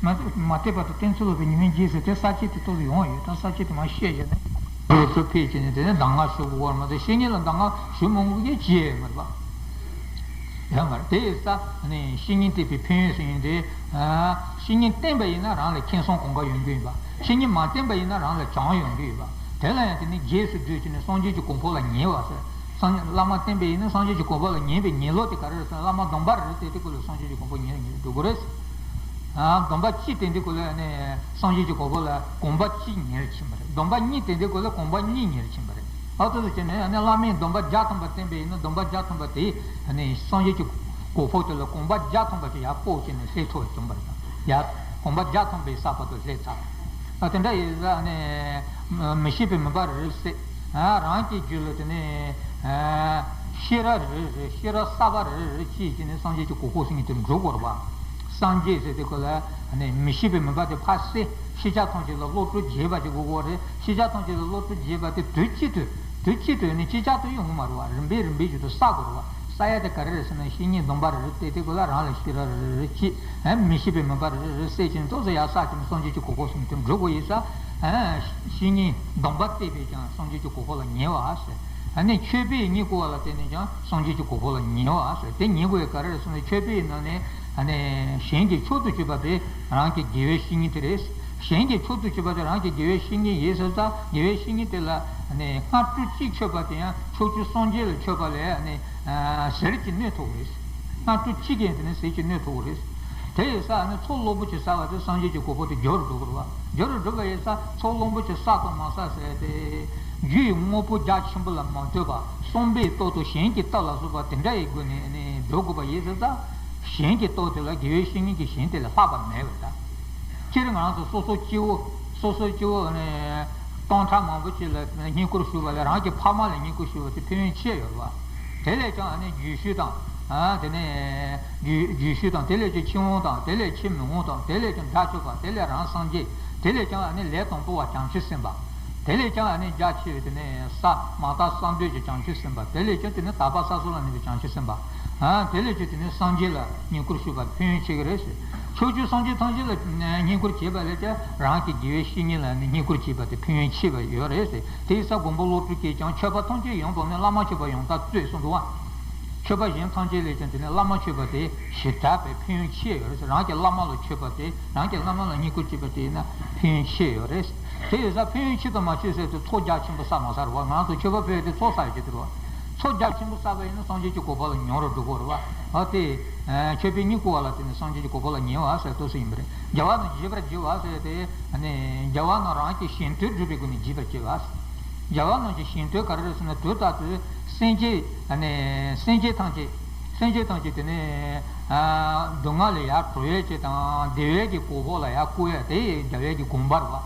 མ་མ་དད་པ་དང་བསྟེན་ཚུལ་ལོག་པའི་ཉེས་དམིགས་རྒྱས་ཟེར་དེ་ས་བཅད་དེ་ཏོག་ཙམ་ཡོང་བ་ཡོད། ད་ས་བཅད་དེ་མར་བཤད་བྱས་ནས་དེ་ཚོ་ཕལ་ཆེར་ནི་དེ་ནས་གདམས་ངག་ཞུ་དགོས་པ་མ་གཏོགས་བཤེས་གཉེན་ལ་གདམས་ངག་ཞུ་མ་དགོས་ཀྱི་བྱས་ཡོད་མ་རེད་པ། ཡང་མ་རེད། དེ་ཡི་ས་ནས་བཤེས་གཉེན་བསྟེན་པའི་ཕན་ཡོན་ཟེར་མཁན་དེ། བཤེས་གཉེན་བསྟེན་པ་ཡིན་ན་རང་ལ་ཁེ་བཟང་གང་ག་ཡོང་རྒྱུ་ཡིན་པ། བཤེས་གཉེན་མ་བསྟེན་པ་ཡིན་ན་རང་ལ་གྱང་ཡོང་རྒྱུ་ཡིན་པ། དེ་ལ་ཡང་དེ་ནི་རྗེས་སུ་བཟློས་བྱས་ནས་སངས་རྒྱས་ཀྱི་གོ་འཕང་ལ་ཉེ་བ་ཟེར། སངས་བླ་མ་བསྟེན་པ་ཡིན་ན་སངས་རྒྱས་ཀྱི་གོ་འཕང་ལ་ཉེ་བའི་ཉེ་ལོགས་དེ་ག་རེ་རེད་ཟེར་ན། བླ་མ་སྡོམ་པ་རེ་རེ་བསྟེན་དུས་ཁོ་ལ་སངས་རྒྱས་ཀྱི་གོ་འཕང་ཉེ་རུ་ཉེ་རུ་འགྲོ་གི་རེད། སྡོམ་པ་གཅིག་བསྟེན་དུས་ཁོ་ལ་ནི་སངས་རྒྱས་ཀྱི་གོ་འཕང་ལ་གོམ་པ་གཅིག་ཉེ་རུ་ཕྱིན་པ་རེད། སྡོམ་པ་གཉིས་བསྟེན་དུས་ཁོ་ལ་གོམ་པ་གཉིས་ཉེ་རུ་ཕྱིན་པ་རེད། ཨ་ཏོ་ཟེར་བྱས་ནས་ཨ་ནི་བླ་མས་སྡོམ་པ་བརྒྱ་ཐམ་པ་བསྟན་པ་ཡིན་ན་སྡོམ་པ་བརྒྱ་ཐམ་པ་དེ་ཨ་ནི་སངས་རྒྱས་ཀྱི་གོ་འཕང་དེ་ལ་གོམ་པ་བརྒྱ་ཐམ་པ་དེ་ཡར་སྤོ་བྱས་ནས་སླེབས་ཐུབ་པ་བྱུང་བ་རེད། ཡར་གོམ་པ་བརྒྱ་ཐམ་པའི་ས་བར་དུ་སླེབས་ཚར། ཨ་དེ་འདྲ་ཡིན་ཙང་ཨ་ནི་མི་ཤེས་པའི་མུན་པ་རེ་རེ་བསལ། ཨ་རང་གི་རྒྱུད་ལ་དེ་ནས་ཨ་ཤེས་རབ་རེ་རེ་ཤེས་རབ་གསར་པ་རེ་རེ་སྐྱེས་བྱས་ནས་སངས་རྒྱས་ཀྱི་གོ་འཕང་ཟེར་མཁན་དེ་འགྲུབ་དགོས་རེད་པ། སངས་རྒྱས་ཟེར་དུས་ཁོ་ལ་ཨ་ནི་མི་ཤེས་པའི་མུན་པ་དེ་ཕར་བསལ། ཤེས་བྱ་ཐམས་ཅད་ལ་བློ་གྲོས་རྒྱས་པ་ཞིག་དགོས་ཀྱི་རེད། ཤེས་བྱ་ཐམས་ཅད་ལ་བློ་གྲོས་རྒྱས་པ་དེ་དུས་གཅིག་ཏུ་དུས་གཅིག་ཏུ་ནི་ཅིག་ཅར་དུ་ཡོང་གི་མ་རེད་པ། རིམ་པས་རིམ་པས་བཞིན་དུ་བསགས་དགོས་རེད་པ། ས་ཡ་དེ་ག་རེ་རེད་ཟེར་ན། བཤེས་གཉེན་སྡོམ་པ་རེ་རེ་བསྟེན་ཏེ་གོ་ལ་རང་ལ་ཤེས་རབ་རེ་རེ་སྐྱེས། ཨ་མི་ཤེས་པའི་མུན་པ་རེ་རེ་རེ་སེལ་ཅིང་ཏོག་ཙམ་ཡར་བསགས་ཀྱིན་སངས་རྒྱས་ཀྱི་གོ་འཕང་སོང་དུ་འགྲོ་དགོས་ཡིན་ས། ཨ་བཤེས་གཉེན་སྡོམ་པ་བསྟེན་པས་ཀྱང་སངས་རྒྱས་ཀྱི་གོ་འཕང་ལ་ཉེ་བ་ཟེར། ཨ་ནི་མཆོད་པས་བསྙེན་བཀུར་བ་ལ་བརྟེན་ནས་ཀྱང་སངས་རྒྱས་ཀྱི་གོ་འཕང་ལ་ཉེ་བ་ཟེར། དེ་ཉེ་དགོས་ཡ་ག་རེ་རེད་ཟེར་ན། མཆོད་པའི་ནང་ནས་ཨ་ནི་གཞན་གྱི་མཆོག་ཏུ་གྱུར་པ་དེ་རང་གི་དགེ་བའི་བཤེས་གཉེན་དེ་རེད། གཞན་གྱི་མཆོག་ཏུ་གྱུར་པ་དེ་རང་གི་དགེ་བའི་བཤེས་གཉེན་ཡིན་ཟེར་ཙང་། དགེ་བའི་བཤེས་གཉེན་དེ་ལ་ནི་སྔ་དྲོ་གཅིག་མཆོད་པ་དེ་ཡང་ཕྱོགས་བཅུའི་སངས་རྒྱས་ལ་མཆོད་པ་ལས་ནི་ཟས་ཀྱི་སྣོད་ཐོབ་རེད། སྔ་དྲོ་གཅིག་གིས་དེ་ནི་ཟས་ཀྱི་སྣོད་ཐོབ་རེད། དེ་ཡིན་ཙང་ནི་ཚོགས་རློན་པོ་ཆེ་བསགས་པ་དེ་སངས་རྒྱས་ཀྱི་གོ་འཕང་དེ་མགྱོགས་རུ་འགྲོ་གི་རེད་བ། མགྱོགས་རུ་འགྲོ་བ་ཡིན་ཙང་ཚོགས་རློན་པོ་ཆེ་བསགས་དང་མ་བསགས་ཟེར་ཏེ། རྒྱུའི་དངོས་པོ་རྒྱ་ཆེན་པོ་ལ་མ་ལྟོས་པར་བསམ་པའི་སྟོབས་དང་གཞན་གྱི་སྟོབས་ལ་སོགས་པ་དེ་འདྲ་ཡི་སྒོ་ནས་ནི་འགྲོ་དགོས་པ་ཡིན་ཙང་། གཞན་གྱི་སྟོབས་དེ་ལ་དགེ་བའི་བཤེས་གཉེན་གྱི་ཞིང་དེ་ལས་ལྷག་པ་མེད་པ་དང་། སྤྱིར་ང་རང་ཚོ་སོ་སོ་སྐྱེ་བོ། སོ་སོ་སྐྱེ་བོ་ནི་སྟོང་ཕྲག་མང་པོ་ཅིག་ལ་བསྙེན་བཀུར་ཞུ་བ་ལས་རང་གི་ཕ་མ་ལ་བསྙེན་བཀུར་ཞུ་བ་དེ་ཕན་ཡོན་ཆེ་ཡོད་རེད་བ། དེ་ལས་ཀྱང་ཨ་ནི་རྒྱུད་བཤུས་དང་། ཨ་དེ་ནས་རྒྱུད་རྒྱུད་བཤུས་དང་། དེ་ལས་ཀྱང་ཕྱིར་འོང་དང་། དེ་ལས་ཕྱིར་མི་འོང་དང་། དེ་ལས་ཀྱང་དགྲ་བཅོམ་པ། དེ་ལས་རང་སངས་རྒྱས། དེ་ལས་ཀྱང་ཨ་ནི་ལས་དང་པོ་བ་བྱང་ཆུབ་སེམས་དཔའ། དེ་ལས་ཀྱང་ཨ་ནི་རྒྱ་ཆེ་བའི་དེ་ནས་ས་མ་དག་ས་འདོད་ཀྱི་བྱང་ཆུབ་སེམས་དཔའ། དེ་ལས་ཀྱང་དེ་ནས་དག་པ་ས་སོགས་ལ་གནས་པའི་བྱང་ཆུབ་སེམས་དཔའ། ཨ་དེ་ལས་ཀྱང་དེ་ནས་སངས་རྒྱས་ལ་བསྙེན་བཀུར་ཞུས་པ་ཕན་ཡོན་ཆེ་གི་རེད་ཟེར། ཕྱོགས་བཅུའི་སངས་རྒྱས་ཐམས་ཅད་ལ་བསྙེན་བཀུར་བྱས་པ་ལས་ཀྱང་རང་གི་དགེ་བའི་བཤེས་གཉེན་ལ་ནི་བསྙེན་བཀུར་བྱས་པ་དེ་ཕན་ཡོན་ཆེ་བ་ཡོད་རེད་ཟེར། དེ་ཡིན་ཙང་མགོན་པོ་ཀླུ་སྒྲུབ་ཀྱིས་ཀྱང་མཆོད་པ་ཐམས་ཅད་ཡོངས་བསྡོམས་ནས་བླ་མ་མཆོད་པ་ཡང་དག་བསྟོད་གསུངས་འདུག་བ། མཆོད་པ་གཞན་ཐམས་ཅད་ལས་ཀྱང་དེ་ནི་བླ་མ་མཆོད་པ་དེ་ཞེ་དྲག་པའི་ཕན་ཡོན་ཆེ་ཡོད་རེད། རང་གི་བླ་མ་ལ་མཆོད་པ་དེ། རང་གི་བླ་མ་ལ་བསྙེན་བཀུར་བྱེད་པ་དེ་ཡིན་ན་ཕན་ཡོན་ཆེ་ཡོད་རེད། དེ་ཡིན་ཙང་ཕན་ཡོན་ཆེ་དང་མ་ཆེ་ཟེར་ཏེ་ཚོགས་རྒྱ་ཆེན་པོ་བསགས་མ་བསགས་རེད་བ། ང་ཚོ་མཆོད་པ་ཕུལ་ཏེ་ཚོགས་བསགས་ཡོད་ཀྱི་རེད་བ། ཚོགས་རྒྱ་ཆེན་པོ་བསགས་པ་ཡིན་ན་སངས་རྒྱས་ཀྱི་གོ་འཕང་ལ་མྱུར་རུ་འགྲོ་གི་རེད་བ། ཨ་དེ་མཆོད་པས་བསྙེན་བཀུར་བ་ལ་བརྟེན་ནས་སངས་རྒྱས་ཀྱི་གོ་འཕང་ལ་ཉེ་བ་ཟེར་ཏོག་ཙམ་ཡིན་པ་རེད། རྒྱལ་བ་རྣམས་ཀྱིས་བགྱི་བར་བགྱི་བ་ཟེར་ཏེ། རྒྱལ་བ་རྣམས་རང་གི་གཞན་དོན་སྒྲུབ་པའི་སྒོ་ནས་བགྱིས་པར་བགྱི་བ། རྒྱལ་བ་རྣམས་ཀྱི་གཞན་དོན་ག་རེ་རེད་ཟེར་ན། དུས་རྟག་ཏུ་སེམས་ཅན། ཨ་ནི་སེམས་ཅན་ཐམས་ཅད། སེམས་ཅན་ཐམས་ཅད་དེ་ནི་ཨ་སྡུག་བསྔལ་ལས་ཡར་གྲོལ་ཡས་ཅིག་དང་བདེ་བའི་གི་གོ་འཕང་ལ་ཡར་བཀོད་ཡས་དེ་རྒྱལ་བའི་གི་དགོངས་པ་རེད་བ།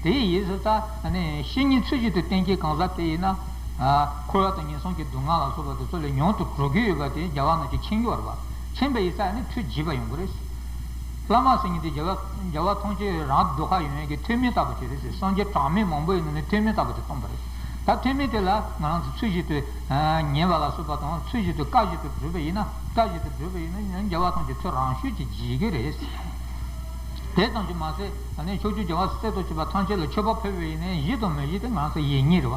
དེ་ཡིན་ཟེར་ཙང་ཨ་ནི་བཤེས་གཉེན་ཚུལ་བཞིན་དུ་བསྟེན་མཁན་གང་ཟག་དེ་ཡིན་ན། ཨ་འཁོར་བ་དང་ངན་སོང་གི་སྡུག་བསྔལ་ལ་སོགས་པ་དེ་ཚོ་ལས་མྱུར་དུ་གྲོལ་གྱི་ཡོད་པ་དེ་རྒྱལ་བ་རྣམས་ཀྱིས་མཁྱེན་གྱི་ཡོད་རེད་བ། མཁྱེན་པ་ཡིན་ཙང་ཨ་ནི་ཐུགས་དགྱེས་པ་ཡོང་གི་རེད། བླ་མ་ཟེར་མཁན་དེ་རྒྱལ་བ་རྒྱལ་བ་ཐམས་ཅད་རང་སྡུག་ཁ་ཡོང་ཡས་ཀྱི་མཐུ་མེད་ལྟ་བུ་ཅིག་རེད་ཟེར། སངས་རྒྱས་གྲངས་མེད་མང་པོ་ཡིན་ནོ་ནི་མཐུ་མེད་ལྟ་བུ་དེ་སྟོན་པ་རེད། ད་མཐུ་མེད་དེ་ལ་ང་རང་ཚོ་ཚུལ་བཞིན་དུ་ཉན་པ་ལ་སོགས་པ་དང་། ཚུལ་བཞིན་དུ་བཀའ་བཞིན་དུ་སྒྲུབ་པ་ཡིན་ན། བཀའ་བཞིན་དུ་སྒྲུབ་པ་ཡིན་ན་རྒྱལ་བ་ཐམས་ཅད་ཐུགས་རང་བཞིན་གྱིས་དགྱེས་ཀྱི་རེད། དེ་ཙམ་གྱིས་མ་ཟད་ཨ་ནི་ཕྱོགས་བཅུའི་རྒྱལ་བ་སྲས་དང་བཅས་པ་ཐམས་ཅད་ལ་མཆོད་པ་ཕུལ་བ་ཡིན་ན་ཡིད་དང་མི་ཡིད་དེ་ང་ཚོ་ཡིད་གཉིས་རེད་བ།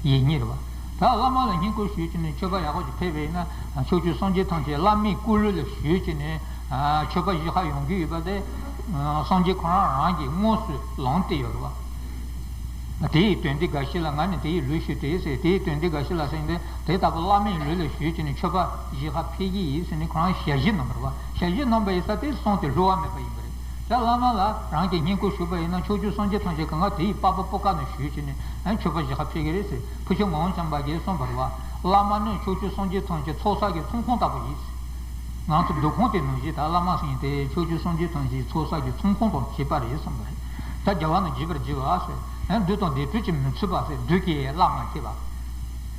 ཡིད་གཉིས་རེད་བ། ད་བླ་མ་ལ་བསྙེན་བཀུར་ཞུས་བྱས་ནས་མཆོད་པ་ཡག་པོ་ཞིག་ཕུལ་བ་ཡིན་ན། ཕྱོགས་བཅུའི་སངས་རྒྱས་ཐམས་ཅད་བླ་མའི་སྐུ་ལུས་ལ་ཞུས་བྱས་ནས། ཨ་མཆོད་པ་བཞེས་ཁ་ཡོང་གི་ཡོད་པ་དེ། ཨ་སངས་རྒྱས་ཁོ་རང་རང་གིས་དངོས་སུ་ལམ་སྟོན་ཡོད་རེད་བ། དེ་ཡི་དོན་འདི་འགའ་ཞིག་ལ་ང་ནི་དེ་ཡི་ལུས་ཞུས་ཏེ་ཟེར། དེ་ཡི་དོན་འདི་འགའ་ཞིག་ལ་ཟེར་ཏེ། དེ་ལྟ་བུ་བླ་མའི་ལུས་ལ་ཞུས་བྱས་ནས་མཆོད་པ་བཞེས་ཁ་ཕུལ་གྱི་ཡིན་ཟེར་ནས་ཁོ་རང་ཞལ་བཞེས་གནང་བ་རེད་བ། ཞལ་བཞེས་གནང་བ་ཡིན་ཙང་དེ་གསུང་དེ་བསླུ་བ་མེད་པ་ཡིན་པ་རེད། ད་བླ་མ་ལ་རང་གིས་བསྙེན་བཀུར་ཞུས་པ་ཡིན་ན། ཕྱོགས་བཅུའི་སངས་རྒྱས་ཐམས་ཅད་གང་ག་དེ་ཡི་དཔའ་བོ་སྤུ་ཀ་ནས་ཞུས་བྱས་ནས། ཨ་མཆོད་པ་བཞེས་ཁ་ཕུལ་གྱི་རེད་ཟེར། ཕུར་ཁྱུང་ངག་དབང་བྱམས་པ་གིས་གསུངས་པ་རེད་བ། བླ་མ་ནི་ཕྱོགས་བཅུའི་སངས་རྒྱས་ཐམས་ཅད་ཚོགས་བསགས་ཀྱི་ཚོགས་ཁང་ལྟ་བུ་ཡིན། ང་ཚོ་འདུ་ཁང་དེ་ནང་བཞིན། ད་བླ་མ་ཟེར་མཁན་དེ་ཕྱོགས་བཅུའི་སངས་རྒྱས་ཐམས་ཅད་ཚོགས་བསགས་ཀྱི་ཚོགས་ཁང་དང་བཅས་པ་རེད་གསུངས་པ་རེད། ད་རྒྱལ་བ་རྣམས་ཀྱིས་བགྱི་བར་བགྱི་བ་ཟེར། ཨ་བདུད་དང་བདུད་འདུལ་གྱིས་མི་ཚུགས་པ་ཟེར། བདུད་ཀྱིས་གླགས་མ་ཁེལ་བ།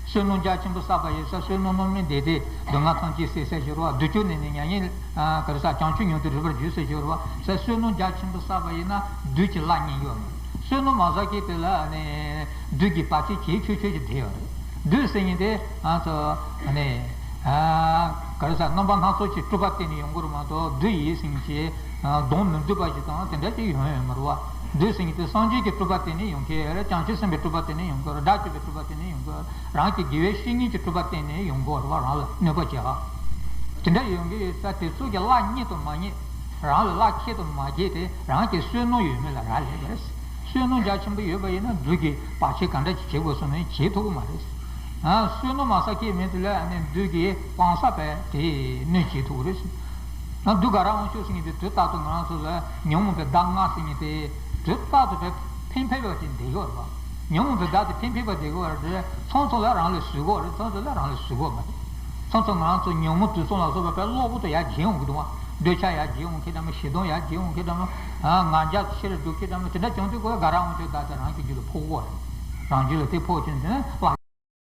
བསོད་ནམས་རྒྱ་ཆེན་པོ་བསགས་པ་ཡིན་ཙང་བསོད་ནམས་རྣམ་སྨིན་དེ་དེས་སྡུག་བསྔལ་ཐམས་ཅད་སེལ་ཟེར་ཞུ་རེད་བ། བདུད་ཀྱང་ནི་ནི་མྱ་ངན་ཨ་ག་རེ་ཟ། བྱང་ཆུབ་མྱུར་དུ་རེག་པར་འགྱུར་ཟེར་ཞུ་རེད་བ། ཟེར་བསོད་ནམས་རྒྱ་ཆེན་པོ་བསགས་པ་ཡིན་ན་བདུད་ཀྱིས་གླགས་རྙེད་ཡོད་མ་རེད། བསོད་ནམས་མ་བསགས་མཁན་དེ་ལ་ནི་བདུད་ཀྱིས་བར་ཆད་བྱེད་ཆོག་ཆོག་ཅིག་བསྡད་ཡོད་རེད། བདུད་ཟེར་མཁན་དེ་ང་ཚོ་ནི་ཨ་ག་རེ་ཟ། རྣམ་པ་སྣ་ཚོགས་ཀྱི་སྤྲུལ་པ་བསྟན་ནས་ཡོང་གི་རེད་མ་གཏོགས། བདུད་ཡིན་ཟེར་མཁན་གྱི་གདོང་མི་བདེ་བ་ཞིག་དང་དེ་འདྲ་ཅིག་ཡོང་ཡོད་མ་རེད་བ། བདུད་ཟེར་མཁན་དེ་སངས་རྒྱས་ཀྱི་སྤྲུལ་པ་བསྟན་ནས་ཡོང་མཁན་རེད། བྱང་ཆུབ་སེམས་དཔའི་སྤྲུལ་པ་བསྟན་ནས་ཡོང་གི་རེད། དགྲ་བཅོམ་པའི་སྤྲུལ་པ་བསྟན་ནས་ཡོང་གི་རེད། རང་གི་དགེ་བའི་བཤེས་གཉེན་གྱི་སྤྲུལ་པ་བསྟན་ནས་ཡོང་གི་རེད་བ། རང་ལ་གནོད་པ་བྱེད་ཁ་དེ་འདྲ་ཡོང་གི་ཡོད་ས། དེ་ཚོ་གི་གླགས་རྙེད་དང་མ་རྙེད། རང་ལ་གླགས་ཁེལ་དང་མ་ཁེལ་དེ་རང་གི་བསོད་ནམས་ཡོད་མེད་ལ་རག་ལས་པ་རེད། བསོད་ནམས་རྒྱ་ཆེན་པོ་ཡོད་པ་ཡིན་ན་བདུད་ཀྱི་བར་ཆད་ག་འདྲ་ཅིག་བྱེད་དགོས་སོང་ནའི་བྱེད་ཐུབ་ཀྱི་མ་རེད། ཨ་བསོད་ནམས་མ་བསགས་མཁན་མི་དེ་ལ་ཨ་ནི་བདུད་ཀྱིས་སྤང་བསགས་པས་དེ་གནོད་བྱེད་ཐུབ་ཀྱི་རེད། ཨ་བདུད་དགའ་རབ་དབང་ཕྱུག་ཟེར་མཁན་དེ་དུས་རྟག་ཏུ་ང་རང་ཚོ་ལ་ཉོན་མོངས་པའི་བདག་ལྔ་ཟེར་མཁན་དེ་དུས་རྟག་ཏུ་ཕན་ཕན་ཕན་པ་ཅིག་བསྡད་ཡོད་རེད་བ། ཉོན་མོངས་པའི་བདག་དེ་ཕན་ཕན་པ་བསྡད་ཡོད་རེད། མཚམས་མཚམས་ལ་རང་ལ་ཟུག་གི་རེད། མཚམས་མཚམས་ལ་རང་ལ་ཟུག་གི་མ་རེད། མཚམས་མཚམས་ང་རང་ཚོ་ཉོན་མོངས་དུག་གསུམ་ལ་སོགས་པ་དཔེ་གློ་བུར་དུ་ཡར་རྒྱས་འོང་གི་འདུག་བ། འདོད་ཆགས་ཡར་རྒྱས་འོང་མཁན་འདྲ་མོ། ཞེ་སྡང་ཡར་རྒྱས་འོང་མཁན་འདྲ་མོ། ང་རྒྱལ་ཆེ་རུ་འགྲོ་མཁན་འདྲ་མོ། དེ་འདྲ་བྱུང་དུས་ཀོ་དགའ་རབ་དབང་ཕྱུག་བདག་དེ་རང་གི་རྒྱུད་ལ་ཕོག་གི་རེད། རང་རྒྱུད་ལ་དེ་ཕོག་ཕྱིན་དེ་ནི་བླ།